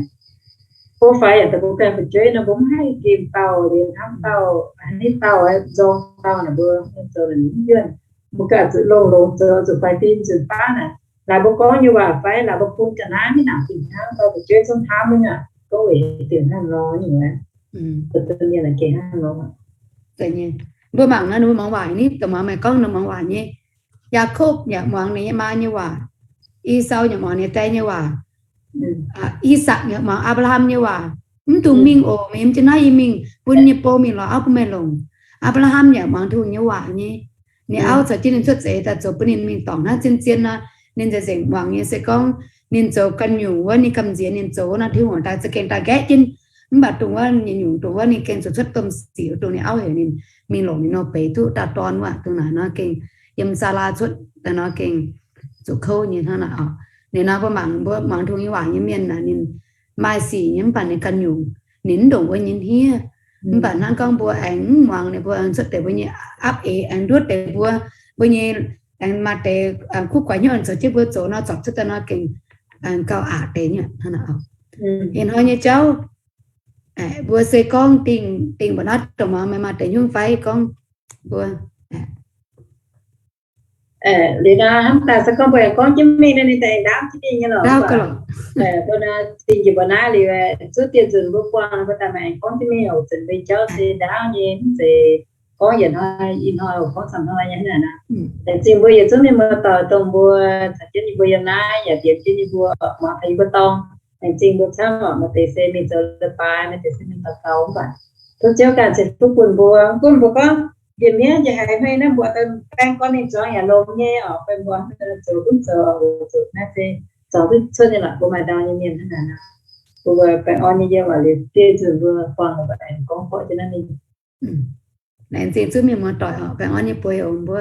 Hlo faix yaac daaih mbuo ganh fu'jueiv nor, mbuo mv haih nqemh dauh liuz hnamv dauh, haaix nyungc dauh nzorng dauh naaic mbuo zoux naaic mv yuonh. Mbuo ganh zuqc longx-longx zoux, zuqc faix fim nzunc baav naaic. Laaix mbuo gorngv nyei waac fai laaix mbuo bun ga'naaiv mingh nangc fih hnangv, dorh fu'jueiv zungv hnamv nyei aqv. Gorngv weic dingc hnangv nor nyungc aqv. Mbuo mienh gengh hnangv nor. Mbuo mangc nor, mbuo muangx waac ni, dongh muangx meih gorngv nor muangx waac nyei. Yaakopv yaac muangx ninh nyei maa nyei waac. Esau yaac muangx ninh die nyei waac. Isakc yaac muangx Apc^laa^ham nyei waac. Mv dungx mingh oc, meih yiem jienv naaiv, yie mingh bun nyei bou mingh lorz auv bun meih longc. Apc^laa^ham yaac muangx Tin-Hungh nyei waac nyei. Ninh auv caux jienv ninh cuotv seix daaih zoux bun ninh mingh dorngc naaiv zien-zien nor, ninh nzengc-nzengc muangx nyei se gorngv ninh zoux ganh nyungc wuov, ninh gamh nziex ninh zoux wuov nor, Tin-Hungh daaih za'gengh daaih nqaeqv jienv. Mv baac dongh wuov nyungc-nyungc dongh wuov ninh gengh zoux cuotv domh sic dongh ninh auv heuc ninh mingh longc ninh nor beix duqv dauh dorn wuov, dongh naaic nor gengh yiem Saalaa cuotv daaih nor gengh zuqc kouv nyei hnangv naaic oc. Ninh nor mbuo mangc, mbuo muangx Tin-Hungh nyei waac nyei mienh naaic, ninh maaih sic nyei mv baac ninh ganh nyungc, ninh mv ndongc wuov nyei hniev. Mv baac hnangv gorngv mbuo aengx mv muangx ninh, mbuo aengx cuotv deix mbuo nyei apv eix, aengx nduov deix mbuo, mbuo nyei, aengx maaih deix kuv guaix hnyouv zoux jienv mbuo zoux nor, zorpc cuotv daaih nor gengh gauh aqc deix nyei hnangv naaic oc. Ih hnoi nyei jauv Mbuo se gorngv dingh, dingh mbuo naaiv dongh maaih, maaih deix nyungc fai gorngv mbuo liuz nor hnamv daaih se gorngv mbuo aengx gorngv jienv mingh nor, ninh daaih aengx ndaauv jienv mingh nyei lorqc. Mbuo nor zingh njiec mbuo naaiv liuz, zuov dieh nzunc mbuo buangh mbuo daaih maaih aengx gorngv jienv mingh oc. Nzunc mbuo jauv se ndaauv nyei, mv zeiz gorngv yietc hnoi ih hnoi oc, gorngv camv hnoi nyei hnangv naaic. Laengz zingh mbuo yietc zungv mienh muoz-doic dongh mbuo caux jienv yie mbuo yiem naaiv yaac bieqc jienv yie mbuo muangx taux yie mbuo dorngx. Laengz zingh mbuo camv oc. Maaih deix se mingh zoux leiz-baaix, maaih deix se mingh daux gaux mv baac tov Ziouv ganh ceix fuqv bun mbuo. Gunv mbuo gorngv njiec mienv njiec haiz hmei naaiv mbuo baeng gorn mingh zuangx yaac longx nyei oc. Fai mbuo zoux gunv zoux zuqc naaiv se zuangx duqv cuotv nyei lorqc. Mbuo maaih ndau nyei mienh hnangv naaic nor, mbuo baengh orn nyei yiem waac liuz dieh nzunc mbuo buangh aengx gorngv borqv jienv naaiv mingh. Laengz zingh zuov mienh muoz-doic oc, baengh orn nyei bueix oc mbuo.